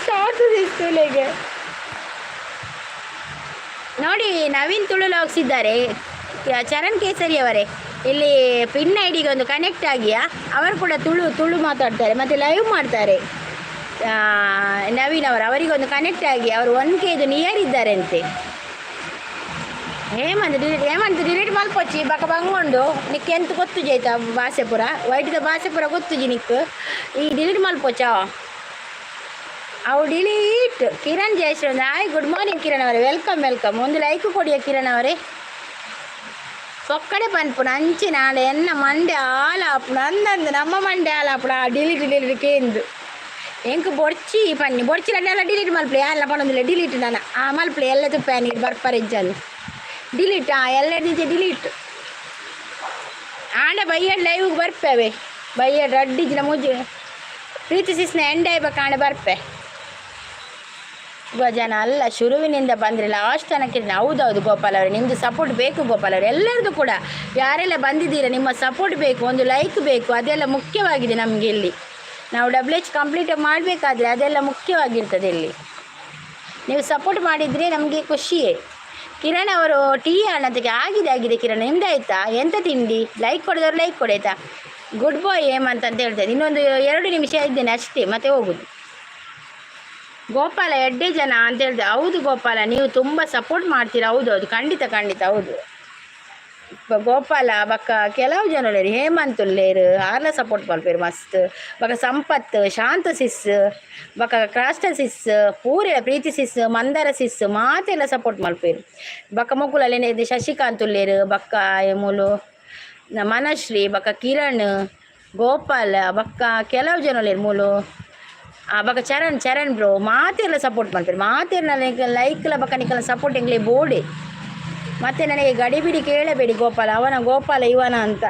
ಶಾರ್ಟ್ ಸಿಸ್ತುಲೆಗೆ. ನೋಡಿ, ನವೀನ್ ತುಳು ಇದ್ದಾರೆ. ಚರಣ್ ಕೇಸರಿ ಅವರೇ, ಇಲ್ಲಿ ಪಿನ್ ಐಡಿಗೆ ಒಂದು ಕನೆಕ್ಟ್ ಆಗಿಯಾ? ಅವರು ಕೂಡ ತುಳು ತುಳು ಮಾತಾಡ್ತಾರೆ ಮತ್ತು ಲೈವ್ ಮಾಡ್ತಾರೆ. ನವೀನ್ ಅವರು, ಅವರಿಗೊಂದು ಕನೆಕ್ಟ್ ಆಗಿ. ಅವರು 1Kದು ನಿಯರ್ ಇದ್ದಾರೆ ಅಂತೆ. ಹೇಮಂತ್, ಡಿಲೀಟ್ ಹೇಮಂತ್, ಡಿಲೀಟ್ ಮಲ್ಪೊಚ್ಚಿ, ಬಕ ಬಂಗೊಂಡು. ನಿಕ್ ಎಂತ ಗೊತ್ತುಜಿ ಆಯ್ತಾ? ಬಾಸೆ ಪೂರ ವೈಟ್ದ ಬಾಸೆ ಪೂರ ಗೊತ್ತುಜಿ ನಿಕ್. ಈ ಡಿಲೀಟ್ ಮಲ್ಪೊಚ್ಚ ಅವು delete. Kiran Jayashree, hi, good morning Kiran ಅವರೇ. Welcome, welcome. ಒಂದು ಲೈಕ್ ಕೊಡಿಯ ಕಿರಣ್ ಅವರೇ. ಪೊಕ್ಕಡೆ ಪನ್ಪುನ ಅಂಚಿನ ಆಂಡ ಎನ್ನ ಮಂಡೆ ಆಲಾಪುಣ ಅಂದಂದು. ನಮ್ಮ ಮಂಡೆ ಆಲಾಪುಣ ಡಿಲೀಟ್ ಡಿಲೀಟ್ ಕೇಂದು. ಎಂಕ್ ಬೊಡ್ಚಿ ಪನ್ನಿ, ಬೊಡ್ಚಿ ಎಲ್ಲ ಡಿಲೀಟ್ ಮಲ್ಪಲೆ. ಎಲ್ಲ ಪನೊಂದಿಲ್ಲ ಡಿಲೀಟ್ ನಾನು. ಆ ಮಲ್ಪಲೆ ಎಲ್ಲ ತುಪ್ಪ ನೀರು ಬರ್ಪರೆಜ್ಜನ್ ಡಿಲೀಟ್. ಆ ಎಲ್ಲ ಡಿಲೀಟ್ ಆಂಡ ಬಯ್ಯಡ್ ಲೈವ್ಗೆ ಬರ್ಪೇವೆ. ಬಯ್ಯಡ್ ರಡ್ಡಿಜಿನ ಮೂಜಿ ಪ್ರೀತಿ ಸಿಸ್ನ ಎಂಡ್ ಆಯ್ಬೇಕು ಆಂಡ ಬರ್ಪೆ. ಜನ ಅಲ್ಲ, ಶುರುವಿನಿಂದ ಬಂದರೆ ಲಾಸ್ಟ್ ತನಕ. ಹೌದೌದು ಗೋಪಾಲ್ ಅವರೇ, ನಿಮ್ಮದು ಸಪೋರ್ಟ್ ಬೇಕು ಗೋಪಾಲ್ ಅವರೇ. ಎಲ್ಲರದು ಕೂಡ, ಯಾರೆಲ್ಲ ಬಂದಿದ್ದೀರಾ, ನಿಮ್ಮ ಸಪೋರ್ಟ್ ಬೇಕು, ಒಂದು ಲೈಕ್ ಬೇಕು. ಅದೆಲ್ಲ ಮುಖ್ಯವಾಗಿದೆ ನಮಗೆ ಇಲ್ಲಿ. ನಾವು ಡಬ್ಲ್ಯೂ ಎಚ್ ಕಂಪ್ಲೀಟ್ ಮಾಡಬೇಕಾದ್ರೆ ಅದೆಲ್ಲ ಮುಖ್ಯವಾಗಿರ್ತದೆ ಇಲ್ಲಿ. ನೀವು ಸಪೋರ್ಟ್ ಮಾಡಿದರೆ ನಮಗೆ ಖುಷಿಯೇ. ಕಿರಣ್ ಅವರು ಟೀ ಅಣ್ಣಂತಕ್ಕೆ ಆಗಿದೆ, ಆಗಿದೆ ಕಿರಣ್. ನಿಮ್ದು ಆಯ್ತಾ? ಎಂತ ತಿಂಡಿ? ಲೈಕ್ ಕೊಡಿದವರು ಲೈಕ್ ಕೊಡಿ ಆಯಿತಾ? ಗುಡ್ ಬಾಯ್ ಹೇಮಂತ್ ಅಂತ ಹೇಳ್ತೇನೆ. ಇನ್ನೊಂದು 2 ನಿಮಿಷ ಇದ್ದೇನೆ ಅಷ್ಟೇ, ಮತ್ತೆ ಹೋಗುದು. ಗೋಪಾಲ, ಎಡ್ಡೆ ಜನ ಅಂತ ಹೇಳಿದೆ. ಹೌದು ಗೋಪಾಲ, ನೀವು ತುಂಬ ಸಪೋರ್ಟ್ ಮಾಡ್ತೀರಾ. ಹೌದು ಹೌದು, ಖಂಡಿತ ಖಂಡಿತ, ಹೌದು ಗೋಪಾಲ. ಬಕ್ಕ ಕೆಲವು ಜನ ಉಲ್ಲೇರು, ಹೇಮಂತ್ ಉಲ್ಲೇರು, ಆರ್ಲ ಸಪೋರ್ಟ್ ಮಲ್ಪೇರು ಮಸ್ತ್. ಬೊಕ ಸಂಪತ್, ಶಾಂತ ಸಿಸ್, ಬೊಕ ಕ್ರಾಸ್ಟ ಸಿಸ್, ಪೂರೆಲ, ಪ್ರೀತಿ ಸಿಸ್, ಮಂದಾರ ಸಿಸ್, ಮಾತೆಲ್ಲ ಸಪೋರ್ಟ್ ಮಲ್ಪೇರು. ಬೊಕ ಮೊಕುಲಲ್ಲಿ ಶಶಿಕಾಂತ್ ಉಲ್ಲೇರು, ಬೊಕ್ಕ ಮೂಲು ಮನಶ್ರೀ, ಬೊಕ ಕಿರಣ್, ಗೋಪಾಲ, ಬೊಕ್ಕ ಕೆಲವು ಜನ ಉಲ್ಲೇರು ಮೂಲು. ಬೊಕ ಚರಣ್, ಚರಣ್ ಬ್ರೋ, ಮಾತೆಲ್ಲ ಸಪೋರ್ಟ್ ಮಲ್ಪೇರು. ಮಾತೆರ್ನ ಲೈಕ್ಲ ಬೊಕ ನಿಕಲ್ನ ಸಪೋರ್ಟ್ ಎಂಕ್ಲೆ ಬೋಡೆ. ಮತ್ತೆ ನನಗೆ ಗಡಿಬಿಡಿ ಕೇಳಬೇಡಿ ಗೋಪಾಲ, ಅವನ ಗೋಪಾಲ ಇವನ ಅಂತ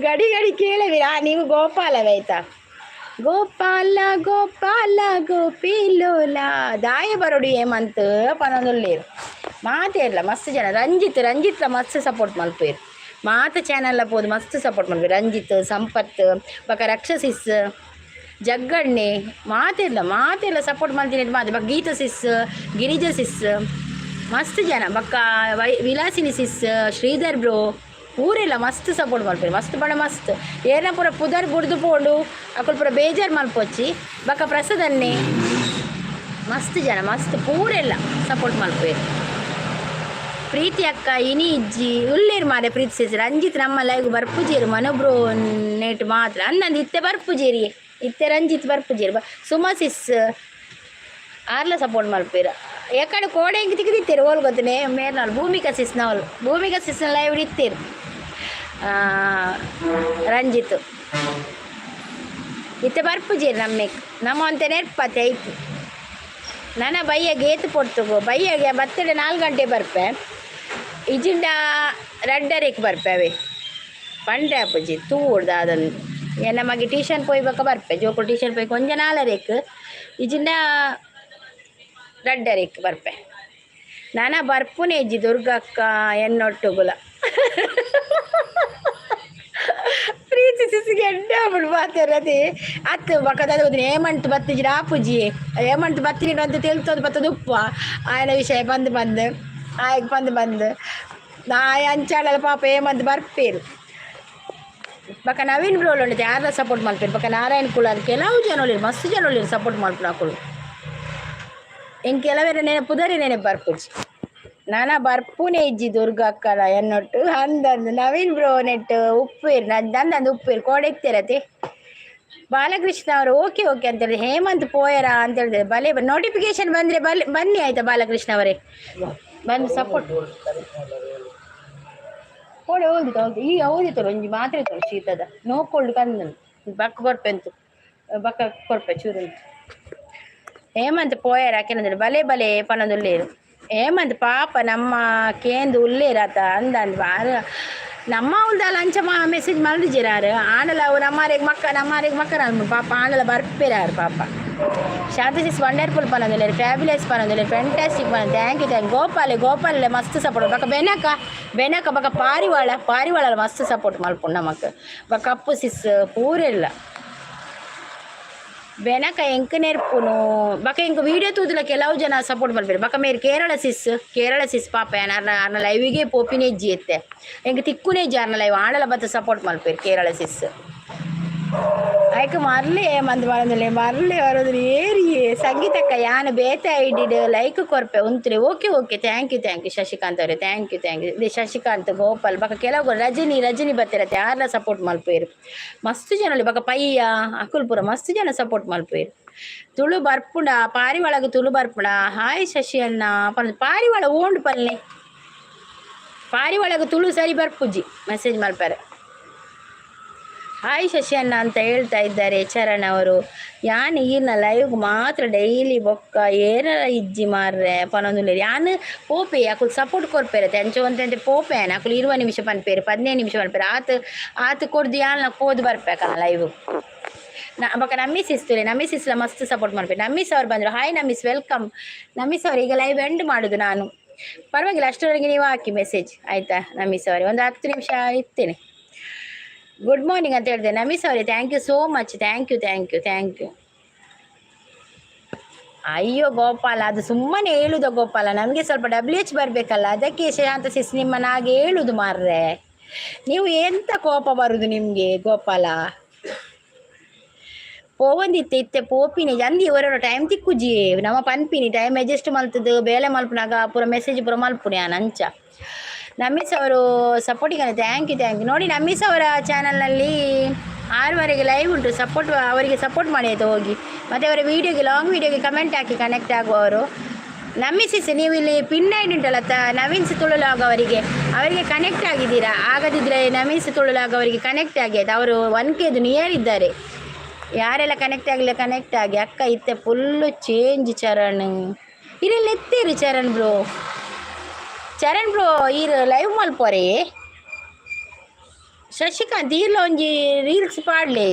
ಗಡಿ ಗಡಿ ಕೇಳಬೇಡಿ. ನೀವು ಗೋಪಾಲವೇ ಆಯ್ತಾ? ಗೋಪಾಲ ಗೋಪಾಲ ಗೋಪಿಲೋಲ ದಾಯ ಬರೋಡು ಏಮಂತ ಪನೊಂದುಲ್ಲೇರು ಮಾತೇ ಇಲ್ಲ. ಮಸ್ತ್ ಜನ ರಂಜಿತ್, ರಂಜಿತ್ಲ ಮಸ್ತ್ ಸಪೋರ್ಟ್ ಮಲ್ಪೇರು. ಮಾತ ಚಾನಲ್ ಪೋದು ಮಸ್ತ್ ಸಪೋರ್ಟ್ ಮಲ್ಪೇರು. ರಂಜಿತ್, ಸಂಪತ್, ಬೊಕ ರಕ್ಷಸಿಸ್, ಜಗ್ಗಣ್ಣೆ, ಮಾತೆಲ್ಲ ಮಾತೆಲ್ಲ ಸಪೋರ್ಟ್ ಮಲ್ತಿನ ಮಾತು. ಬೊಕ ಗೀತ ಸಿಸ್, ಗಿರಿಜ ಸಿಸ್, ಮಸ್ತ್ ಜನ. ಬೊಕ್ಕ ವೈ ವಿಲಾಸಿನಿ ಸಿಸ್, ಶ್ರೀಧರ್ ಬ್ರೋ, ಊರೆಲ್ಲ ಮಸ್ತ್ ಸಪೋರ್ಟ್ ಮಲ್ಪೇರು. ಮಸ್ತ್ ಪಂಡ ಮಸ್ತ್. ಏರ್ನ ಪೂರ ಪುದರ್ ಬುಡ್ದು ಪೋಂಡು, ಅಕುಲು ಪೂರ ಬೇಜಾರು ಮಲ್ಪೊಚ್ಚಿ. ಬೊಕ ಪ್ರಸದನ್ನೇ, ಮಸ್ತ್ ಜನ, ಮಸ್ತ್ ಪೂರೆಲ್ಲ ಸಪೋರ್ಟ್ ಮಲ್ಪೇರು. ಪ್ರೀತಿ ಅಕ್ಕ ಇನಿ ಇಜ್ಜಿ ಉಲ್ಲೇರು ಮಾರೆ. ಪ್ರೀತಿ ಸಿಸ್, ರಂಜಿತ್ ನಮ್ಮ ಲೈವ್ ಬರ್ಪುಜೇರು. ಮನೋಬ್ರೋ ನೇಟ್ ಮಾತ್ರ ಅಂದಂದು ಇತ್ತೆ ಬರ್ಪುಜೇರಿ. ಇತ್ತೆ ರಂಜಿತ್ ಬರ್ಪುಜೇರು. ಸುಮಾ ಸಿಸ್ ಆರ್ಲ ಸಪೋರ್ಟ್ ಮಲ್ಪೇರು. ಎಕಡೆ ಕೋಡೆ ಹೆಂಗೆ ತಿಕ್ಕಿದಿತ್ತೇರು ಓಲ್ ಗೊತ್ತನೆ ಮೇರ್ನಾಲ್. ಭೂಮಿಕಾ ಸಿಸ್ನವಲ್, ಭೂಮಿಕಾ ಸಿಸ್ನ ಲೈವ್ ಇತ್ತೇರು. ರಂಜಿತ್ ಇತ್ತೆ ಬರ್ಪುಜೇರು. ನಮ್ಮೆಕ್ ನಮ್ಮ ಅಂತೆ ನೆರ್ಪತೆ ಐತಿ. ನನ್ನ ಬಯ್ಯಗೆ ಏತು ಪೊರ್ತುಗು? ಬಯ್ಯಗೆ ಬತ್ತಡೆ 4 ಗಂಟೆ ಬರ್ಪೆ, ಇಜಿಂಡ 2:30ಕ್ಕೆ ಬರ್ಪೆ. ಅವೇ ಪಂಡೆ ಅಪ್ಪುಜಿ ತೂಡ್ದ ಅದನ್ನು. ಎನ್ನ ಮಗೆ ಟ್ಯೂಷನ್ ಪೋಯ್ಬೇಕ ಬರ್ಪೆ. ಜೋಕುಲು ಟ್ಯೂಷನ್ ಪೋಯ್ ಕೊಂಚ 4:30ಕ್ಕೆ, ಇಜಿಂಡ 2:30ಕ್ಕೆ ಬರ್ಪೆ. ನಾನ ಬರ್ಪುನೆ ಇಜ್ಜಿ ದುರ್ಗಕ್ಕ ಎನ್ನೊಟ್ಟುಗುಲ. ಪ್ರೀತಿ ಸಿಸಿಗೆ ಎಡ್ಡೆ ಆಪುಂಡು ಪಾತೆರದಿ ಅತ್ತು. ಬೊಕ ದಾದ ಹೇಮಂತ್ ಬತ್ತಿಜಿ ಆಪುಜಿ. ಹೇಮಂತ್ ಬತ್ತಿನಿ ಅಂತ ತೆಲ್ತೊಂದು ಬತ್ತದ ಉಪ್ಪ ಆಯನ ವಿಷಯ ಬಂದು ಬಂದು ಆಯಗ್ ಬಂದು ಬಂದು ನಾಯ ಅಂಚಾಡಲ. ಪಾಪ ಹೇಮಂತ್ ಬರ್ಪೇರು. ಬೊಕ ನವೀನ್ ಬ್ರೋಲ್ ಉಂಡು, ಯಾರ್ಲ ಸಪೋರ್ಟ್ ಮಲ್ಪೇರು. ಬೊಕ ನಾರಾಯಣ್ ಕುಲಾಲ್, ಕೆಲವು ಜನ ಉಲ್ಲೆರ್, ಮಸ್ತ್ ಜನ ಉಲ್ಲೆರ್ ಸಪೋರ್ಟ್ ಮಲ್ಪುನಕುಲು. ಎಂಕ್ ಕೆಲವೆರ ನೆನೆ ಪುದರಿ ನೆನಪು ಬರ್ಪುಜಿ. ನನ ಬರ್ಪುನೆ ಇಜ್ಜಿ ದುರ್ಗಕ್ಕಲ ಎನ್ನೊಟ್ಟು ಅಂದಂದು. ನವೀನ್ ಬ್ರೋ ನೆಟ್ ಉಪ್ಪೇರು ನಂದಂದು ಉಪ್ಪೇರು ಕೋಡೆ ಇತ್ತೀರತೆ. ಬಾಲಕೃಷ್ಣ ಅವರು ಓಕೆ ಓಕೆ ಅಂತ ಹೇಳಿ. ಹೇಮಂತ್ ಪೋಯರ ಅಂತ ಹೇಳಿದ್ರೆ ಬಲೆ. ನೋಟಿಫಿಕೇಶನ್ ಬಂದ್ರೆ ಬಲೆ ಬನ್ನಿ ಆಯ್ತಾ. ಬಾಲಕೃಷ್ಣ ಅವರೇ, ಬಂದು ಸಪೋರ್ಟ್ ಕೋಡೆ ಓದಿತ್ತು. ಹೌದು, ಈಗ ಓದಿತ್ತು. ಒಂಜಿ ಮಾತ್ರೆ ತೋಳು ಶೀತದ ನೋಕೊಳ್ಡು ಕಂದನು. ಬಕ್ಕ ಕೊರ್ಪೆಂತು, ಬಕ್ಕ ಕೊರ್ಪೆ ಚೂರುಂಟು. ಹೇಮಂತ್ ಪೋಯರ ಆಕೆನಂದ್ರೆ ಬಲೆ ಬಲೆ ಪನೊಂದುಲ್ಲೇರು. ಹೇಮಂತ್ ಪಾಪ ನಮ್ಮ ಕೇಂದು ಉಲ್ಲೇರಾತ ಅಂದಂದು. ಬಾರ ನಮ್ಮ ಉಲ್ದಾಲ ಅಂಚ ಮಾ ಮೆಸೇಜ್ ಮಲ್ದಿಜಿರಾರು. ಆಂಡಲ ಅವು ನಮ್ಮಾರಿಗೆ ಮಕ್ಕ, ನಮ್ಮಾರಿಗೆ ಮಕ್ಕರ ಪಾಪ. ಆಂಡಲ ಬರ್ಪೇರಾರು ಪಾಪ. ಶಾಂತ ಸಿಸ್ ವಂಡರ್ಫುಲ್ ಪನೊಂದುಲ್ಲೇರು, ಫ್ಯಾಬ್ಯುಲಸ್ ಪನೊಂದುಲ್ಲೇರು, ಫ್ಯಾಂಟಾಸ್ಟಿಕ್ ಪನ. Thank you, thank. ಗೋಪಾಲೆ, ಗೋಪಾಲೆ ಮಸ್ತ್ ಸಪೋರ್ಟ್. ಬೊಕ ಬೆನಕ, ಬೆನಕ, ಬೊಕ ಪಾರಿವಾಳ, ಪಾರಿವಾಳ ಮಸ್ತ್ ಸಪೋರ್ಟ್ ಮಲ್ಪುಂಡು ನಮಕ್. ಬೊಕ ಅಪ್ಪು ಸಿಸ್, ಪೂರೆಲ್ಲ. ಬೆನಕ ಎಂಕ್ ನೆರ್ಪುನು. ಬೊಕ ಎಂಕ್ ವೀಡಿಯೋ ತೂದುಲ ಕೆಲವು ಜನ ಸಪೋರ್ಟ್ ಮಲ್ಪೆರ್. ಬೊಕ ಮೇರ್ ಕೇರಳ ಸಿಸ್, ಕೇರಳ ಸಿಸ್ ಪಾಪ ಅರ್ನ ಅರ್ನ ಲೈವಿಗೆ ಪೋಪಿನೆ ಇಜ್ಜಿ ಎತ್ತೆ. ಎಂಕ್ ತಿಕ್ಕುನೆ ಇಜ್ಜಿ ಅರ್ನ ಲೈವ್. ಆಂಡಲ ಬತ್ತ ಸಪೋರ್ಟ್ ಮಲ್ಪೆರ್ ಕೇರಳ ಸಿಸ್. ಐಕ್ ಮರ್ಲೆ ಮಂದ್ ಮರಂದುಲೆ ಮರ್ಲೆ ಬರೋದು ಏರಿಯೇ. ಸಂಗೀತಕ್ಕ, ಯಾನ್ ಬೇತೆ ಐಡಿಡ್ like ಕೊರ್ಪೆ ಉಂತ್ರೆ. Okay okay, thank you, thank you Shashikant ಅವರೇ, thank you, thank you. ಇದೆ ಶಶಿಕಾಂತ್, ಗೋಪಾಲ್, ಬೊಕ ಕೆಲವು ರಜನಿ, ರಜನಿ ಬತ್ತಿರತ್ತೆ. ಯಾರ್ಲ ಸಪೋರ್ಟ್ ಮಲ್ಪೇರು. ಮಸ್ತ್ ಜನ. ಬೊಕ ಪಯ್ಯ, ಅಕುಲ್ ಪೂರ ಮಸ್ತ್ ಜನ ಸಪೋರ್ಟ್ ಮಲ್ಪೇರು. ತುಳು ಬರ್ಪುಂಡ ಪಾರಿವಾಳಗ್? ತುಳು ಬರ್ಪುಂಡ? ಹಾಯ್ ಶಶಿ ಅಣ್ಣ ಪನ್. ಪಾರಿವಾಳ ಓಂಡು ಪಲ್ಲೆ. ಪಾರಿವಾಳಗ್ ತುಳು ಸರಿ ಬರ್ಪುಜಿ. ಮೆಸೇಜ್ ಮಲ್ಪಾರೆ. ಹಾಯ್ ಶಶಿ ಅಣ್ಣ ಅಂತ ಹೇಳ್ತಾ ಇದ್ದಾರೆ ಚರಣ್ ಅವರು. ಯಾನ್ ಈರ್ನ ಲೈವ್ ಮಾತ್ರ ಡೈಲಿ, ಬೊಕ್ಕ ಏನಾರ ಇಜ್ಜಿ ಮಾರ್ರೆ ಪನೊಂದುಲ್ಲೆರ್. ಯಾನ್ ಪೋಪೆ, ಅಕುಲು ಸಪೋರ್ಟ್ ಕೊರ್ಪೆರತೆ. ಅಂಚ ಒಂತೆ ಪೋಪೆ ಯಾನ್. ಅಕುಲು 20 ನಿಮಿಷ ಪನ್ಪೇರು, 15 ನಿಮಿಷ ಪನ್ಪೇರು. ಆತ್ ಆತ್ ಕೊರ್ದು ಯಾನ್ಲ ಪೋದು ಬರ್ಪೆ ಲೈವ್ ನಾ. ಬೊಕ ನಮ್ಮೀಸ್ ಇಸ್ತುಲೆ, ನಮ್ಮೀಸ್ ಇಸ್ಲ ಮಸ್ತ್ ಸಪೋರ್ಟ್ ಮಾಡ್ಬೇಕು. ನಮ್ಮೀಸ್ ಅವ್ರು ಬಂದರು. ಹಾಯ್ ನಮ್ಮೀಸ್, welcome ನಮ್ಮೀಸ್ ಅವ್ರು. ಈಗ ಲೈವ್ ಎಂಡ್ ಮಾಡುದು ನಾನು. ಪರವಾಗಿಲ್ಲ, ಅಷ್ಟರವರೆಗೆ ನೀವು ಹಾಕಿ ಮೆಸೇಜ್ ಆಯಿತಾ ನಮ್ಮೀಸ್ ಅವರೇ? ಒಂದು 10 ನಿಮಿಷ ಇರ್ತೇನೆ. ಗುಡ್ ಮಾರ್ನಿಂಗ್ ಅಂತ ಹೇಳಿದೆ ನಮೀಸ್ ಅವರೇ. Thank you so much, thank you, thank you, thank you. ಅಯ್ಯೋ ಗೋಪಾಲ, ಅದು ಸುಮ್ಮನೆ ಹೇಳುದ ಗೋಪಾಲ. ನಮಗೆ ಸ್ವಲ್ಪ ಡಬ್ಲ್ಯೂ ಎಚ್ ಬರಬೇಕಲ್ಲ, ಅದಕ್ಕೆ ಶಾಂತ ಸಿಸ್ ನಿಮ್ಮನ್ನ ಹಾಗೆ ಹೇಳುದು ಮಾರ್ರೆ. ನೀವು ಎಂತ ಕೋಪ ಬರುದು ನಿಮಗೆ ಗೋಪಾಲ? ಪೋವೊಂದಿತ್ತೆ, ಇತ್ತೆ ಪೋಪಿನಿ ಅಂದಿ. ಒರೊರ ಟೈಮ್ ತಿಕ್ಕುಜಿ. ನಮ್ಮ ಪನ್ಪಿನಿ ಟೈಮ್ ಅಡ್ಜಸ್ಟ್ ಮಲ್ತದು. ಬೇಲೆ ಮಲ್ಪುನಾಗ ಪೂರ ಮೆಸೇಜ್ ಪೂರ ಮಲ್ಪುನಿ ಯಾನ್ ಅಂಚ. ನಮ್ಮೀಸ್ ಅವರು supporting, thank you, thank you. ನೋಡಿ, ನಮ್ಮೀಸ್ ಅವರ ಚಾನಲ್ನಲ್ಲಿ 6ವರೆಗೆ ಲೈವ್ ಉಂಟು. ಸಪೋರ್ಟ್ ಅವರಿಗೆ ಸಪೋರ್ಟ್ ಮಾಡಿ ಆಯಿತು ಹೋಗಿ. ಮತ್ತು ಅವರ ವೀಡಿಯೋಗೆ, ಲಾಂಗ್ ವೀಡಿಯೋಗೆ ಕಮೆಂಟ್ ಹಾಕಿ ಕನೆಕ್ಟ್ ಆಗುವವರು. ನಮ್ಮಿಸಿಸ್, ನೀವು ಇಲ್ಲಿ ಪಿನ್ ಐಡಿ ಉಂಟಲ್ಲ ತ ನವೀನ್ಸ್ ತುಳುಲಾಗ್ ಅವರಿಗೆ, ಅವರಿಗೆ ಕನೆಕ್ಟ್ ಆಗಿದ್ದೀರಾ? ಆಗದಿದ್ದರೆ ನವೀನ್ಸ್ ತುಳುಲಾಗ್ ಅವರಿಗೆ ಕನೆಕ್ಟ್ ಆಗಿ ಆಯ್ತು. ಅವರು 1Kದು ನಿಯರ್ ಇದ್ದಾರೆ. ಯಾರೆಲ್ಲ ಕನೆಕ್ಟ್ ಆಗಿಲ್ಲ, ಕನೆಕ್ಟ್ ಆಗಿ. ಅಕ್ಕ ಇತ್ತೆ ಫುಲ್ಲು ಚೇಂಜ್ ಚರಣ್. ಇರೆಲ್ಲ ಎತ್ತೇರಿ ಚರಣ್ ಬ್ರೋ? ಚರಣ್ ಬ್ರೋ, ಈರ್ ಲೈವ್ ಮಲ್ಪೋರೆ? ಶಶಿಕಾಂತ್, ಈರ್ಲ ಒಂಜಿ ರೀಲ್ಸ್ ಪಾಡ್ಲೆ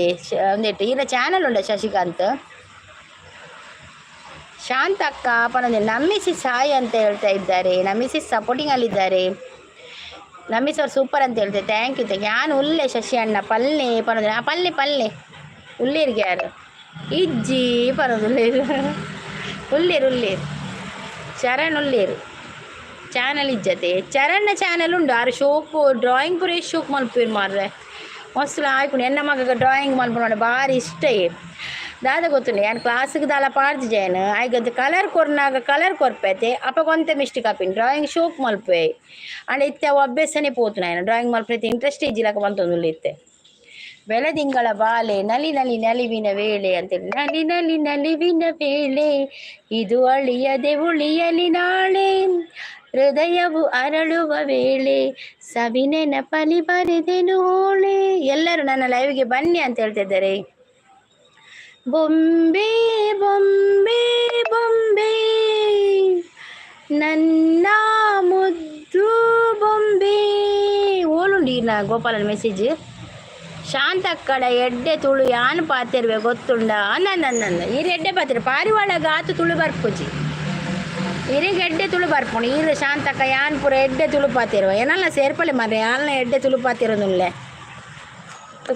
ಒಂದೆಟ್ಟು. ಈರ ಚಾನಲ್ ಉಂಡ ಶಶಿಕಾಂತ್? ಶಾಂತ ಅಕ್ಕ ಪನೊಂದು ನಮ್ಮಿಸಿ ಸಾಯ್ ಅಂತ ಹೇಳ್ತಾ ಇದ್ದಾರೆ. ನಮ್ಮಿಸಿ ಸಪೋರ್ಟಿಂಗ್ ಅಲ್ಲಿದ್ದಾರೆ. ನಮ್ಮಿಸ್ ಅವ್ರು ಸೂಪರ್ ಅಂತ ಹೇಳ್ತಾರೆ. Thank you, thank. ಯಾನು ಉಲ್ಲೆ ಶಶಿ ಅಣ್ಣ, ಪಲ್ಲೆ ಪನೊಂದು. ಆ ಪಲ್ಲೆ ಪಲ್ಲೆ ಉಳ್ಳೇರಿಗೆ ಯಾರು ಇಜ್ಜಿ ಪನೊಂದು. ಉಳ್ಳೇರು ಉಳ್ಳೇರು ಉಳ್ಳೇರು ಚರಣ್ ಉಳ್ಳೇರು. ಚಾನಲ್ ಇಜ್ಜತೆ? ಚರಣ್ನ ಚಾನಲ್ ಉಂಡು. ಆರು ಶೋಕು ಡ್ರಾಯಿಂಗ್ ಪೂರ ಶೋಕ್ ಮಲ್ಪೇರು ಮಾರ್ರೆ. ಮಸ್ತ್ ಆಯ್ಕೊಂಡು. ಎನ್ನ ಮಗಗ ಡ್ರಾಯಿಂಗ್ ಮಲ್ಪುನ ಭಾರಿ ಇಷ್ಟ. ದಾದ ಗೊತ್ತುಂಡು, ಯಾನ್ ಕ್ಲಾಸ್ಗೆ ದಾಲ ಪಾಡ್ದು ಜಾಯ್ನ್ ಆಯ್ಗಂತ ಕಲರ್ ಕೊರ್ನಾಗ ಕಲರ್ ಕೊರ್ಪೈತೆ. ಅಪಗ ಒಂತೆ ಮಿಸ್ಟೇಕ್ ಆಪಿನ. ಡ್ರಾಯಿಂಗ್ ಶೋಕ್ ಮಲ್ಪುವೆ. ಆಂಡ ಇತ್ತೆ ಅವು ಅಭ್ಯಾಸನೇ ಪೋತುನ. ಡ್ರಾಯಿಂಗ್ ಮಲ್ಪುನ ಇಂಟ್ರೆಸ್ಟ್ ಇಜ್ಜಿಲಕ ಮಂತೊಂದುಲ್ಲ ಇತ್ತೆ. ಬೆಳದಿಂಗಳ ಬಾಲೆ ನಲಿ ನಲಿ ನಲಿವಿನ ವೇಳೆ ಅಂತೇಳಿ. ನಲಿ ನಲಿ ನಲಿವಿನ ವೇಳೆ ಇದು, ಅಳಿಯದೆ ಉಳಿಯಲಿ ನಾಳೆ. ಹೃದಯವು ಅರಳುವ ವೇಳೆ, ಸವಿನೆನಪಲಿ ಬರೆದೆನು ಹೋಳೆ. ಎಲ್ಲರೂ ನನ್ನ ಲೈವ್ಗೆ ಬನ್ನಿ ಅಂತ ಹೇಳ್ತಿದ್ದಾರೆ. ಬೊಂಬೆ ಬೊಂಬೆ ಬೊಂಬೆ, ನನ್ನ ಮುದ್ದು ಬೊಂಬೆ. ಓಲುಂಡಿ ನಾ ಗೋಪಾಲನ ಮೆಸೇಜ್. ಶಾಂತಕ್ಕಡ ಎಡ್ಡೆ ತುಳು ಯಾನ್ ಪಾತೆರ್ವೆ ಗೊತ್ತುಂಡ? ನನ್ನ ನನ್ನ ಈರ್ ಎಡ್ಡೆ ಪಾತೆರ್. ಪಾರಿವಾಳಗ ಆತು ತುಳು ಬರ್ಪುಜಿ. ಇರಿಗೆ ಎಡ್ಡೆ ತುಳು ಬರ್ಪುಂಡು. ಈರ್ ಶಾಂತಕ್ಕ ಯಾನ್ ಪೂರ ಎಡ್ಡೆ ತುಳು ಪಾತೆರುವ ಏನಲ್ಲ ಸೇರ್ಪಲೆ ಮಾರ್ರೆ. ಯಾಲ್ನ ಎಡ್ಡೆ ತುಳು ಪಾತೆರೋದುಲ್ಲೆ.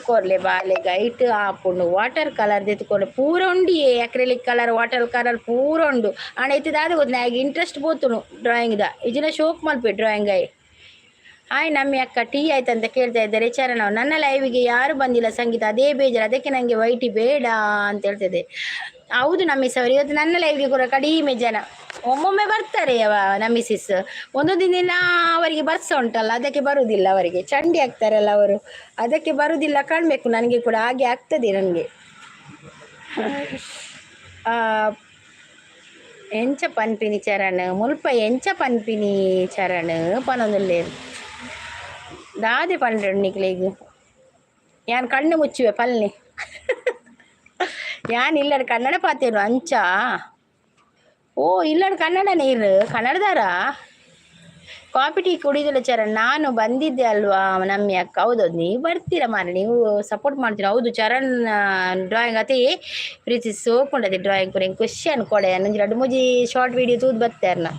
ಕೊರ್ಲೆ ಬಾಲೆ ಗೈಟ್ ಆಪುಂಡು. ವಾಟರ್ ಕಲರ್ ದೆತ್ಕೊಂಡು ಪೂರ ಉಂಡು. ಅಕ್ರಿಲಿಕ್ ಕಲರ್, ವಾಟರ್ ಕಲರ್ ಪೂರ ಉಂಡು. ಆಂಡ ಇತ್ತೆ ದಾದ ಗೊತ್ತು, ಇಂಟ್ರೆಸ್ಟ್ ಪೋತುಂಡು ಡ್ರಾಯಿಂಗ್ ದ. ಇಜಿನ ಶೋಕ್ ಮಲ್ಪೆ ಡ್ರಾಯಿಂಗ್. ಆಯ್ ಹಾಯ್ ನಮ್ಮಿ ಅಕ್ಕ, ಟೀ ಆಯ್ತಂತ ಕೇಳ್ತಾ ಇದ್ದಾರೆ ಚರಣ. ನನ್ನ ಲೈವಿಗೆ ಯಾರು ಬಂದಿಲ್ಲ ಸಂಗೀತ, ಅದೇ ಬೇಜಾರು. ಅದಕ್ಕೆ ನನಗೆ ವೈಟಿ ಬೇಡ ಅಂತ ಹೇಳ್ತಿದ್ದೆ. ಹೌದು ನಮ್ಮಿಸ್ ಅವರು, ಇವತ್ತು ನನ್ನ ಲೈವ್ಗೆ ಕೂಡ ಕಡಿಮೆ ಜನ. ಒಮ್ಮೊಮ್ಮೆ ಬರ್ತಾರೆ ಅವ ನಮ್ಮಿಸಿಸ್. ಒಂದೊಂದು ದಿನ ಅವರಿಗೆ ಬರ್ಸ ಉಂಟಲ್ಲ, ಅದಕ್ಕೆ ಬರುವುದಿಲ್ಲ. ಅವರಿಗೆ ಚಂಡಿ ಆಗ್ತಾರಲ್ಲ ಅವರು, ಅದಕ್ಕೆ ಬರುವುದಿಲ್ಲ ಕಾಣಬೇಕು. ನನಗೆ ಕೂಡ ಹಾಗೆ ಆಗ್ತದೆ ನನಗೆ. ಎಂಚ ಪನ್ಪಿನಿ ಚರಣ್? ಮುಲ್ಪ ಎಂಚ ಪನ್ಪಿನಿ ಚರಣ್ ಪನೊಂದುಲ್ಲೇರು. ದಾದೆ ಪಂಡ್ರೆ ನಿಕ್ಲೆಗ್? ಯಾನ್ ಕಣ್ಣು ಮುಚ್ಚುವೆ ಪಲ್ನೆ. ಯಾನ್ ಇಲ್ಲಡ್ ಕನ್ನಡ ಪಾತೇರು ಅಂಚ. ಓ, ಇಲ್ಲಡ್ ಕನ್ನಡ ನೀರು ಕನ್ನಡದಾರ. ಕಾಫಿ ಟೀ ಕುಡಿದಿಲ್ಲ ಚರಣ್. ನಾನು ಬಂದಿದ್ದೆ ಅಲ್ವಾ ನಮ್ಮಿ ಅಕ್ಕ? ಹೌದೌದು, ನೀವು ಬರ್ತೀರಾ ಮಾರ್ರೆ, ನೀವು ಸಪೋರ್ಟ್ ಮಾಡ್ತೀರಾ. ಹೌದು, ಚರಣ್ ಡ್ರಾಯಿಂಗ್ ಅತಿ ಪ್ರೀತಿ ಸೋಪುಂಡದೆ ಡ್ರಾಯಿಂಗ್ ಪೂರ. ಎಂಕ್ ಖುಷಿ ಅನ್ಕೊಡೆ. ನಂಜಿ ರಡ್ಡು ಮೂಜಿ ಶಾರ್ಟ್ ವೀಡಿಯೋ ತೂದು ಬತ್ತೇರ್ನ.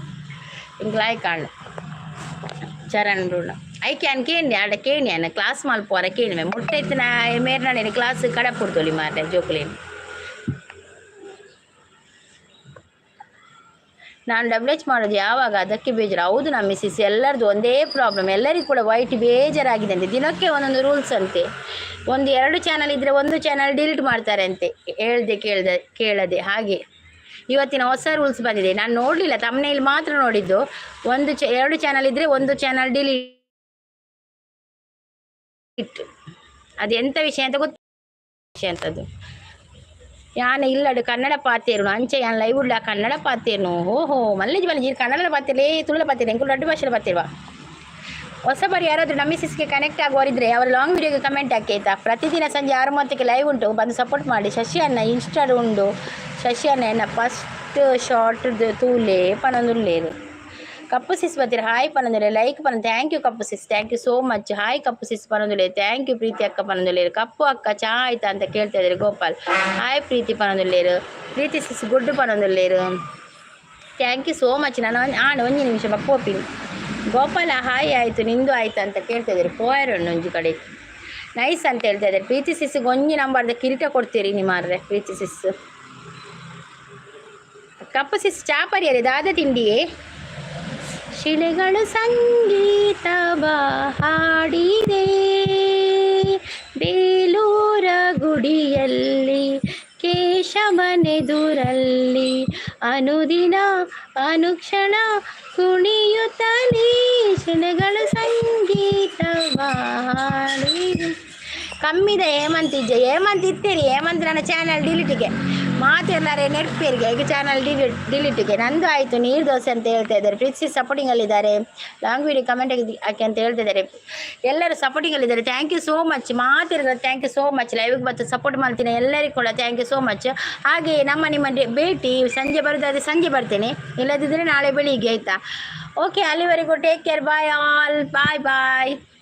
ಇಂಕ್ ಲಾಯ್ಕ್ ಆಂಡ್ ಚರಣ್ ಬ್ರೂನ. ಐಕೆ ಯಾನ್ ಕೇಂಡಿ ಆಡ ಕೇಣಿ, ಯಾನ್ ಕ್ಲಾಸ್ ಮಲ್ಪುವರ ಕೇಣಿಮೆ. ಮುಟ್ಟೆ ಇತ್ತಿನ ಮೇರ್ನಾಡೆ ಕ್ಲಾಸ್ ಕಡಪುಡ್ದೊಲಿ ಮಾರ್ರೆ ಜೋಕುಲೇನು. ನಾನು ಡಬ್ಲ್ಯೂ ಎಚ್ ಮಾಡೋದು ಯಾವಾಗ? ಅದಕ್ಕೆ ಬೇಜಾರು. ಹೌದು ನಮ್ಮ ಮಿಸಿಸ್, ಎಲ್ಲರದ್ದು ಒಂದೇ ಪ್ರಾಬ್ಲಮ್. ಎಲ್ಲರಿಗೂ ಕೂಡ ವೈಟ್ ಬೇಜಾರಾಗಿದೆ ಅಂತೆ. ದಿನಕ್ಕೆ ಒಂದೊಂದು ರೂಲ್ಸ್ ಅಂತೆ. ಒಂದು ಎರಡು ಚಾನಲ್ ಇದ್ದರೆ ಒಂದು ಚಾನಲ್ ಡಿಲೀಟ್ ಮಾಡ್ತಾರೆ ಅಂತೆ, ಹೇಳ್ದೆ ಕೇಳ್ದೆ ಕೇಳದೆ. ಹಾಗೆ ಇವತ್ತಿನ ಹೊಸ ರೂಲ್ಸ್ ಬಂದಿದೆ. ನಾನು ನೋಡಲಿಲ್ಲ, ತಮ್ನೇಲ್ ಮಾತ್ರ ನೋಡಿದ್ದು. ಒಂದು ಚ ಎರಡು ಚಾನಲ್ ಇದ್ದರೆ ಒಂದು ಚಾನಲ್ ಡಿಲೀಟ್. ಅದು ಎಂಥ ವಿಷಯ ಅಂತ ಗೊತ್ತ ವಿಷಯ ಅಂತದ್ದು. ಯಾನ್ ಇಲ್ಲಡು ಕನ್ನಡ ಪಾತೇರುನು ಅಂಚೆ ಯಾನ್ ಲೈವ್ ಉಳ್ಳ ಕನ್ನಡ ಪಾತೇರುನು. ಓಹೋ, ಮಲ್ಲೇಜ್ ಮಲ್ಲೇಜ್ ಕನ್ನಡ ಪಾತಿರ್ಲೇ, ತುಳುಲ ಪಾತಿರ, ಎಂಕುಲು ರಡ್ಡು ಭಾಷೆ ಪಾತಿರುವ. ಹೊಸಬರು ಯಾರಾದರೂ ನಮ್ಮ ಮಿಸಿಸ್ಗೆ ಕನೆಕ್ಟ್ ಆಗುವವರಿದ್ರೆ ಅವರ ಲಾಂಗ್ ವಿಡಿಯೋಗೆ ಕಮೆಂಟ್ ಹಾಕಿ, ಆಯ್ತಾ? ಪ್ರತಿದಿನ ಸಂಜೆ 6:30ಕ್ಕೆ ಲೈವ್ ಉಂಟು, ಬಂದು ಸಪೋರ್ಟ್ ಮಾಡಿ. ಶಶಿ ಅಣ್ಣ ಇನ್ಸ್ಟಾಡ್ ಉಂಡು. ಶಶಿ ಅಣ್ಣ ಎನ್ನ ಫಸ್ಟ್ ಶಾರ್ಟ್ ತೂಲೆ ಪನೊಂದುಲ್ಲೇರು. ಕಪ್ಪು ಸಿಸ್ ಬತ್ತೀರ, ಹಾಯ್ ಪನೊಂದುಲ್ಲೆ, ಲೈಕ್ ಪನ. Thank you Kappu sis, thank you so much. Hi Kappu sis ಪನೊಂದುಲ್ಲೆ. Thank you ಪ್ರೀತಿ ಅಕ್ಕ ಪನೊಂದುಲ್ಲೇರು. ಕಪ್ಪು ಅಕ್ಕ, ಚಾ ಆಯ್ತಾ ಅಂತ ಕೇಳ್ತಾ ಇದ್ದಾರೆ ಗೋಪಾಲ್. ಹಾಯ್ ಪ್ರೀತಿ ಪನೊಂದುಲ್ಲೇರು. ಪ್ರೀತಿ ಸಿಸ್ ಗುಡ್ಡು ಪನೊಂದುಲ್ಲೇರು. Thank you so much. ನಾನು ಆಣ ಒಂಜಿ ನಿಮಿಷ ಬಕ್ಕೋಪಿನಿ. ಗೋಪಾಲ, ಹಾಯ್ ಆಯಿತು, ನಿಂದು ಆಯ್ತಾ ಅಂತ ಕೇಳ್ತಾ ಇದ್ದಾರೆ. ಪೋಯರ್ ಒಂಜಿ ಕಡೆ. ನೈಸ್ ಅಂತ ಹೇಳ್ತಾ ಇದ್ದಾರೆ. ಪ್ರೀತಿ ಸಿಸ್ಗೆ ಒಂಜಿ ನಂಬರ್ದ ಕಿರೀಟ ಕೊಡ್ತೀರಿ ನಿಮಾರ್ರೆ. ಪ್ರೀತಿ ಸಿಸ್, ಕಪ್ಪು ಸಿಸ್, ಚಾ ಪರಿಯರೆ ದಾದ ತಿಂಡಿಯೇ? ಶಿಲೆಗಳು ಸಂಗೀತವ ಹಾಡಿದೆ, ಬೇಲೂರ ಗುಡಿಯಲ್ಲಿ, ಕೇಶವನೆದುರಲ್ಲಿ, ಅನುದಿನ ಅನುಕ್ಷಣ ಕುಣಿಯುತ್ತಲೇ. ಶಿಲೆಗಳು ಸಂಗೀತವ ಹಾಡಿದೆ. ಕಮ್ಮಿದ ಹೇಮಂತ್ ಇಜ್ಜ? ಹೇಮಂತ್ ಇತ್ತೀರಿ. ಹೇಮಂತ್ ನನ್ನ ಚಾನಲ್ ಡಿಲೀಟಿಗೆ. ಮಾತೆಲ್ಲರೇ ನೆರ್ಪೇರಿಗೆ ಈಗ ಚಾನಲ್ ಡಿಲೀಟ್ ಡಿಲೀಟಿಗೆ. ನಂದು ಆಯಿತು, ನೀರು ದೋಸೆ ಅಂತ ಹೇಳ್ತಾ ಇದ್ದಾರೆ. ಪ್ರೀತಿ ಸಪೋರ್ಟಿಂಗಲ್ಲಿದ್ದಾರೆ. ಲಾಂಗ್ ವಿಡಿಯೋ ಕಮೆಂಟ್ ಹಾಕಿ ಅಂತ ಹೇಳ್ತಿದ್ದಾರೆ. ಎಲ್ಲರೂ ಸಪೋರ್ಟಿಂಗಲ್ಲಿದ್ದಾರೆ. Thank you so much ಮಾತಿರ್ಗ. Thank you so much. ಲೈವ್ಗೆ ಬಂದು ಸಪೋರ್ಟ್ ಮಾಡ್ತೀನಿ. ಎಲ್ಲರಿಗೂ ಕೂಡ thank you so much. ಹಾಗೆ ನಮ್ಮ ನಿಮ್ಮ ಭೇಟಿ ಸಂಜೆ ಬರೋದಾದರೆ ಸಂಜೆ ಬರ್ತೇನೆ, ಇಲ್ಲದಿದ್ದರೆ ನಾಳೆ ಬೆಳಿಗ್ಗೆ, ಆಯಿತಾ? ಓಕೆ, ಅಲ್ಲಿವರೆಗೂ take care, bye all, bye bye.